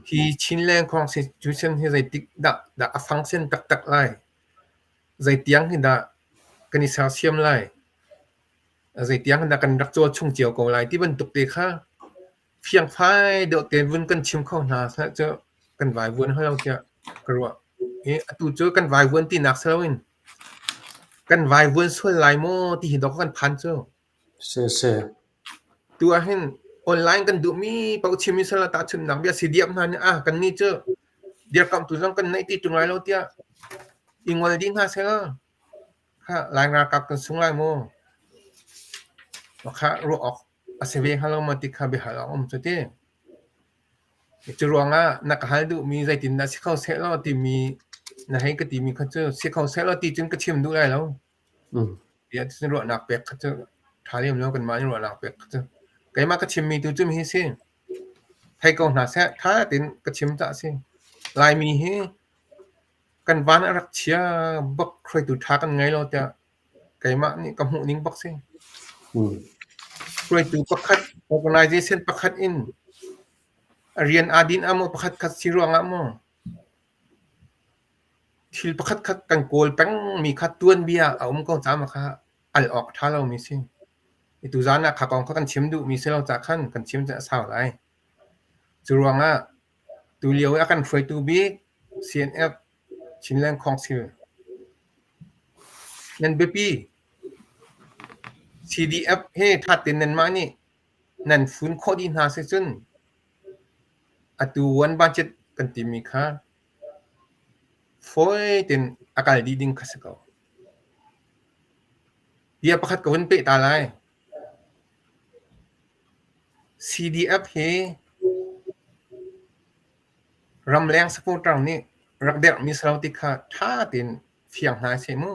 Hi Chinland Constitution hi zeitik dah dah a function taktak lai? Zeitiang hi dah kan i sersiam lai? Zeitiang hi dah kan rak cawl chung cio ko lai ti bantuk te kha fiangfai deuh tein vun kan chim kho hna seh cu kan vaivuan halo tiah ka ruah. I atu cu kan vaivuan tinak si loin kan vaivuan sual lai maw ti hi dawk kan phan cu. Siseh. Tu ah hin online kan duhmi paoh chim i sal tahchunhnak bia CDF hna nih ah kannih cu dirkamhtu zong kan neih ti ṭung lai lo tiah i ngol dih hna seh law kha Lai ralkap kan sung lai maw? Kha ruah awk a si ve hnga lo maw ti kha biahal awk um cu ti. Cu ruangah na ka hal duhmi zeitindah si kho seh law timi na hei ka timi kha cu si kho seh law ti cun ka chim duh lai lo. Tiah cun ruahnak pek kha cu ṭha lem lo kanmah nih ruahnak pek kha cu. Keimah ka chimmi tu cu hi si. Thei ko hna seh ṭha tein ka chim caah a si. Laimi hi kan van a rak chia bak hruaitu ṭha kan ngei lo tiah keimah nih ka hmuh ning bak si. Hruaitu pakhat organization pakhat in a rian aa din ah maw pakhat khat si ruangah maw Thil pakhatkhat kan kawl pengmi kha tuanbia a um ko caah kha al awk a ṭha lomi a si. Tuzaan ah kha kong kha kan chim duhmi si lo caah khan kan chim cu a sau lai. Cu ruangah tulio i a kan hruaitu bik CNF Chinland Council nan biapi. CDF he ṭha tein nanmah nih nan fun khawh dih hna sicun atu one budget kan timi kha Fawi tein a kal dih ding kha si ko. Bia pakhat ka hun peh ta lai. CDF hi ramleng supporter nih rak derhmi si lo ti kha ṭha tein fiang hna seh mu.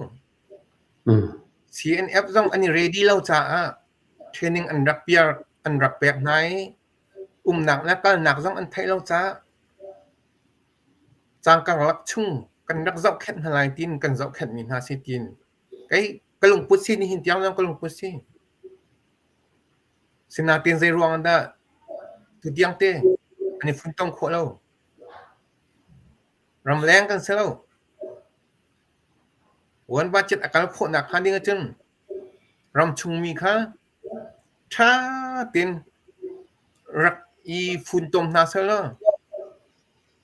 CNF zong an i ready lo caah training an rak piar an rak pek hna i umnak le kalnak zong an theih lo caah Cangkarlak chung kan rak zohkhenh hna lai tiin kan zohkhenhmi hna si tiin kei ka lungput si nihin tiang zong ka lungput si. Sinain zei ruang dah tutiang te an i funtom khawh lo. Ramleng kan si lo. One budget a kal khawhnak hnga ding ahcun ramchungmi kha ṭha tein rak i funtom hna sehlaw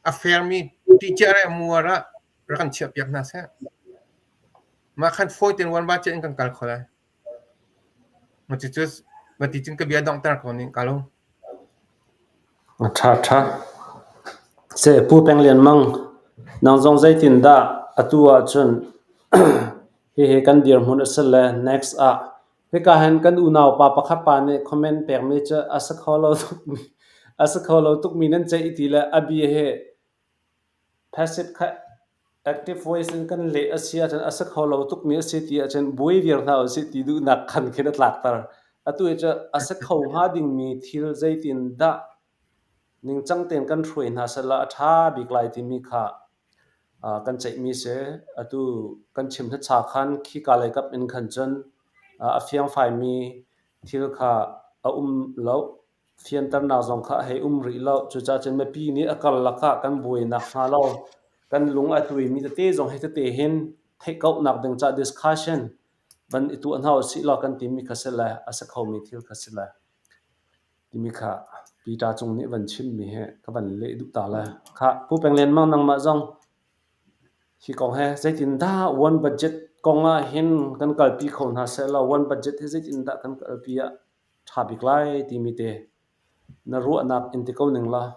a fairmi ṭihciar le muar ah rak kan chiahpiak hna seh. Mah khan fawi tein one budget in kan kal kho lai. Cucu mati cun ka bia donghter ko ning ka lo. A ṭha ṭha. Seh Pu Peng Lian Mang, nang zong zeitindah atu ahcun hihi kan dirhmun a si le next ah hika hin kan unau pa pakhat pa nih comment pekmi cu a si kho lo tukmi a si kho lo tukmi nan ceih ti le a bia hi Passive kha active voice in kan leh a si ahcun a si kho lo tukmi a si ti ahcun buai viar hna usih ti duhnak khan khin a tlakter. Atu hi cu a si kho hnga dingmi thil zeitin dah ningcang tein kan hruai hna sehla a ṭha bik lai timi kha kan ceihmi si. Atu kan chim hnacha khan khika lei kap in khan cun a fiangfaimi thil kha a um lo. Fianternak zong kha a hei um rih lo. Cucaah cun mipi nih a karlak ah kan buai nakhnga lo kan lung a tuimi tete zong hi tete hin theih kauhnak ding caah discussion van i tuah hna usih law kan timi kha si le a si khomi thil kha si le timi kha Peter Cung nih van chimmi hi ka van leh duh ta le. Khah Pu Peng Lian Mang nangmah zong hi kong he zeitindah one budget kong ah hin kan kalpi kho hna seh law one budget hi zeitindah kan kalpi ah ṭha bik lai timi te na ruahnak in ti ko ning law.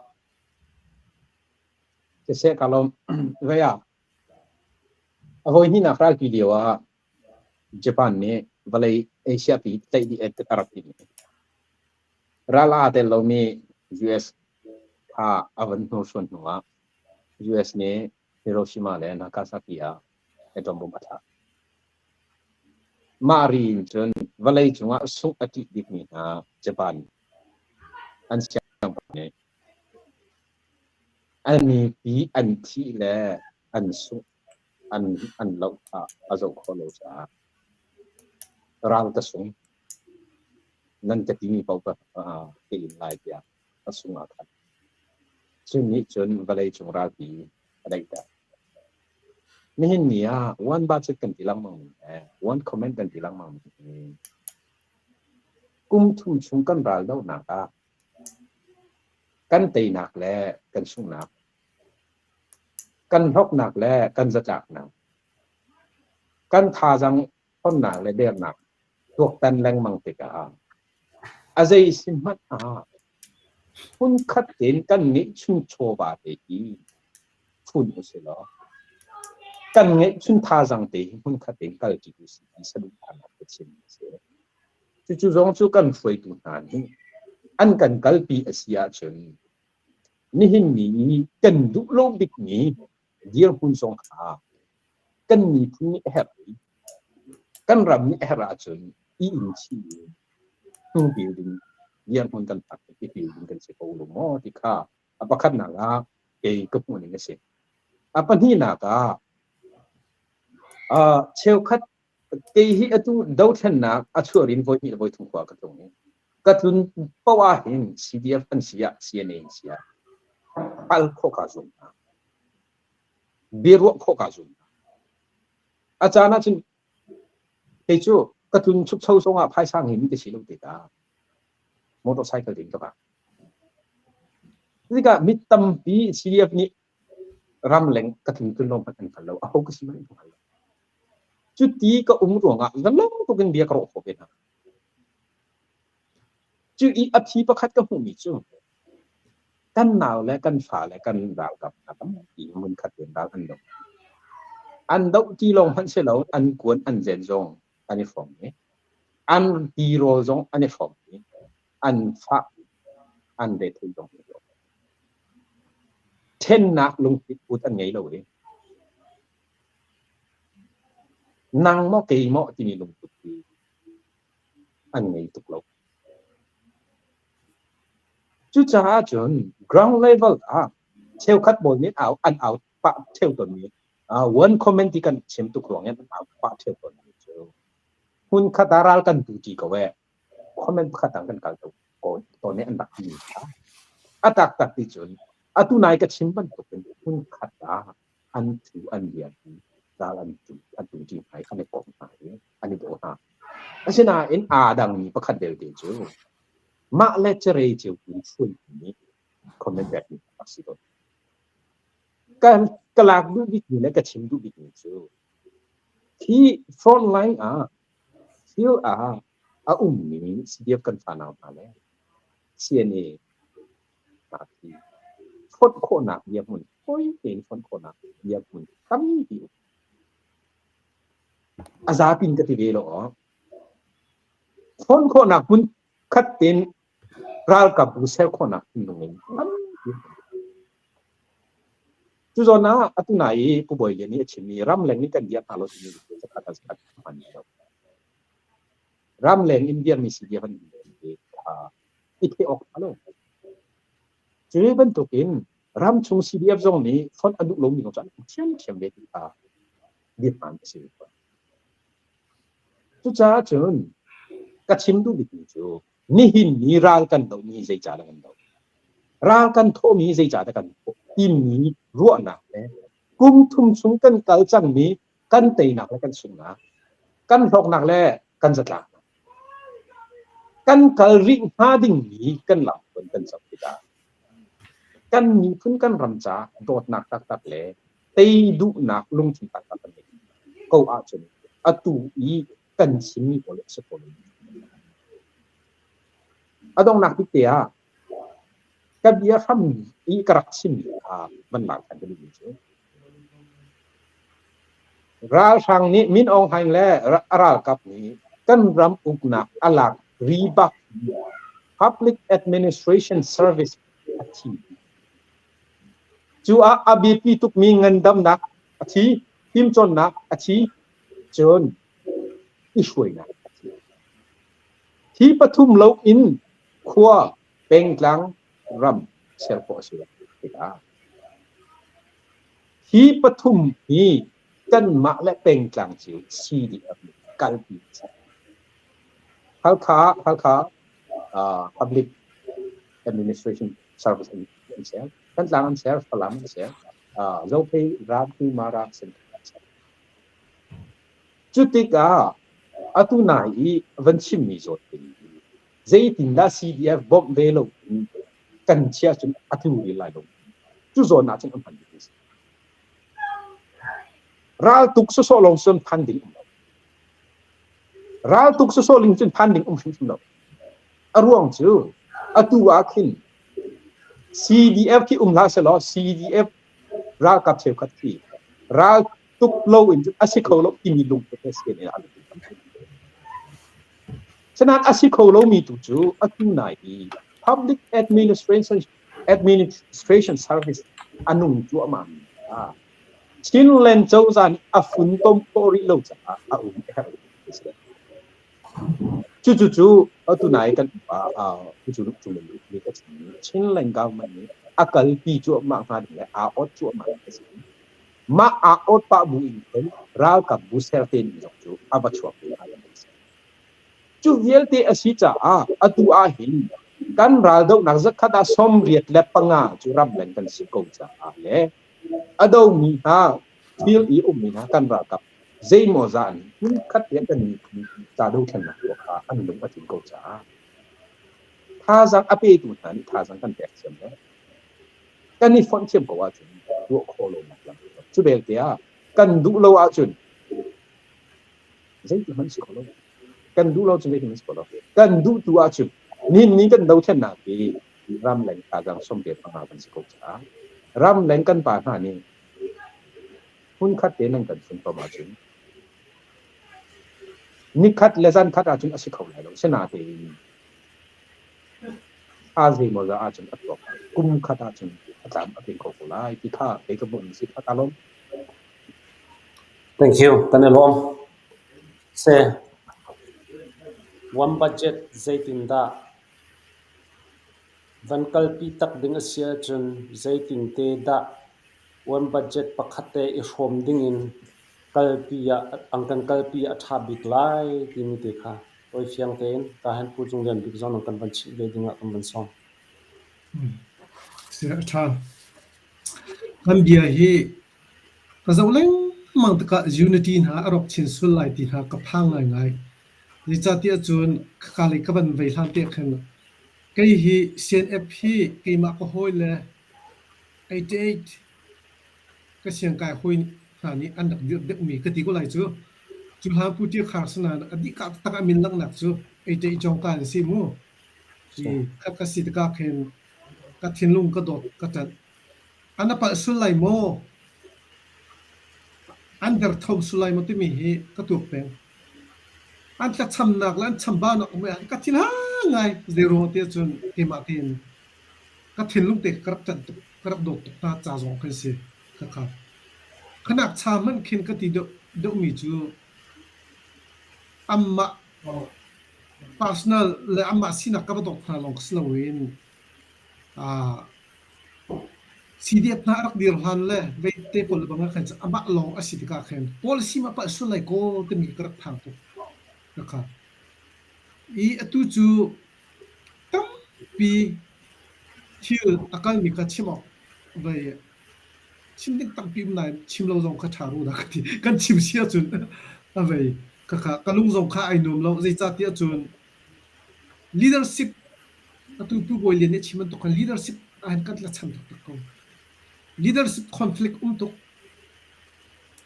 Siseh ka lawm. Vei ah a voi hnihnak ralpi lio ah Japan nih vawlei Asia pi tlaih dih a rak timh. Ral aa tel lomi US kha a van hnursuan hnu ah US nih Hiroshima le Nagasaki ah atom bomb a thlak. Mah ri in cun vawlei cungah sungh a ṭih bikmi hna Japan an siangpahrang nih an mipi an thih le an sungh an loh kha a zoh khawh lo caah ral ka sung nan ka timi paoh ka in lai tiah a sung ah khan. Cu nih cun vawleicung ralpi a daihter. Nihin ni ah one budget kan ti lengmang mi le one comment kan ti lengmang mi hi kum thum chung kan ral dohnak ah kan teinak le kan sunghnak, kan hlawknak le kan zatlaknak, kan thazaang ṭhawnnak le dernak tuaktan lengmang tikah a zei si hmanh ah hmunkhat tein kan ngeihchun chawva te hi fun usih law kan ngeihchun thazaang te hi hmunkhat tein kalṭi usih ti saduhthahnak ka chim a si. Cucu zong cu kan hruaitu hna nih an kan kalpi a si ahcun nihin ni i kan duh lo bikmi dirhmun zong kha kan miphun nih a herh i kan ram nih a herh ahcun i in chih i hnupil ding dirhmun kan phak i pil ding kan si ko lo maw ti kha a pakhatnak ah kei ka hmuh ning a si. A pahnihnak ah cheukhat kei hi atu dothlennak a chuah rin voi hnih le voi thum khua ka tlung i ka tlun paoh ah hin CDF an si ah CNA an si ah pal khawh kaa zuam hna. Biaruah khawh kaa zuam hna. A caan ahcun kei cu ka tlun chukcho zongah phaisa ngeimi ka si lo tikah motorcycle in ka vak. Tikah mi tampi CDF nih ramleng ka tlun tlun lawng hmanh an hngal lo. Aho ka si hmanh an hngal lo. Cuti ka um ruangah zalong tuk in bia ka ruah khawh ve hna. Cu i a phi pakhat ka hmuhmi cu kan nau le kan fa le kan ralkap hna tampi hmunkhat in ral an do. An doh ti lawng hmanh si lo, an kuan an zen zong an i hrawm i an tirawl zong an i hrawm i an fah an rethei zong an i hrawm. Ṭhennak lungthin put an ngei lo i nang maw kei maw timi lungput hi an ngei tuk lo. Cucaah cun ground level ah cheukhat pawl nih au an au pah ṭheo tawnmi one comment ti kan chim tuk ruang in an au pah ṭheo tawnmi cu hmunkhat ah ral kan tu ṭi ko ee comment pakhat ah kan kal ko tawn i an rak ti kha a taktak ti cun atu nai ka chim bantuk in hmunkhat ah an thu an lian i ral an tu an tu ṭi hna i an i kom hna i an i daw hna. Asinain aa dangmi pakhat belte cu mah le carei cio in hruaitu nih comment pekmi a si ko. Ka, ka lak duh bikmi le ka chim duh bikmi cu hi front line ah field ah a ummi CDF kan fanau hna le CNA hna khi fonh khawhnak dirhmun fawi tein fonh khawhnak dirhmun tampi um. A zapi in ka ti ve lo aw. Fonh khawhnak hmun khat tein ralkap bu ser khawhnak thinlung in tampi um. Cu zawn ah atu nai i Pu Bawi Lian nih a chimmi ramleng in kan dirh hna lo timi zakhat ah zakhat hman lo. Ramleng in dirmi si dir an i theih awk a lo. Cu bantukin ramchung CDF zong nih fonh a duh lomi zong cu an ṭhiamṭhiam ve ti kha biahmaan a si. Cucaah cun ka chim duh bikmi cu nihin ni ral kan dohmi zeicah dah kan doh? Ral kan thawhmi zeicah dah kan thawh? Timi ruahnak le kum thum chung kan kal cangmi kan teinak le kan sunghnak, kan hlawknak le kan zatlaknak, kan kal rih hnga dingmi kan lamthluan kan zoh tikah kan miphun kan ram ca dawtnak taktak le tei duhnak lungthin taktak kan ngeih ko ahcun atu i kan chimmi pawl a si ko lo. A donghnak bik te ah ka bia hram i ka rak chimmi kha van lak ṭhan ka duhmi cu ralhrang nih Min Aung Hlaing le a ralkap nih kan ram uknak a lak ri bak Public Administration Service a thi. Cu ah a biapi tukmi ngandamnak a thi, fimcawnnak a thi, cun i hruainak a thi. Hi pathum lo in khua, pengtlang, ram ser khawh a si tikah hi pathum hi kanmah le pengtlang cio CDF nih kalpi a si. Halkha Halkha uh, Public Administration Service an ser. Thantlang an ser, Falam an ser, uh, Zophei, Rampi, Mara, Senthang an ser. Cu tikah atu nai i van chimmi zawt ding hi zeitindah CDF bawmh ve lo in kan chiah cun a tlu rih lai lo. Cu zawn ah cun an hman ding a si. Raltuk sawsawh lawng cun phan ding um lo. Raltuk sawsawh ling cun phan ding um hrimhrim lo. A ruang cu atu ah khin CDF khi um hlah selaw CDF ralkap cheukhat khi ral tuk lo in cun a si kho lo timi lungput he sian in a Sinain a si kho lomi tu cu atu nai i public administration administration service a nung cuahmah mi kha Chinland cozah nih a funtom khawh rih lo caah a um a herh ti si. Cucu cu atu nai kan upa cu cu nih a chimmi Chinland government nih a kalpi cuahmah hnga ding le aa awt cuahmah a si. Mah aa awt pah bu in khin ralkap bu ser te ning zong cu a va chuak ve lai an si. Cu vialte a si caah atu ahhin kan raldohnak zakhat ah 85 cu ramleng kan si ko caah le a domi hna thil i ummi hna kan ralkap zeimawzah nih hmunkhat te kan miphun ca dothlennak tuah kha an lung a tlin ko caah thazaang a petu hna nih thazaang kan pek thiam le kan i fonh thiam ko ahcun tuah khawh lonak lam cu belte ah kan duh lo ahcun zeiti hmanh si kho lo kan duh lo cun zeiti hmanh si kho lo kan duh tu ahcun nin ni kan dothlennak hi ramleng thazaang 15 kan si ko caah ramleng kan pa hna nih hmunkhat te nan kan funtom ahcun nikhat le zankhat ahcun a si kho lai lo sinatein a zeimawzah ahcun a tuak lai kum khat ahcun a tlam a tling kho ko lai ti kha kei ka hmuh si kha ka lawm. Thank you. Kan i lawm. Se one budget zeitindah van kalpi tak ding a si ahcun zeitin te dah one budget pakhat te i hrawm ding in kalpi ah an kan kalpi ah a ṭha bik lai timi te kha tawifiang tein kahan Pu Cung Lian Bik zong kan van chimh ve ding ah kan van sawm. Si a ṭha. Kan bia hi ka zoh lengmang tikah unity hna a rawk chin sul lai ti hna ka phang ngaingai. Zeicahtiah cun khaka lei ka van vei hlan te khin kei hi CNF hi keimah ka hawi le 88 ka siangkai hawi hna nih an rak dirh deuhmi ka ti ko lai cu. Cu hlan Pu Ṭial Khar sinain a dih ka taktak a min langhnak cu 88 Cawngka an si mu. Hi khat ka si tikah khin ka thinlung ka dawt ka ṭanh. An a palh sul lai maw? An derthawm sul lai maw timi hi ka tuak peng. An tlachamnak le an chambaunak um ah ka thin hang ngai. Zeiruang tiah cun keimah tein ka thinlung te ka rak ṭanh tuk, ka rak dawt tuk hna ca zong kan si. Khakha. Khanak cha hmanh khin ka ti deuh deuhmi cu anmah personal le anmah sinak ka va dawt hna lawng si loin ah CDF hna a rak dir hlan le vei te pawl le bang ah khan amah lawng a si tikah khin policy ma palh sul lai kaw timi ka rak phang tuk. Khakha. I atu cu tampi thil a kalmi kha chim awk vei chim ding tampi um nain chim lo zong kha ṭha ru dah ka ti. Kan chim si ahcun a vei khakha ka lung zong kha ai nuam lo. Zeicahtiah cun leadership atu Pu Bawi Lian nih a chim bantuk khan leadership ahhin kan tlachan taktak ko. Leadership conflict um tuk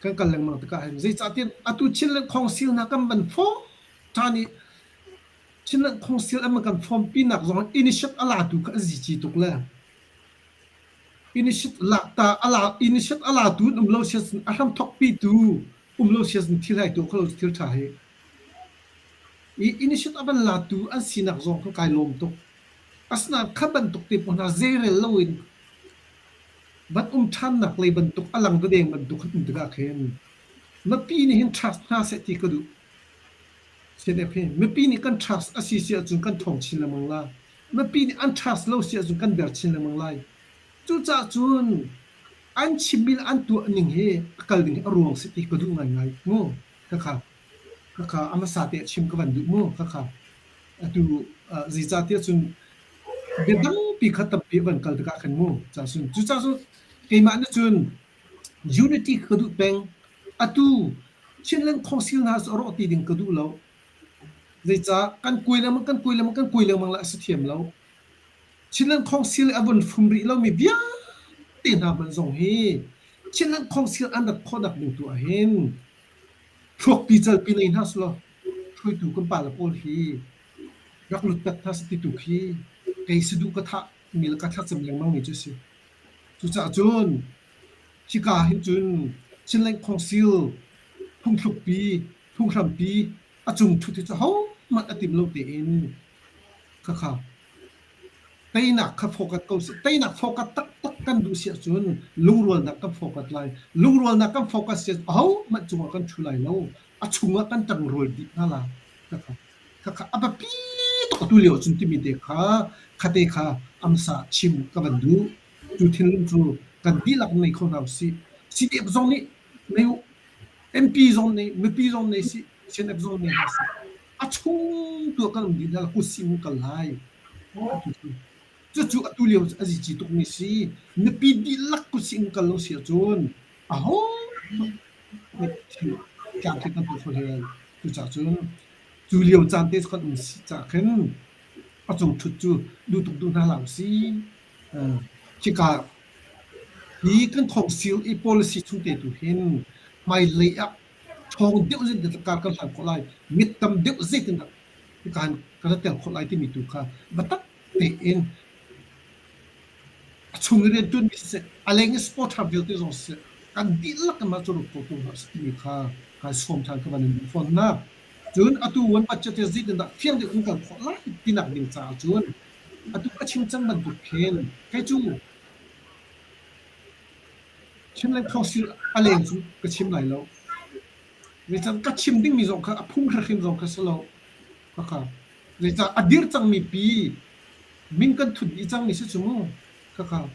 kan kal lengmang tikah hin zeicahtiah atu Chinland Council hna kan van form ṭhan i Chinland Council an kan form pinak zong initiative a latu kha an zici tuk le. Initiate lak ta a la initiate a latu an um lo sia cun a hramthawkpi tu um lo sia cun thil hai tuah kho lo thil ṭha hi. I initiate a van latu an sinak zong kha kai lawm tuk. Asinain kha bantuk te pawl hna zeirel loin van um ṭhannak lei bantuk a lang dadeng bantuk an um tikah khin mipi nih hin trust hna seh ti ka duh. CNF hi mipi nih kan trust a si si ahcun kan ṭhawng chin lengmang la. Mipi nih an trust lo si ahcun kan der chin lengmang lai. Cucaah cun an chimmi le an tuah ning hi a kal ding hi a ruang si ti ka duh ngaingai mu. Khakha khakha a hmasa te chim ka van duh mu. Khakha atu zeicahtiah cun bia tampi kha tampi a van kal tikah khan mu. Cah cun cucaah cun keimah nih cun unity ka duh peng. Atu Chinland Council hna cu a rawh ti ding ka duh lo. Zeicah kan kuai lengmang kan kuai lengmang kan kuai lengmang la a si thiam lo. Chinland Council a vun fum rih lomi vialte hna hmanh zong hi Chinland Council an rat khawhnak ding tu ahhin thluakpi calpi nei hna selaw hruaitu kan pale pawl hi rak lut tak hna seh ti tu khi kei saduh ka thah mi le ka thlacam lengmang mi cu a si. Cucaah cun hika hin cun Chinland Council phungthlukpi, phunghrampi a cung ṭhut hi cu hohmanh a tim lo tein khakha Teinak kha focus ko sih. Teinak focus taktak kan duh si ahcun lungrualnak kan focus lai. Lungrualnak kan focus si ahcun ahohmanh cungah kan ṭhu lai lo. A chungah kan ṭangrual dih hna lai. Khakha khakha a biapi tuk atu lio cun timi te kha khate kha amsa chim ka van duh. Cu thinlung cu kan dihlak nei kho hna usih. CDF zong nih nei u, MP zong nei, mipi zong nei sih, CNF zong nei hna sih. A chung tu ah kan um dih hna kut sih mu kal lai. Cucu atu lio cu a zici tukmi si. Mipi dihlak kut sih in kal lo si ahcun aho nih thil tlamtling kan tuah kho hlei lai. Cucaah cun cu lio caan te kan um si caah khin a cung ṭhut cu duh tuk duh hna hlah usih. Khika hi kan council i policy chung te tu hin hmailei ah ṭhawng deuh zeitindah kar kan hlan khawh lai, mit tam deuh zeitindah kan kan tel khawh lai timi tu kha biatak tein a chung i rianṭuanmi siseh, a leng i supporter vialte zong siseh, kan dihlak in mah cu ruat ko hna usih timi kha kai sawm ṭhan ka van in duh fawn hna. Cun atu wan budget hi zeitindah fiang deuh in kal khawh lai tinak ding caah cun atu ka chim cang bantuk khin kei cu Chinland Council a leng cu ka chim lai lo. Zeicah ka chim dingmi zong kha a phung hrimhrim zong kha si lo. Khakha. Zeicah a dir cangmi pi min kan thut dih cangmi si cu mu. Khakha.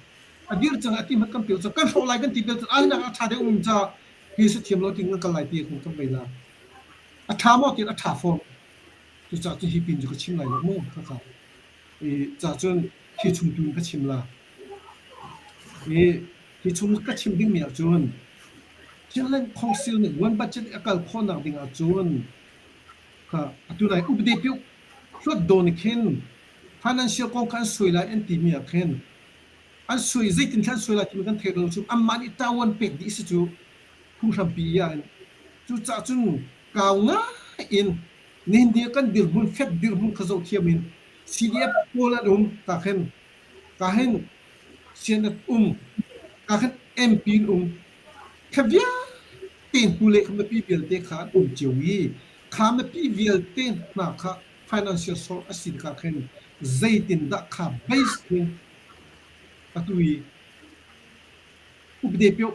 A dir cang a ti hmanh kan pio cang kan hrawh lai kan ti bel cun ai nak a ṭha deuh um ca hi si thiam lo ti kan kal lai ti kan kan vei la. A ṭha maw ti a ṭha fawn. Cucaah cu hi pin cu ka chim lai lo mu. Khakha. I ca cun hi chung tu in ka chim la. Hi hi chung ka chim dingmi ahcun Chinland Council nih one budget a kal khawhnak ding ahcun kha atu nai upade piuk hluat daw nih khin financial kong kha an suai lai an timi ah khin an suai zeitin thla an suai lai timi kan thei lo cu anmah nih tawan pek dih si cu phunghrampi ah in cucaah cun kau ngai in nihin ni ah kan dirhmun fek dirhmun kha zoh thiam in CDF pawl an um ka khin ka hin CNF um ka khin MP in um kha vialte hnu le kha mipi vialte kha an um cio i kha mipi vialte hna kha financial source a si tikah khin zeitindah kha base in atu i upade pio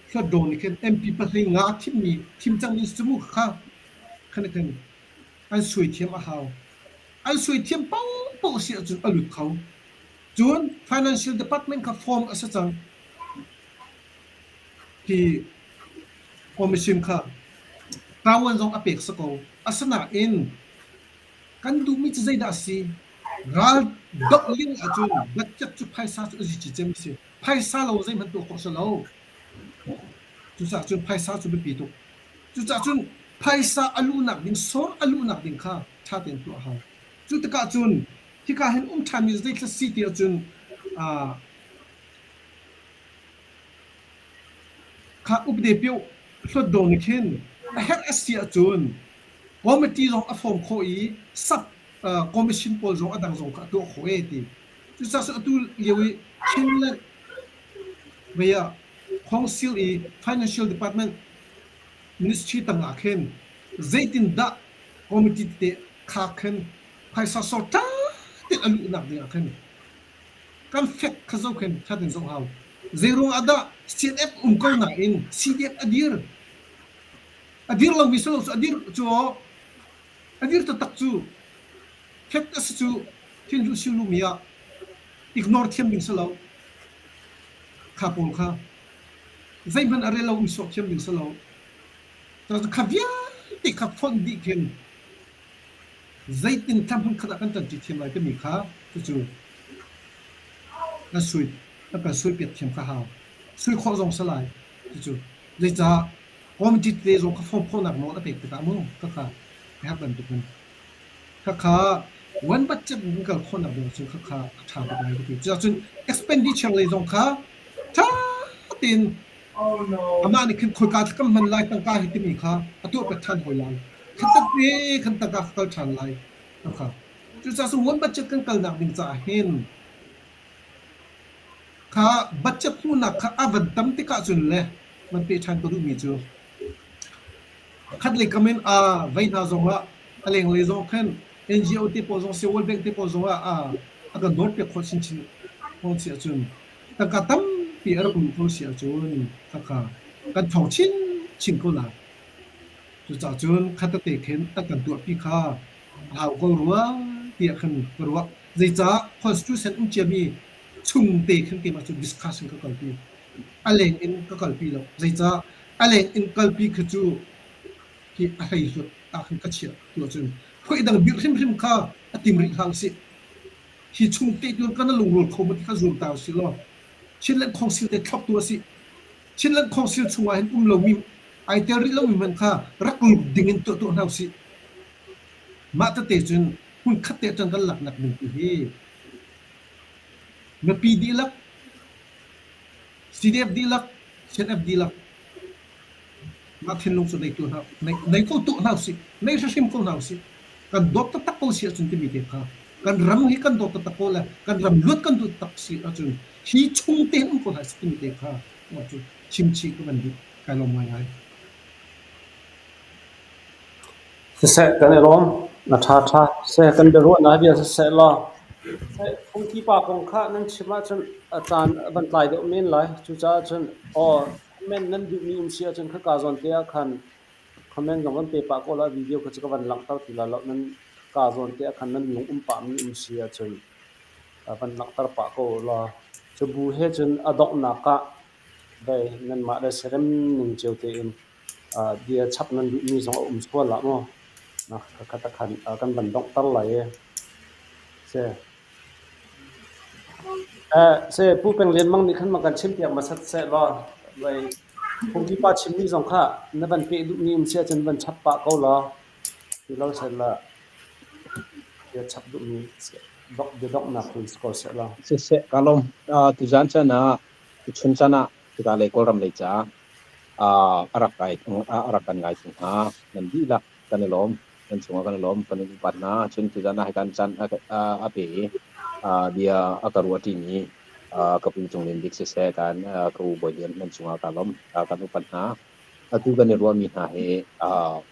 hluatdaw nih khin MP pahnih nga thimmi thim cangmi si cu mu kha khan khin an suai thiam a hau. An suai thiam paohpaoh si ahcun a lut kho. Cun financial department kha form a si cang. Hi commission kha ṭawan zong a pek si ko. Asinain kan duhmi cu zeidah a si? Ral doh ling ahcun budget cu phaisa cu a zici cem a si. Phaisa lo zeihmanh tuah khawh si lo. Cucaah cun phaisa cu biapi tuk. Cucaah cun phaisa a luhnak ding, sawr a luhnak ding kha ṭha tein tuah a hau. Cu tikah cun hika hin um ṭhanmi zeithil si ti ahcun uh, kha upde pio hluatdaw nih khin a herh a si ahcun committee zong a form khawh i sub uh, commission pawl zong a dang zong kha a tuah khawh e ti. Cucaah atu lio i Chinland. Vei ah Council i Financial Department Ministry tangah khin zeitindah committee tete kha khin phaisa sor ṭha tein a luhnak dingah khin kan fek kha zo khin ṭha tein zoh hau. Zeiruang ah dah CNF um ko nain CDF a dir? A dir lomi si lo cu a dir cu a dir taktak cu fek a si cu thinhlu silu mi ah ignore thiam ding si lo. Kha pawl kha zeihmanh a rel lo mi sawh thiam ding si lo. Kha vialte kha fonh dih khin zeitin thla hmunkhat ah kan ṭanṭi thiam lai timi kha cucu kan sui kan kan suipiak thiam kha hau. Sui khawh zong si lai cucu. Zeicah committee tete zong kha form khawhnak nawl a pek tikah mu khakha a herh bantukin khakha one budget in kal khawhnak ding cu khakha a ṭha tuk lai ka ti. Cucun expenditure lei zong kha ṭha tein amah nih khin khoika kan hman lai tangka hi timi kha a tuah piak ṭhan hawi lai. Khatat te khan tangka ka kal ṭhan lai. Khakha. Cucaah cun one budget kan kalnak ding caah hin kha budget hmuhnak kha a van tam tikah cun le van peh ṭhan ka duhmi cu khatlei kam in a vei hna zongah a lenglei zong khin NGO te pawl zong si World Bank te pawl zongah a a kan dawt piak khawh chinchin ko si ahcun tangka tampi a rak luh ko si ahcun khakha kan ṭhawng chinchin ko lai. Cucaah cun khatate khin an kan tuahpi kha a hau ko rua tiah khan ka ruah. Zeicah constitution um ciami chung te khin keimah cu discussion ka kalpi. A leng in ka kalpi lo. Zeicah a leng in kalpi kha cu hi a hleihluat ah khin ka chiah tu ahcun phuai dang birh hrimhrim kha a tim rih hlah usih. Hi chung te tu kan lungrual kho ma ti kha zuam ta usih law Chinland Council te thlop tu a si. Chinland Council chungah hin um lomi ai tel rih lomi hmanh kha rak lut ding in tuah tuah hna usih. Mah tete cun hmunkhat te ṭan kan laknak ding tu hi mipi dihlak, CDF dihlak, CNF dihlak mah thinlung cu nei tu hna nei ko tuah hna usih, nei hrimhrim ko hna usih. Kan dawt taktak ko si ahcun timi te kha kan ram hi kan dawt taktak ko le kan ram luat kan duh taktak si ahcun hi chung te um ko hna sih timi te kha cu chimchih ka van duh. Kai lawm ngaingai. Siseh kan i lawm. Na ṭha ṭha. Seh kan biaruahnak bia siseh law phungki pa kong kha nan chim ahcun a caan a van tlai deuh men lai. Cucaah cun aw comment nan duhmi um si ahcun khaka zawn te ah khan comment zong kan pe pah ko lai. Video kha cu ka van langhter ti lai lo. Nan ka zawn te ah khan nan lung um pahmi um si ahcun van langhter pah ko law. Cu bu he cun a donghnak ah vei nanmah le serem ning cio tein bia chap nan duhmi zong a um sual ah maw kha khan kan van donghter lai i si. Se Pu Peng Lian Mang nih khan ma kan chimpiak hmasat seh law vei phungki pa chimmi zong kha na van peh duhmi um si ahcun van chap pah ko law ti lo seh la bia chap duhmi bia donghnak hun si ko seh law. Siseh ka lawm. Tuzan chan ah tuchun chan ah hika lei Kawlram lei ca a rak kai a rak kan ngaitu hna nan dihlak kan i lawm. Nan cungah kan i lawm. Kan in upat hna. Cun tuzan ah hikan caan a pe i bia a ka ruahṭimi ka pu Cung Lian Bik siseh, kan ka u Bawi Lian nan cungah kaa lawm. Kan upat hna. Atu kan i ruahmi hna hi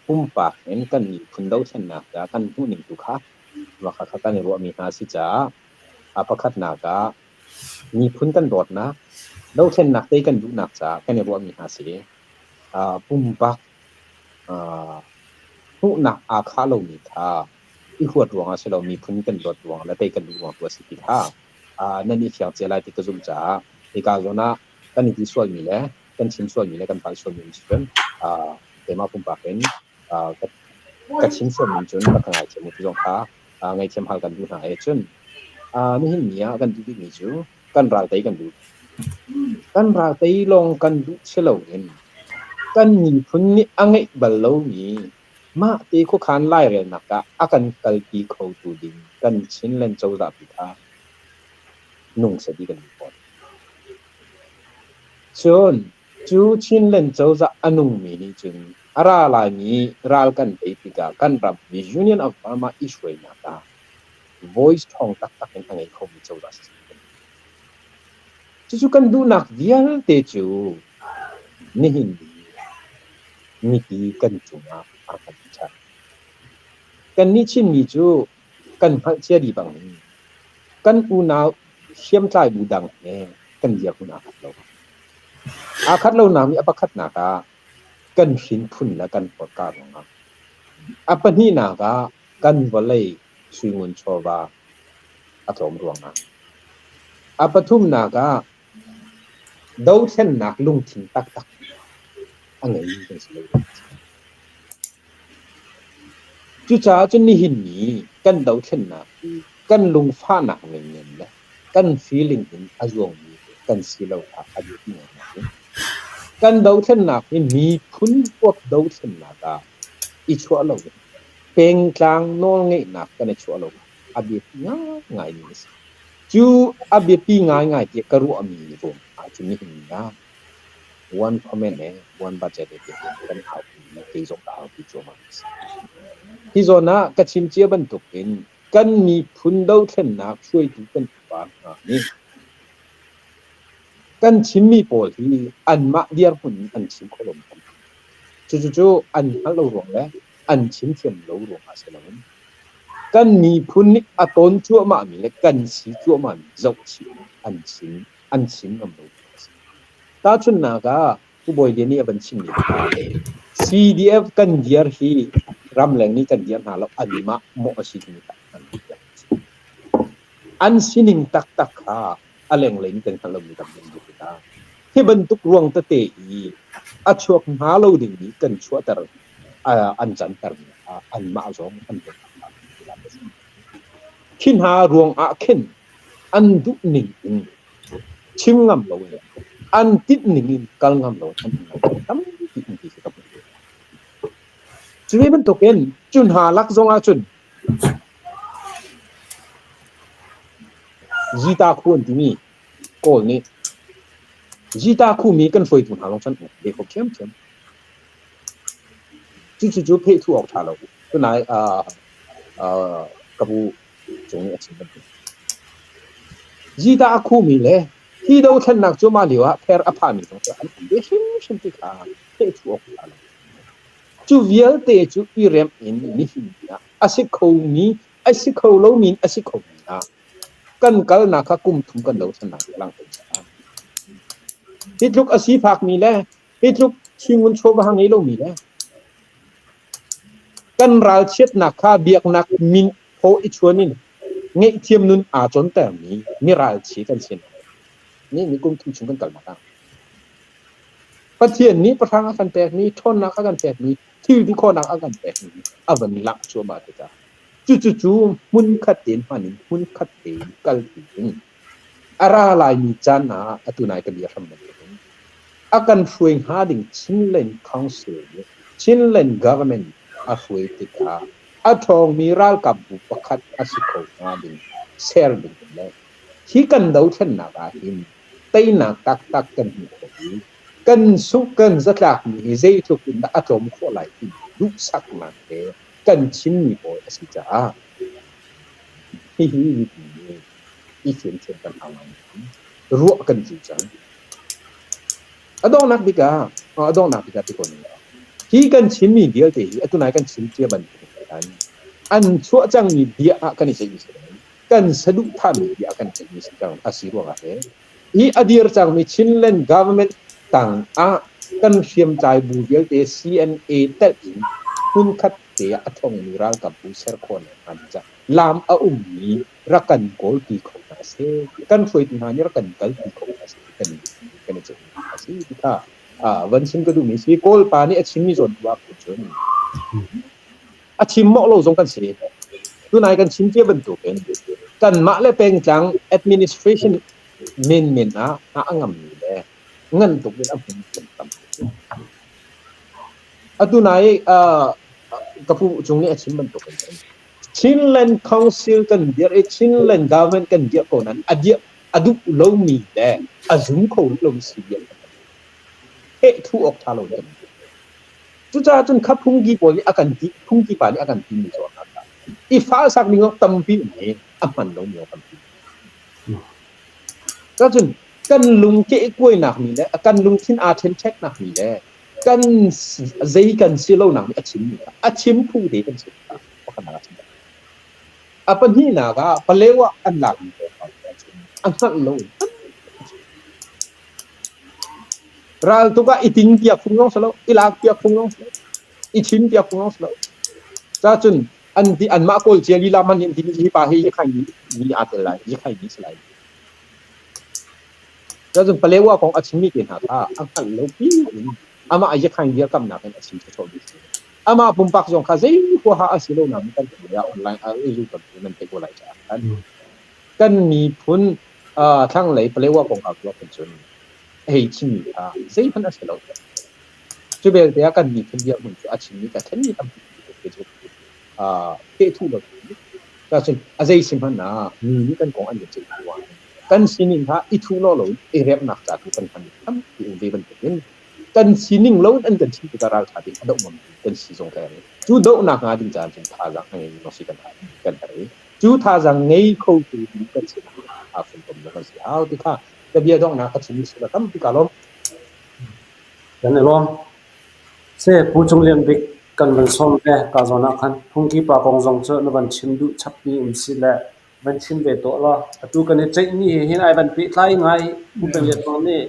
pumpak in kan miphun dothlennak caah kan hmuhning tu kha kha kan i ruahmi hna a si caah a pakhatnak ah Miphun kan dawtnak, dothlennak tei kan duhnak caah kan i ruahmi hna si. Pumpak hmuhnak aa khah lomi kha i huat ruangah si lo, miphun kan dawt ruangah le tei kan duh ruang tu a si ti kha nan i fiang cia lai ti ka zumh caah hika zawn ah kan i ti sualmi le kan chim sualmi le kan palh sualmi um si cun keimah pumpak in ka chim sualmi cun rak ka ngaithiam u ti zong kha ngaihthiam hal kan duh hna i cun nihin ni ah kan duh bikmi cu kan ral tei kan duh. Kan ral tei lawng kan duh si loin kan miphun nih a ngeih bal lomi mah te khuakhan lairelnak ah a kan kalpi khotu ding kan Chinland cozah pi kha nung seh ti kan duh fawn. Cun Cu Chinland cozah a nungmi nih cun a ra laimi ral kan tei tikah kan ram hi Union of Burma i hruainak ah voice ṭhawng taktak in a ngei khomi cozah si. Cucu kan duhnak vialte cu nihin ni mipi kan cungah a kan ṭhat. Kannih Chinmi cu kan hngalh cia dih bangin kan unau hriamtlai bu dang he kan dirhmun aa khat lo. Aa khat lonak nih a pakhatnak ah kan hrinphun le kan hmurka ruangah, a pahnihnak ah kan vawlei suingun chawva a tlawm ruangah, a pathumnak ah dothlennak lungthin taktak a ngeimi kan si lo. Cucaah cun nihin ni kan dothlennak hi kan lungfahnak menmen le kan feeling in a zuangmi kan si lo kha a biapi ngaingai. Kan dothlennak hi miphun huap dothlennak ah i chuah lo in pengtlang nawlngeihnak kan i chuah lo a biapi ngaingaimi a si. Cu a biapi ngaingai tiah ka ruahmi ruang ahcun nihin ni ah one comment le one budget he tiah kan aupi i kei zong ka aupi cuahmah a si. Hi zawn ah ka chim cia bantuk in kan miphun dothlennak hruaitu kan upa hna nih kan chimmi pawl hi anmah dirhmun in an chim kho lomi kan Cucucu an hngalh lo ruang le an chim thiam lo ruangah si loin kan miphun nih a tawn cuahmahmi le kan si cuahmahmi zohchih in an chim an chim ngam lo a si. Tahchunhnak ah Pu Bawi Lian nih a van chimmi kha CDF kan dir hi ramleng nih kan dir hna lo anmah mawh a si timi kha an an sining taktak kha a lenglei in kan hngalh lomi tam ding tikah hi bantuk ruang tete i a chuak hnga lo ding i kan chuahter an cantermi kha anmah zong an Khi hna ruang ah khin an duh ning in chim ngam lo in an tinh ning in kal ngam lo an um tampi um ti khi ka hmuh. Cu bantukin cu hna lak zong ah cun Zita khu an timi Kawl nih Zita khu mi kan hruaitu hna lawng cun ve kho ṭhiamṭhiam. Cucu cu phehthu awk ṭha lo. Tunai ka bu cung nih a chim bantuk. Zita a khumi le hi dothlennak cu mah lio ah pher a phami zong cu an um ve hrimhrim ti kha phehthu awk ṭha lo. Cu vialte cu i remh in nihin ni ah a si khomi a si kho lomi in a si khomi ah kan kalnak kha kum thum kan dothlennak a langhter caah hi tluk a sifakmi le hi tluk suingun chawva ngei lomi le kan ralchiatnak kha biaknak min phaw i chuan in ngaihthiam nun aa cawntermi mi ralchi kan si. Ni ni kum thum chung kan kalnak ah Pathian nih pahrang a kan pekmi, ṭhawnnak a kan pekmi, thil ti khawhnak a kan pekmi a van langh cuahmah tikah cucu hmunkhat tein hman in hmunkhat tein kalpi in a ra laimi caan ah atu nai ka bia hram bantukin a kan hruai hnga ding Chinland Council nih Chinland Government a hruai tikah a ṭhawngmi ralkapbu pakhat a si kho hnga ding ser ding le hi kan dothlennak ah hin teinak taktak kan hmuh khawh i kan sungh kan zatlakmi hi zeitluk in dah a tlawm khawh lai ti duhsaknak he kan chimmi pawl a si caah hihi mipi nih i fian thiam kan hau ngai ruah kan cu cang. A donghnak bik ah a donghnak bik ah ti ko ning hi kan chimmi vialte hi atu nai kan chim cia bantuk in an chuah cangmi bia ah kan i ceihmi si kan saduhthahmi bia ah kan ceihmi si cang a si ruangah he hi a dir cangmi Chinland government tang ah kan hriamtlai bu vialte CNA telh in hmunkhat te ah a thongmi ralkap bu ser khawh nak hnga ding caah lam a ummi rak kan kawlpi kho hna seh, kan hruaitu hna nih rak kan kalpi kho hna seh kan kan i ceihmi a si ti kha van chim ka duhmi si. Kawl pa nih a chimmi zawn tu ah cun a chim mawh lo zong kan si. Tunai kan chim cia bantukin kanmah le pengtlang administration menmen ah a ngammi le ngan tuk in a hmun kan tam. Atu nai ka pu cung nih a chim bantukin Chinland Council kan dirh i Chinland government kan dirh ko nain a dirh a duh lomi le a zum kho lomi si vial heh thu awk ṭha lo kan Cucaah cun kha phungki pawl nih a kan ti phungki pa nih a kan timi cu i fahsak ning awk tampi um hi a hman lomi awk tampi. Cun. Kan lung kehkuainak mi le kan lungthin aa ṭhenṭheknak mi le kan zei kan si lonak nih a chimmi kha a chim phu te kan si kha pakhatnak a chim. A pahnihnak ah Palewa an lakmi kong a hngalh lo in ral tuk ah i ting piak phung zong si lo, i lak piak phung zong si lo, i chim piak phung zong si lo. Cacun an ti anmah kawl cia lila man in ti hi pa hi yikhai ni aa tel lai, yikhai ni si lai. Cacun Palewa kong a chimmi te hna kha a hngalh lo pi in amah yikhai dirkamnak in a chim sawsawh mi si. Amah pumpak zong kha zei huaha a si lo nain kan theih ah online ah YouTube nan theih ko lai caah khan kan miphun thlanglei Palewa kongkau tuah kan cun a hei chimmi kha zeihmanh a si lo. Cu belte ah kan miphun dirhmun cu a chimmi ka thenmi tampi cu pehthuh lo cun a zei si hmanh ah mi nih kan kong an kan ceih hnu ah kan sining kha i thuh law lo i remnak ca tu kan hman tampi um ve bantukin kan sining lo in an kan chim tikah ralṭha ding a doh ngam kan si zong kan cu dohnak hnga ding caan cun thazaang a ngei si kan kan herh i cu thazaang ngei kho tu ding kan si aa funtom lo kan si hau ti kha ka bia donghnak ka chim si tampi ka lawm. Kan i lawm. Se Pu Cung Lian Bik kan van sawm ve ka zawn ah khan phungki pa kong zong cu na van chim duh chapmi um si le van chim ve tuah law atu kan i ceihmi he hin ai van pehtlai ngai Pu Peng Lian Thawng nih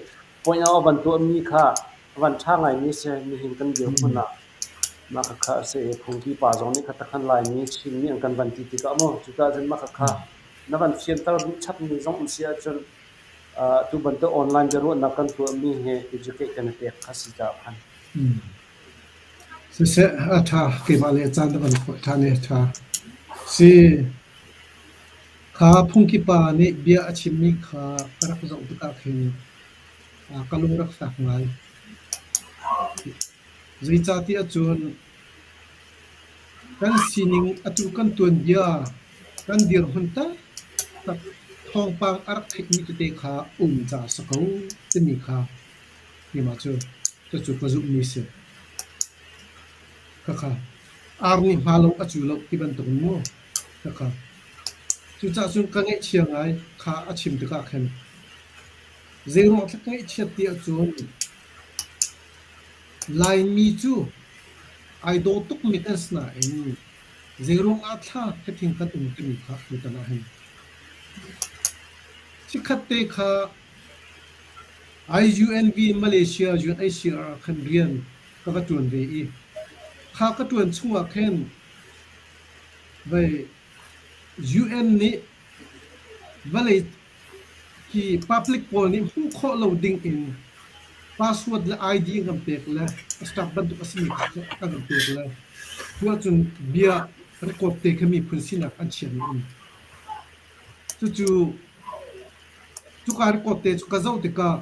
point out a van tuahmi kha a van ṭha ngaimi si nihin kan dirhmun ah mah khakha a si i phungki pa zong nih khatakhan Laimi Chinmi an kan van ti tikah maw cucaah cun mah khakha na van fianter duh chapmi zong um si ahcun tu bantuk online biaruahnak kan tuahmi hi educate kan i pek kha si caah khan. Siseh, a ṭha. Keimah le caan na van khawh ṭhan i a ṭha. Si, kha phungki pa nih bia a chimmi kha ka rak zoh tikah khin ka lung rak fak ngai. Zeicahtiah cun kan sining atu kan tuanbia kan dirhmun taktak thawngpang a rak theihmi tete kha um ca a si ko timi kha keimah cu cucu ka zumhmi si. Khakha ar nih hma lo a cu lo ti bantuk in mu. Khakha cucaah cun ka ngaihchia ngai kha a chim tikah khin zeiruang dah ka ngaihchiat ti ahcun Laimi cu ai daw tukmi kan si nain zeiruang ah thla hething kan um timi kha tutan ah hin chikkhat te kha IUNV Malaysia UNHCR ah khan rian ka va ṭuan ve i kha ka ṭuan chungah khin vei UN nih vawlei hi public pawl nih hmuh khawh lo ding in password le ID an kan pek le staff bantuk a simi kha an kan pek le tu ahcun bia record te kha miphun sinak an chiahmi um. Cucu cuka record te cu ka zoh tikah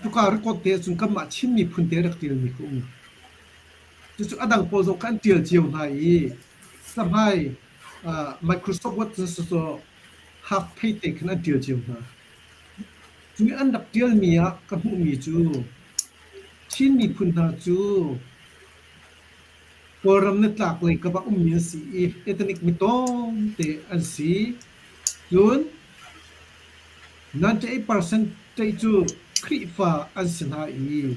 cuka record te ahcun kanmah Chin miphun te rak ṭialmi ka um. Cucu a dang pawl zong kha an ṭial cio hna i cahmai Microsoft Word cun sawsawh hak phei te khan an ṭial cio hna. Cu an rak ṭialmi ah ka hmuhmi cu Chin miphun hna cu Kawlram nitlak lei kap ah ummi an si i ethnic mi tlawmte an si. Cun 98% cu Khrihfa an si hna i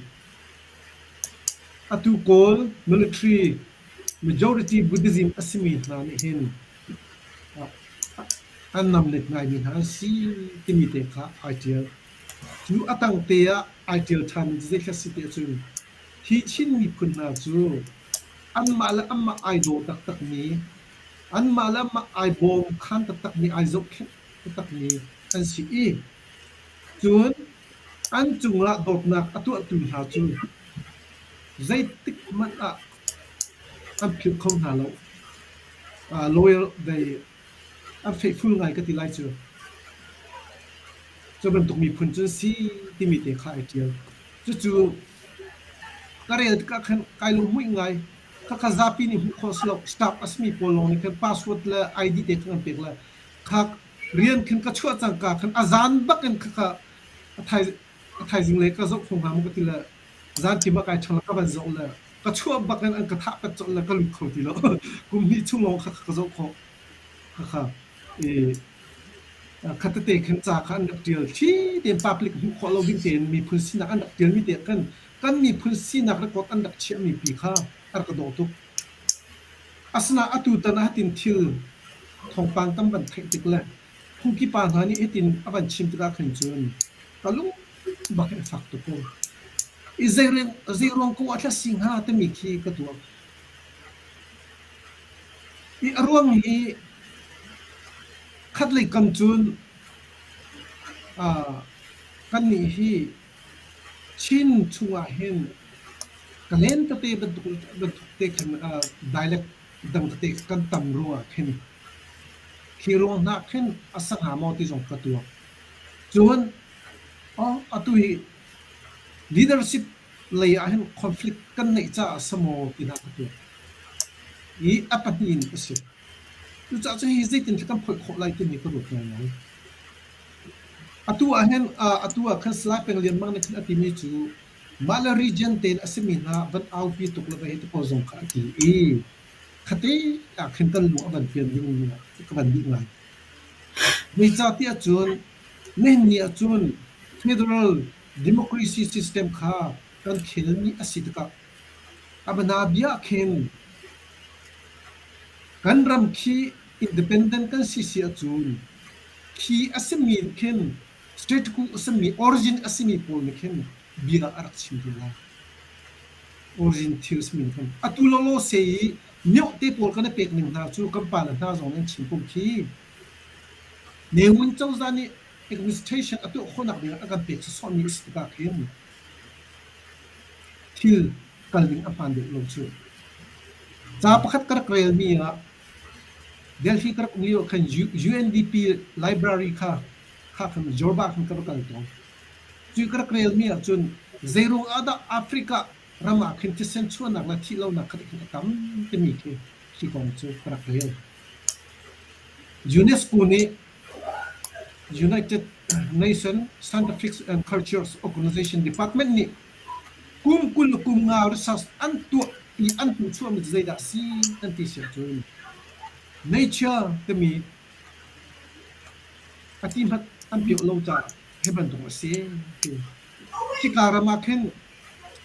atu Kawl military majority Buddhism a simi hna nih hin an namnet ngaimi hna an si timi te kha ai ṭial. Cu a tangte ah ai ṭial ṭhanmi cu zeithla si ti ahcun hi Chin miphun hna cu anmah le anmah ai daw taktakmi, anmah le anmah ai bawm khan taktakmi, ai zohkhenh taktakmi an si i cun an cungah dawtnak a tuahtu hna cu zeitik hmanh ah an philh kho hna lo. Loyal they an faithful ngai ka ti lai cu. Cu bantuk miphun cu an si timi te kha ai ṭial. Cucu ka rel tikah khan kai lunghmuih ngai. Khakha zapi nih hmuh khawh si lo. Staff a simi pawl lawng nih khan password le ID te khan an pek le kha rian khan ka chuah cangka khan a zan bak in khakha a thaizing le ka zoh kho hnga maw ka ti le zan kim ah kai ṭhang le ka van zoh le ka chuah bak in an ka thah pat colh le ka lut kho ti lo. Kum hnih chung lawng kha ka zoh khawh. Khakha i. Khatete khan ca kha an rak ṭial. Thli tein public hmuh khawh lo ding tein miphun sinak an rak ṭialmi te khan kan miphun sinak record an rak chiahmi pi kha a rak ka dawh tuk. Asinain atu tan ah hitin thil thawngpang kan van theih tik le phungki pa hna nih hitin a van chim tikah khan cun ka lung bak in a fak tuk ko. I zei ruang ko ah thla si hnga timi khi ka tuak. I a ruang hi khatlei kam cun kannih hi Chin chungah hin ka len tete bantuk bantuk te khan dialect dang tete kan tam ruangah khin khi ruang hna khin a sa hnga maw ti zong ka tuak. Cun atu hi leadership lei ah hin conflict kan neih caah a si maw ti hna ka tuak. I a pahnih in a si. Cucaah cun hi zeitin kan phoih khawh lai timi ka ruat ngaingai. Atu ah hin atu ah khan Salai Peng Lian Mang nih khan a timi cu mah le region tein a simi hna van aupi tuk le va hei ti pawl zong kha a ti i khate ah khin kan lung a van pian ding mi ah ka van duh ngai. Zeicahtiah cun nihin ni ah cun federal democracy system kha kan khelmi a si tikah a bia khin kan ram khi independent kan si si ahcun khi a simi khin state ku a simi origin a simi pawl nih khin bia a rak chim te lai. Origin thil simi nih khin atu lawlaw se i mioh te pawl kan i pek ning hna cu kan pa le hna zong nih an chim ko khi. Ne Win cozah nih administration a tuah khawhnak ding ah a kan pek sawsawhmi a si tikah khin thil kal ning a hmaan deuh lo cu. Ca pakhat ka rak relmi ah Delhi ka rak um lio khan UNDP library kha kha khan Jorba khan ka va kal tawn. Cu ka rak relmi ahcun zeiruang ah dah Africa ram ah khin thisen chuahnak le thih lonak kha khin a tam timi khi khi kong cu ka rak rel. UNESCO nih United Nations Scientific and Cultures Organization Department nih kum 20 le kum nga research an tuah i an hmuhchuahmi cu zeidah a si an ti si ahcun nature timi a ti hmanh an piah lo caah hi bantuk a si ti. Hika ram ah khin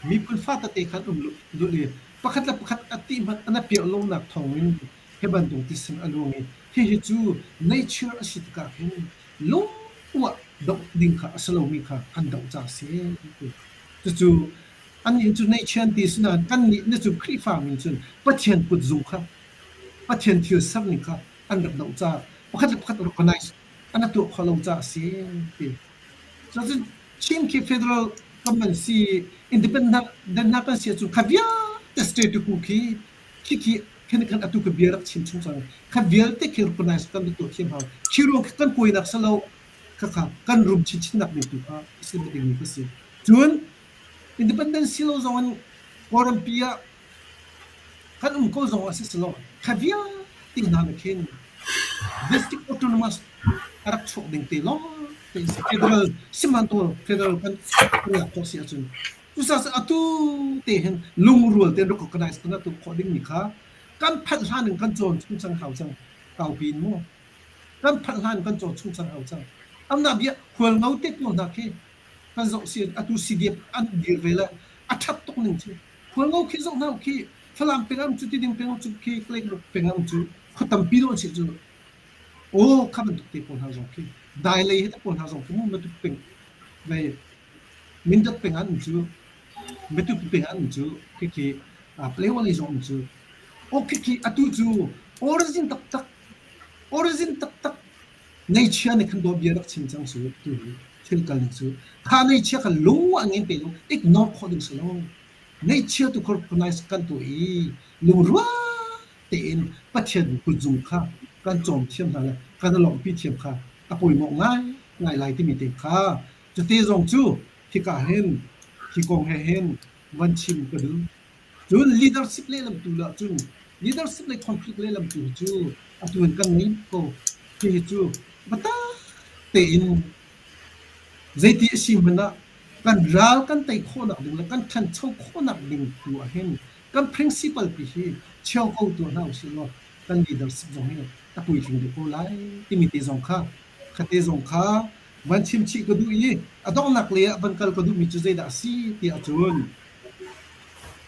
miphun fa tete khan um lulh i pakhat le pakhat a ti hmanh an a piah lonak thawngin hi bantuk tisen a luang i hihi cu nature a si tikah hin lungtuah doh ding kha a si lomi kha an doh caah a si ti. Cucu annih cu nature an ti asinain kannih na cu Khrihfa min cun Pathian kutzung kha Pathian thil serning kha an rak doh caah pakhat le pakhat recognize an tuah khawh lo caah a si ti. Cucun Chin khi federal government si independent hna kan si ahcun kha vialte state ku khi khi khin khan atu ka bia rak chim chung cang kha vialte khi recognize kan tuah thiam hau khi ruang khi kan kuainak salo kha kha kan rum chinchin nak ding tu kha si ding mi ka si cun independence si lo zong in Kawlrampi ah kan um ko zong ah si selo kha vialte hna na khin district autonomous a rak chuak ding te lawng te federal sihmanhsehlaw federal kan lak khawh si ahcun Cucaah atu te hin lungrual tein recognize kan tuah khawh dingmi kha kan phanh hlan in kan cawn chung cang hau cang. Kaupi in mu. Kan phanh hlan in kan cawn chung cang hau cang. Amna bia hualngo te pawl hna khi kan zoh si atu CDF an dir ve le a ṭhat tuk ning cu. Hualngo khi zoh hna khi Falam peng am cu Tiding peng am cu khi Kalay peng am cu khua tampi dawh an si cu. Aw kha bantuk te pawl hna zong khi dai lei he te pawl hna zong khi mu Matupi peng vei Mindat peng ah an um cu, Matupi peng ah an um cu, khikhi Palawan lei zong um cu. Aw khikhi atu cu origin taktak, origin taktak neichia nih khan dawt bia rak chim cang su tu hi thil kal ning cu. Kha neichia kha lung ah ngen pe lo, ignore khawh ding si lo. Neichia tu kha recognize kan tuah i lungrual tein Pathian kutzung kha kan cawm thiam hna le kan lawmhpi thiam kha a pawimawh ngai ngai lai timi te kha Cute zong cu hika hin hi kong he hin van chim ka duh. Cun leadership lehlam tu lah cun leadership le conflict lehlam tu cu atu in kan ngei ko. Hihi cu biatak tein zeiti a si hmanh ah kan ral kan tei khawhnak ding le kan ṭhancho khawhnak ding tu ah hin kan principle pi hi cheu ko tuah hna usih law kan leadership zong hi a puitling deuh ko lai timi te zong kha. Khate zong kha van chim chih ka duh i a donghnak lei ah van kal ka duhmi cu zeidah a si ti ahcun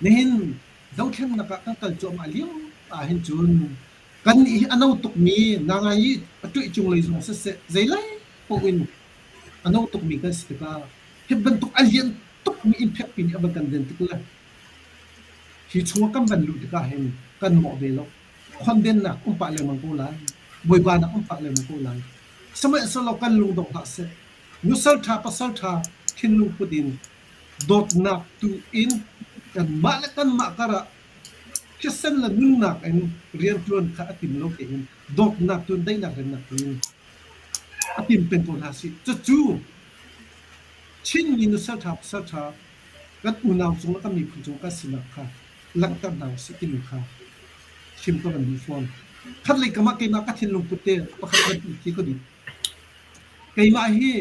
nihin dothlennak ah kan kal cuahmah lio ahhin cun kannih hi a no tukmi nangai i a ṭuih cung lei zong siseh zeilei paoh in a no tukmi kan si tikah hi bantuk a lian tukmi impact pi nih a van kan den tik le hi chungah kan van luh tikah hin kan mawh ve lo. Khondennak um pah lengmang ko lai. Bawipa nak um pah lengmang ko lai. Sihmanhsehlaw kan lung dong hlah seh. Nusal ṭha pasal ṭha thinlung put in dawtnak tu in kanmah le kanmah karah thisen le nunnak in rianṭuan kha a tim lo tein dawtnak tu in daihnak remnak tu in a tim peng ko hna sih. Cucu Chinmi nusal ṭha pasal ṭha kan unau cung le kan miphun cung kan sinak kha langhter hna usih timi kha chim ka van duh fawn. Khatlei kam ah keimah ka thinlung put te pakhat bantuk khi ka duh. Keimah hi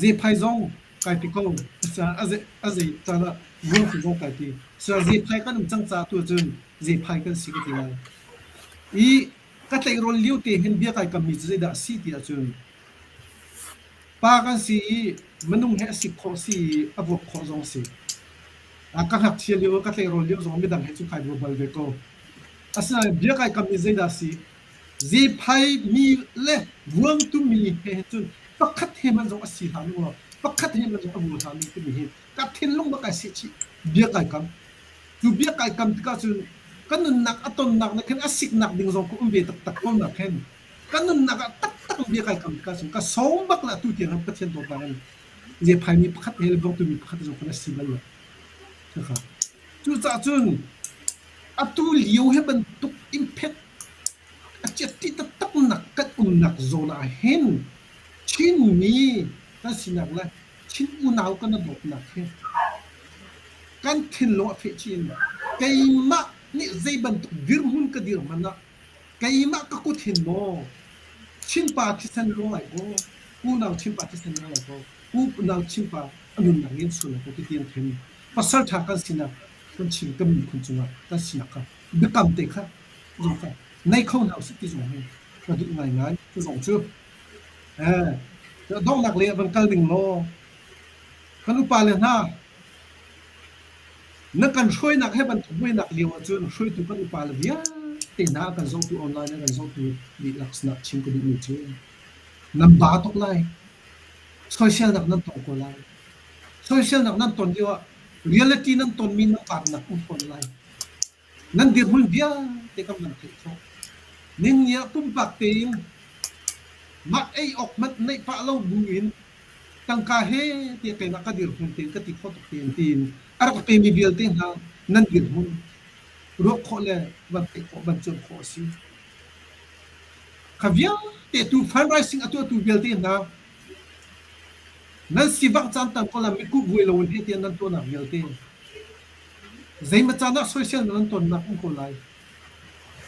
zephai zong kai ti ko. A zei caan ah ruangfi zong kai ti. Sir zephai kan um cang caah tu ahcun zephai kan si ka ti lai. I ka tleirawl lio te hin bia kai kammi cu zeidah a si ti ahcun Pa kan si i minung he a sik khawh si i a vuak khawh zong si. Ka ngakchia lio, ka tleirawl lio zong midang he cu kai vua bal ve ko. Asinain bia kai kam i zeidah si? Zephai mi le vuangtu mi he hin cun pakhat he hmanh zong a si hlah ning law pakhat he hmanh zong a vua hlah ning timi hi ka thinlung bak ai seh chih. Bia kai kam. Cu bia kai kam tikah cun ka nunnak a tonnak nih khin a siknak ding zong ka um ve taktak ko nak hin ka nunnak ah taktak in bia kai kam tikah cun ka sawm bak le atu tiang Pathian dawtnak in zephaimi pakhat he le bawngtumi pakhat zong kan si bal lo. Cucaah cun atu lio he bantuk impact a chiat taktak nak kan umnak zawn ah hin Chinmi kan sinak le Chin unau kan dawtnak hi kan thinlung a feh chin keimah nih zei bantuk dirhmun ka dir hmanh ah Keimah ka kut hin maw Chinpa thisen luang lai kaw, unau Chinpa thisen luang lai kaw, unau Chinpa a nunnak in sual lai kaw ti tiang khin pasal ṭha kan sinak kan Chin kan miphun cungah kan sinak kha biakam te kha zong kha nei kho hna usih ti zong hi ka duh ngaingai cu zong cu eh donghnak lei ah van kal ding law kan upa le hna Na kan hruainak he bantuk buainak lio ahcun hruaitu kan upa le vialte hna a kan zohtu online a kan zohtu dihlak sinah chim ka duhmi cu nan ba tuk lai. Soiselnak nan tong ko lai. Soiselnak nan ton lio ah reality nan tonmi nan baatnak um fawn lai. Nan dirhmun vialte kan van theih khawh. Ningni ah pumpak tein mah ei awk hmanh neih pah lo buin tangka he tiah keimah ka dirhmun tein ka ti khawh tuk tein tiin a rak pemi vialte hna nan dirhmun ruah khawh le van theih khawh van cuanh khawh a si. Kha vialte tu fundraising a tuahtu vialte hna nan sivangh caan tam ko la mitkuh buai loin he tiah nan tuahnak vialte zeimaw caan ah soisel nan tonnak um ko lai.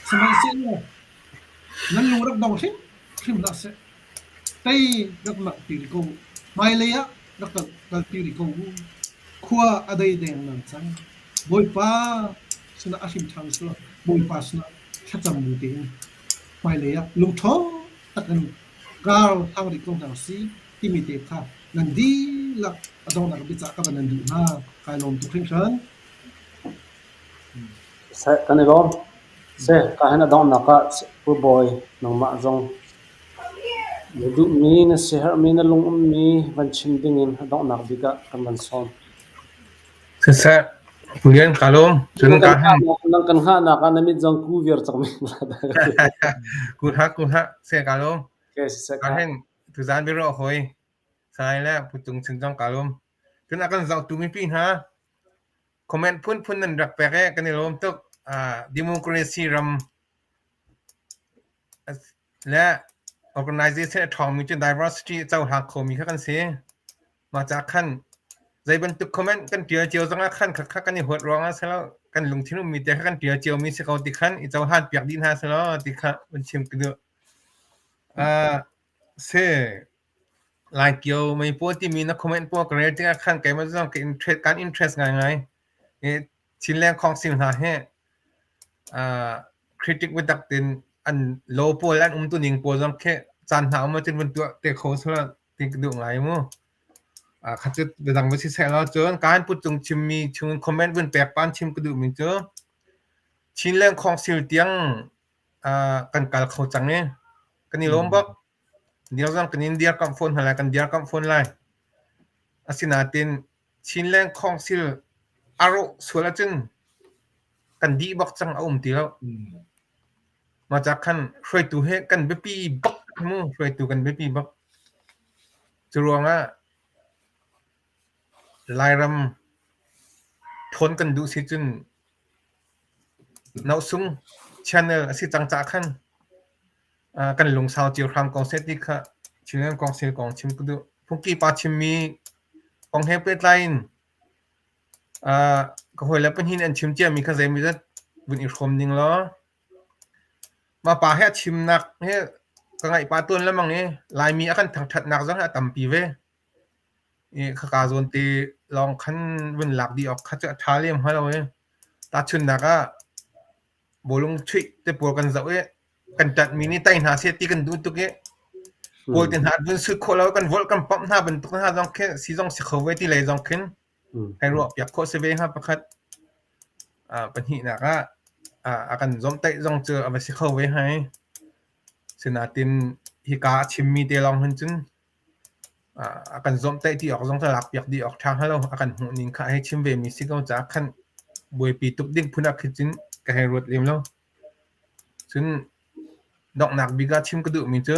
Sihmanhsehlaw nan lung rak dong hrim hrim hlah seh. Tei rak langhter rih ko. Hmailei ah rak kalpi rih ko u. Khua a dei dengmang cang. Bawipa sinah a hrim ṭhan selaw Bawipa sinah thlacam bu tein hmailei ah lungṭhawng takin kar hlang rih ko hna usih timi te kha nan dihlak a donghnak biacah ka van nan duh hna. Kai lawm tuk hringhran. Seh, kan i lawm. Seh, ka hin a donghnak ah Pu Bawi nangmah zong Na duhmi, na siaherhmi, na lung ummi van chim dingin a donghnak bik ah kan van sawm. Siseh, Pu Lian ka lawm. Cun Nan ka kan hngahnak, nan kan hngahnak ah na mit zong ku viar cang men Ku hlah, ku hlah. Seh ka lawm. Okay, siseh Ka ka. hen tuzaan biaruah hawi. Sai le Pu Tung Chin zong ka lawm. Cun a kan zohtu mipi hna comment phunphun nan rak pek e kan i lawm tuk. Uh, democracy ram Le organization a ṭhawngmi cu diversity a cohlang khomi kha kan si. Mah ca khan zei bantuk comment kan ṭial cio zongah khan khakha kan i huat ruangah si lo kan lungthin ummi te kha kan ṭial ciomi si ko ti khan i cohlan piak dih hna si law ti kha van chim ka duh. Uh, si Lai Kio mei pawl timi na comment pawl ka rel tikah khan keimah zong ka interest kan interest ngaingai. I Chinland Council hna hi uh, critic biatak tin an law pawl an umtuning pawl zong khi Caan hna um ahcun vun tuah te kho sela ti ka duh ngai mu. Kha cu biadang va si seh law cun kaan put cung chimmi chung comment vun pek pan chim ka duhmi cu Chinland Council tiang kan kal kho cang i kan i lawm bak. Dir zong kan in dirkamh fawn hna lai, kan dirkamh fawn lai. Asinain Chinland Council a rawh sual ahcun kan dih bak cang a um ti lo. Mah ca khan hruaitu he kan biapi bak mu, hruaitu kan biapi bak. Cu ruangah Lairam ṭhawn kan duh si cun Nosung channel a si cang caah khan kan lungsau cio hram ko seh ti kha Chinland Council kong chim ka duh. Phungki pa chimmi kong he pehtlai in ka hawile pahnih nih an chim ciami kha zeimawzat vun i hrawm ning law mah pa he a chimnak he ka ngaih pah tawn lengmang i Laimi a kan thangṭhatnak zong hi a tampi ve. I khaka zawn te lawng khan vun lak dih awk kha cu a ṭha lem hnga lo i tahchunhnak ah bawlung chuih te pawl kan zoh i kan ṭanhmi nih tai hna seh ti kan duh tuk i Kawl te hna vun sut khawh lo kan volh kan pamh hna bantuk hna zong khi si zong si kho ve ti lei zong khin hei ruah piak khawh si ve hnga pakhat. Pahnihnak ah a kan zawmhtaih zong cu a va si kho ve hai. Sinain hika a chimmi te lawng hin cun a kan zawmhtaih ti awk zong cu lakpiak dih awk ṭha hnga lo. A kan hmuhning kha a hei chim vemi si ko caah khan buaipi tuk ding phun ah khi cun ka hei ruat lem lo. Cun donghnak bik ah chim ka duhmi cu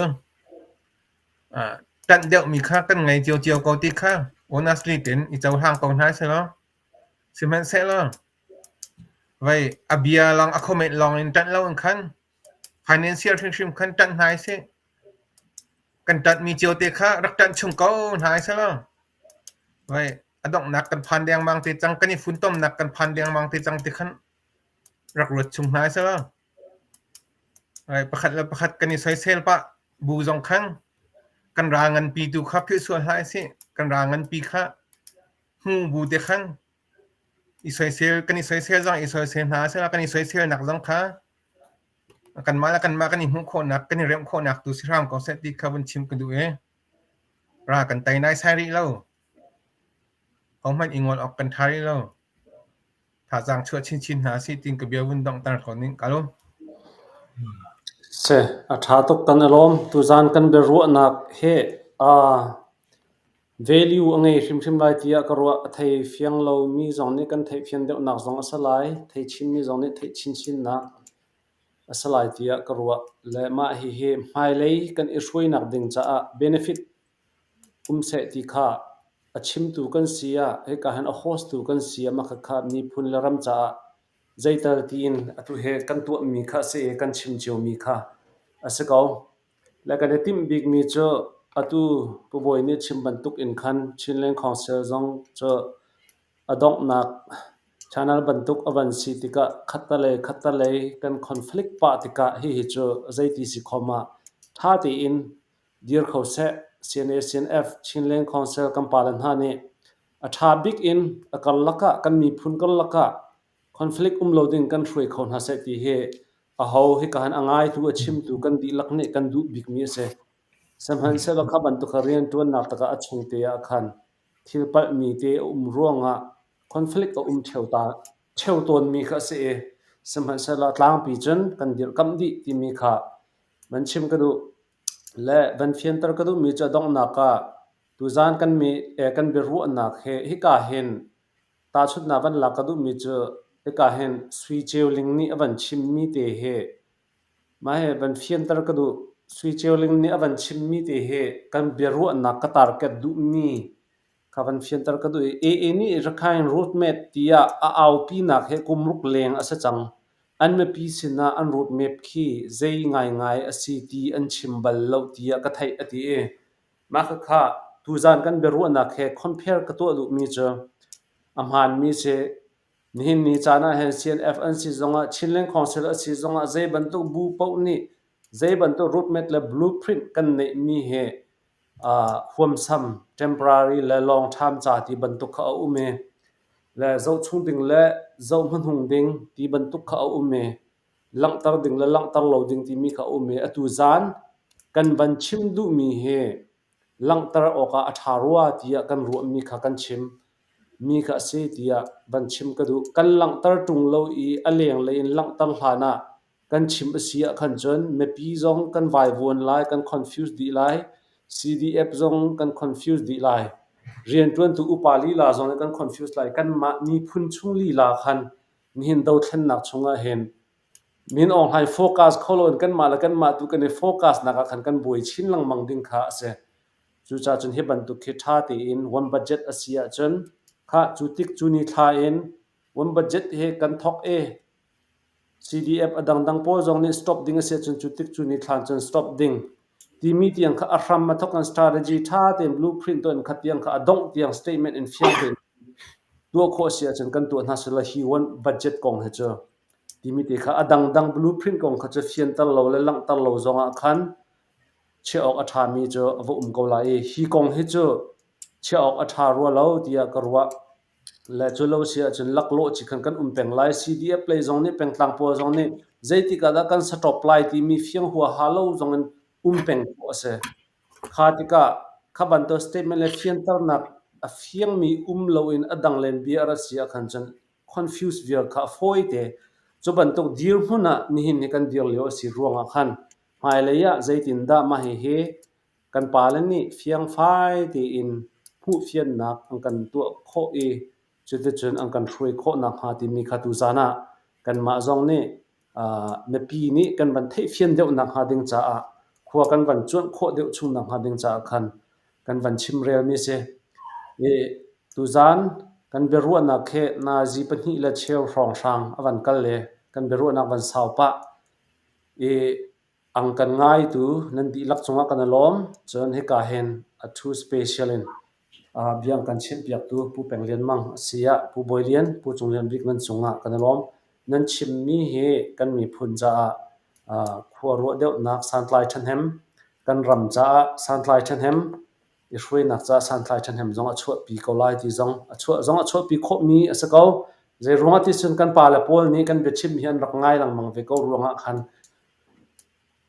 ṭanh deuhmi kha kan ngei ciocio ko ti kha honestly tein i cohlang ko hna sehlaw sihmanhsehlaw vei a bia lawng a comment lawng in ṭanh lo in khan financial hrimhrim khan ṭanh hna sih. Kan ṭanhmi cio te kha rak ṭanh chung ko hna sehlaw vei a donghnak kan phan dengmang te cang kan i funtomnak kan phan dengmang te cang ti khan rak ruat chung hna sehlaw pakhat le pakhat kan i soisel pah bu zong khan kan ral nganpi tu kha philh sual hlah usih. Kan ral nganpi kha hmu bu te khan i soisel kan i soisel zong i soisel hna sehlaw kan i soiselnak zong kha kanmah le kanmah kan i hmuh khawhnak kan i remh khawhnak tu si hram ko seh ti kha vun chim ka duh i ra kan tei naisai rih lo. Hohmanh i ngol awk kan ṭha rih lo. Thazaang chuah chinchin hna sih tiin ka bia vun donghter ko ning. Ka lawm. Seh, a ṭha tuk kan i lawm. Tuzaan kan biaruahnak he aa value a ngei hrimhrim lai tiah ka ruah. A thei fiang lomi zong nih kan theihfian deuhnak zong a si lai. Thei chinmi zong nih theih chinchinnak a si lai tiah ka ruah. Le mah hihi hmailei kan i hruainak ding caah benefit Um seh ti kha a chimtu kan si ah hika hin a host tu kan si ah mah khakha miphun le ram caah zeital tiin atu he kan tuahmi kha a si i kan chim ciomi kha a si ko. Le kan i timh bikmi cu atu Pu Bawi nih a chim bantuk in khan Chinland Council zong cu a donghnak channel bantuk a van si tikah khattalei khattalei kan conflict pah tikah hihi cu zeiti si khom ah ṭha tein dir kho seh. CNA CNF Chinland Council kan pale hna nih a ṭha bik in a karlak ah kan miphun karlak ah conflict um lo ding kan hruai kho hna seh ti hi aho hika han a ngaitu a chimtu kan dihlak nih kan duh bikmi a si. Sihmanhsehlaw kha bantuk rianṭuannak takah a chung te ah khan thil palhmi te a um ruangah conflict a um ṭheo ta ṭheo tawnmi kha a si i sihmanhsehlaw tlangpi cun kan dirhkamh dih timi kha van chim ka duh. Le van fianter ka duhmi cu a donghnak ah tuzaan kan mi kan biaruahnak hi hika hin tahchunhnak van lak ka duhmi cu hika hin Sui Ceu Ling nih a van chimmi te hi mah hi van fianter ka duh. Sui Ceu Ling nih a van chimmi te hi kan biaruahnak ka target duhmi kha van fianter ka duh i AA nih Rakhine roadmap tiah a aupinak hi kum ruk leng a si cang. An mipi sinah an roadmap khi zei ngaingai a si ti an chim bal lo tiah ka theih a ti i mah khakha tuzaan kan biaruahnak he compare ka tuah duhmi cu a hmaanmi si. Nihin ni caan ah hin CNF an si zongah Chinland Council a si zongah zei bantuk bu paoh nih zei bantuk roadmap le blueprint kan neihmi hi huamsam temporary le long term ca ti bantuk kha a um i le zohchung ding le zoh hmanung ding ti bantuk kha a um i langhter ding le langhter lo ding timi kha a um i atu zaan Kan van chim duhmi hi langhter awkah a ṭha rua tiah kan ruahmi kha kan chim mi kha a si tiah van chim ka duh. Kan langhter ṭung lo i a lenglei in langhter hlan ah kan chim a si ahkhan cun mipi zong kan vaivuan lai, kan confuse dih lai. CDF zong kan confuse dih lai. Rianṭuantu upa lila zong nih kan confuse lai. Kanmah miphun chung lila khan nihin dothlennak chungah hin Min Aung Hlaing focus kho loin kanmah le kanmah tu kan i focus nak ah khan kan buai chin lengmang ding kha a si. Cucaah cun hi bantuk hi ṭha tein one budget a si ahcun khah cu tik cu ni thla in one budget hi kan thawk i CDF a dangdang pawl zong nih stop ding a si ahcun cu tik cu ni thla cun stop ding timi tiang kha a hram a thawk in strategy ṭha tein blueprint tuah in kha tiang kha a dongh tiang statement in fiang tein tuah khawh a si ahcun kan tuah hna sila hi one budget kong hi cu timi te kha a dangdang blueprint kong kha cu fianter lo le langhter lo zongah khan chiah awk a ṭhami cu a va um ko lai i hi kong hi cu chiah awk a ṭha rua lo tiah ka ruah. Le cu lo si ahcun laklawh ci khan kan um peng lai. CDF lei zong nih pengtlang pawl zong nih zeitik ah dah kan satawp lai timi fiang huaha lo zong in um peng khawh a si. Kha tikah kha bantuk statement le fianternak a fiangmi um loin a dang len bia a rat si ahkhan cun confuse vial kha a fawi te. Cu bantuk dirhmun ah nihin hi kan dir lio a si ruangah khan hmailei ah zeitindah mah hihi kan pale nih fiangfai tein hmuhfiannak an kan tuah khawh i cuticun an kan hruai khawh nakhnga timi kha tuzaan ah kanmah zong nih mipi nih kan van theihfian deuh nakhnga ding caah khua kan van cuanh khawh deuh chung nakhnga ding caah khan kan van chimrelmi a si. I tuzaan kan biaruahnak hi nazi pahnih le cheu hrawnghrang a van kal i kan biaruahnak van sau pah i ang kan ngaitu nan dihlak cungah kan i lawm. Cun hika hin a thu special in biang kan chimpiaktu Pu Peng Lian Mang a si ah Pu Bawi Lian, Pu Cung Lian Bik nan cungah kan i lawm. Nan chimmi hi kan miphun caah khua ruah deuhnak santlai ṭhahnem, kan ram caah santlai ṭhahnem, i hruainak caah santlai ṭhahnem zong a chuahpi ko lai ti zong a chuah zong a chuahpi khawhmi a si ko. Zei ruangah ti cun kan pale pawl nih kan biachim hi an rak ngai lengmang ve ko ruangah khan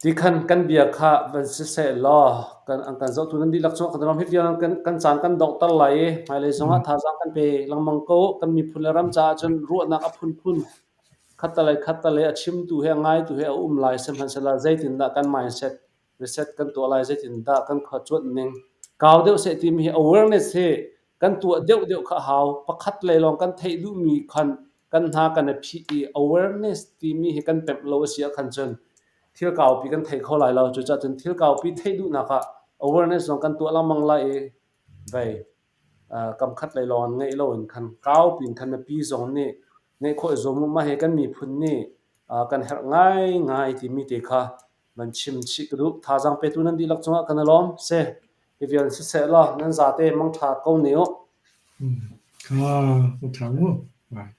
Tikhan kan bia kha van siseh law kan an kan zohtu nan dihlak cungah kan i lawm. Hi vial kan kan caan kan donghter lai i hmailei zongah thazaang kan pe lengmang ko. Kan miphun le ram caah cun ruahnak a phunphun khattelei khattelei a chimtu he a ngaitu he a um lai. Sihmanhsehlaw zeitindah kan mindset reset kan tuah lai, zeitindah kan khua cuanh ning kau deuh seh timi hi awareness hi kan tuah deuhdeuh kha a hau. Pakhat lei lawng kan theih duhmi khan kan hna kan i phih i awareness timi hi kan pemh lo a si ahkhan cun thil kaupi kan thei kho lai lo. Cucaah cun thil kaupi theih duhnak ah awareness zong kan tuah lengmang lai i vei kam khat lei lawng in ngeih loin khan kaupi in khan mipi zong nih ngeih khawh i zuam u. Mah hi kan miphun nih kan herh ngaingai timi te kha Nan chim chih ka duh. Thazaang petu nan dihlak cungah kan i lawm. Seh, hi vial siseh law nan zate mangṭha ko ne u. Kha, mangṭha mu. Bye.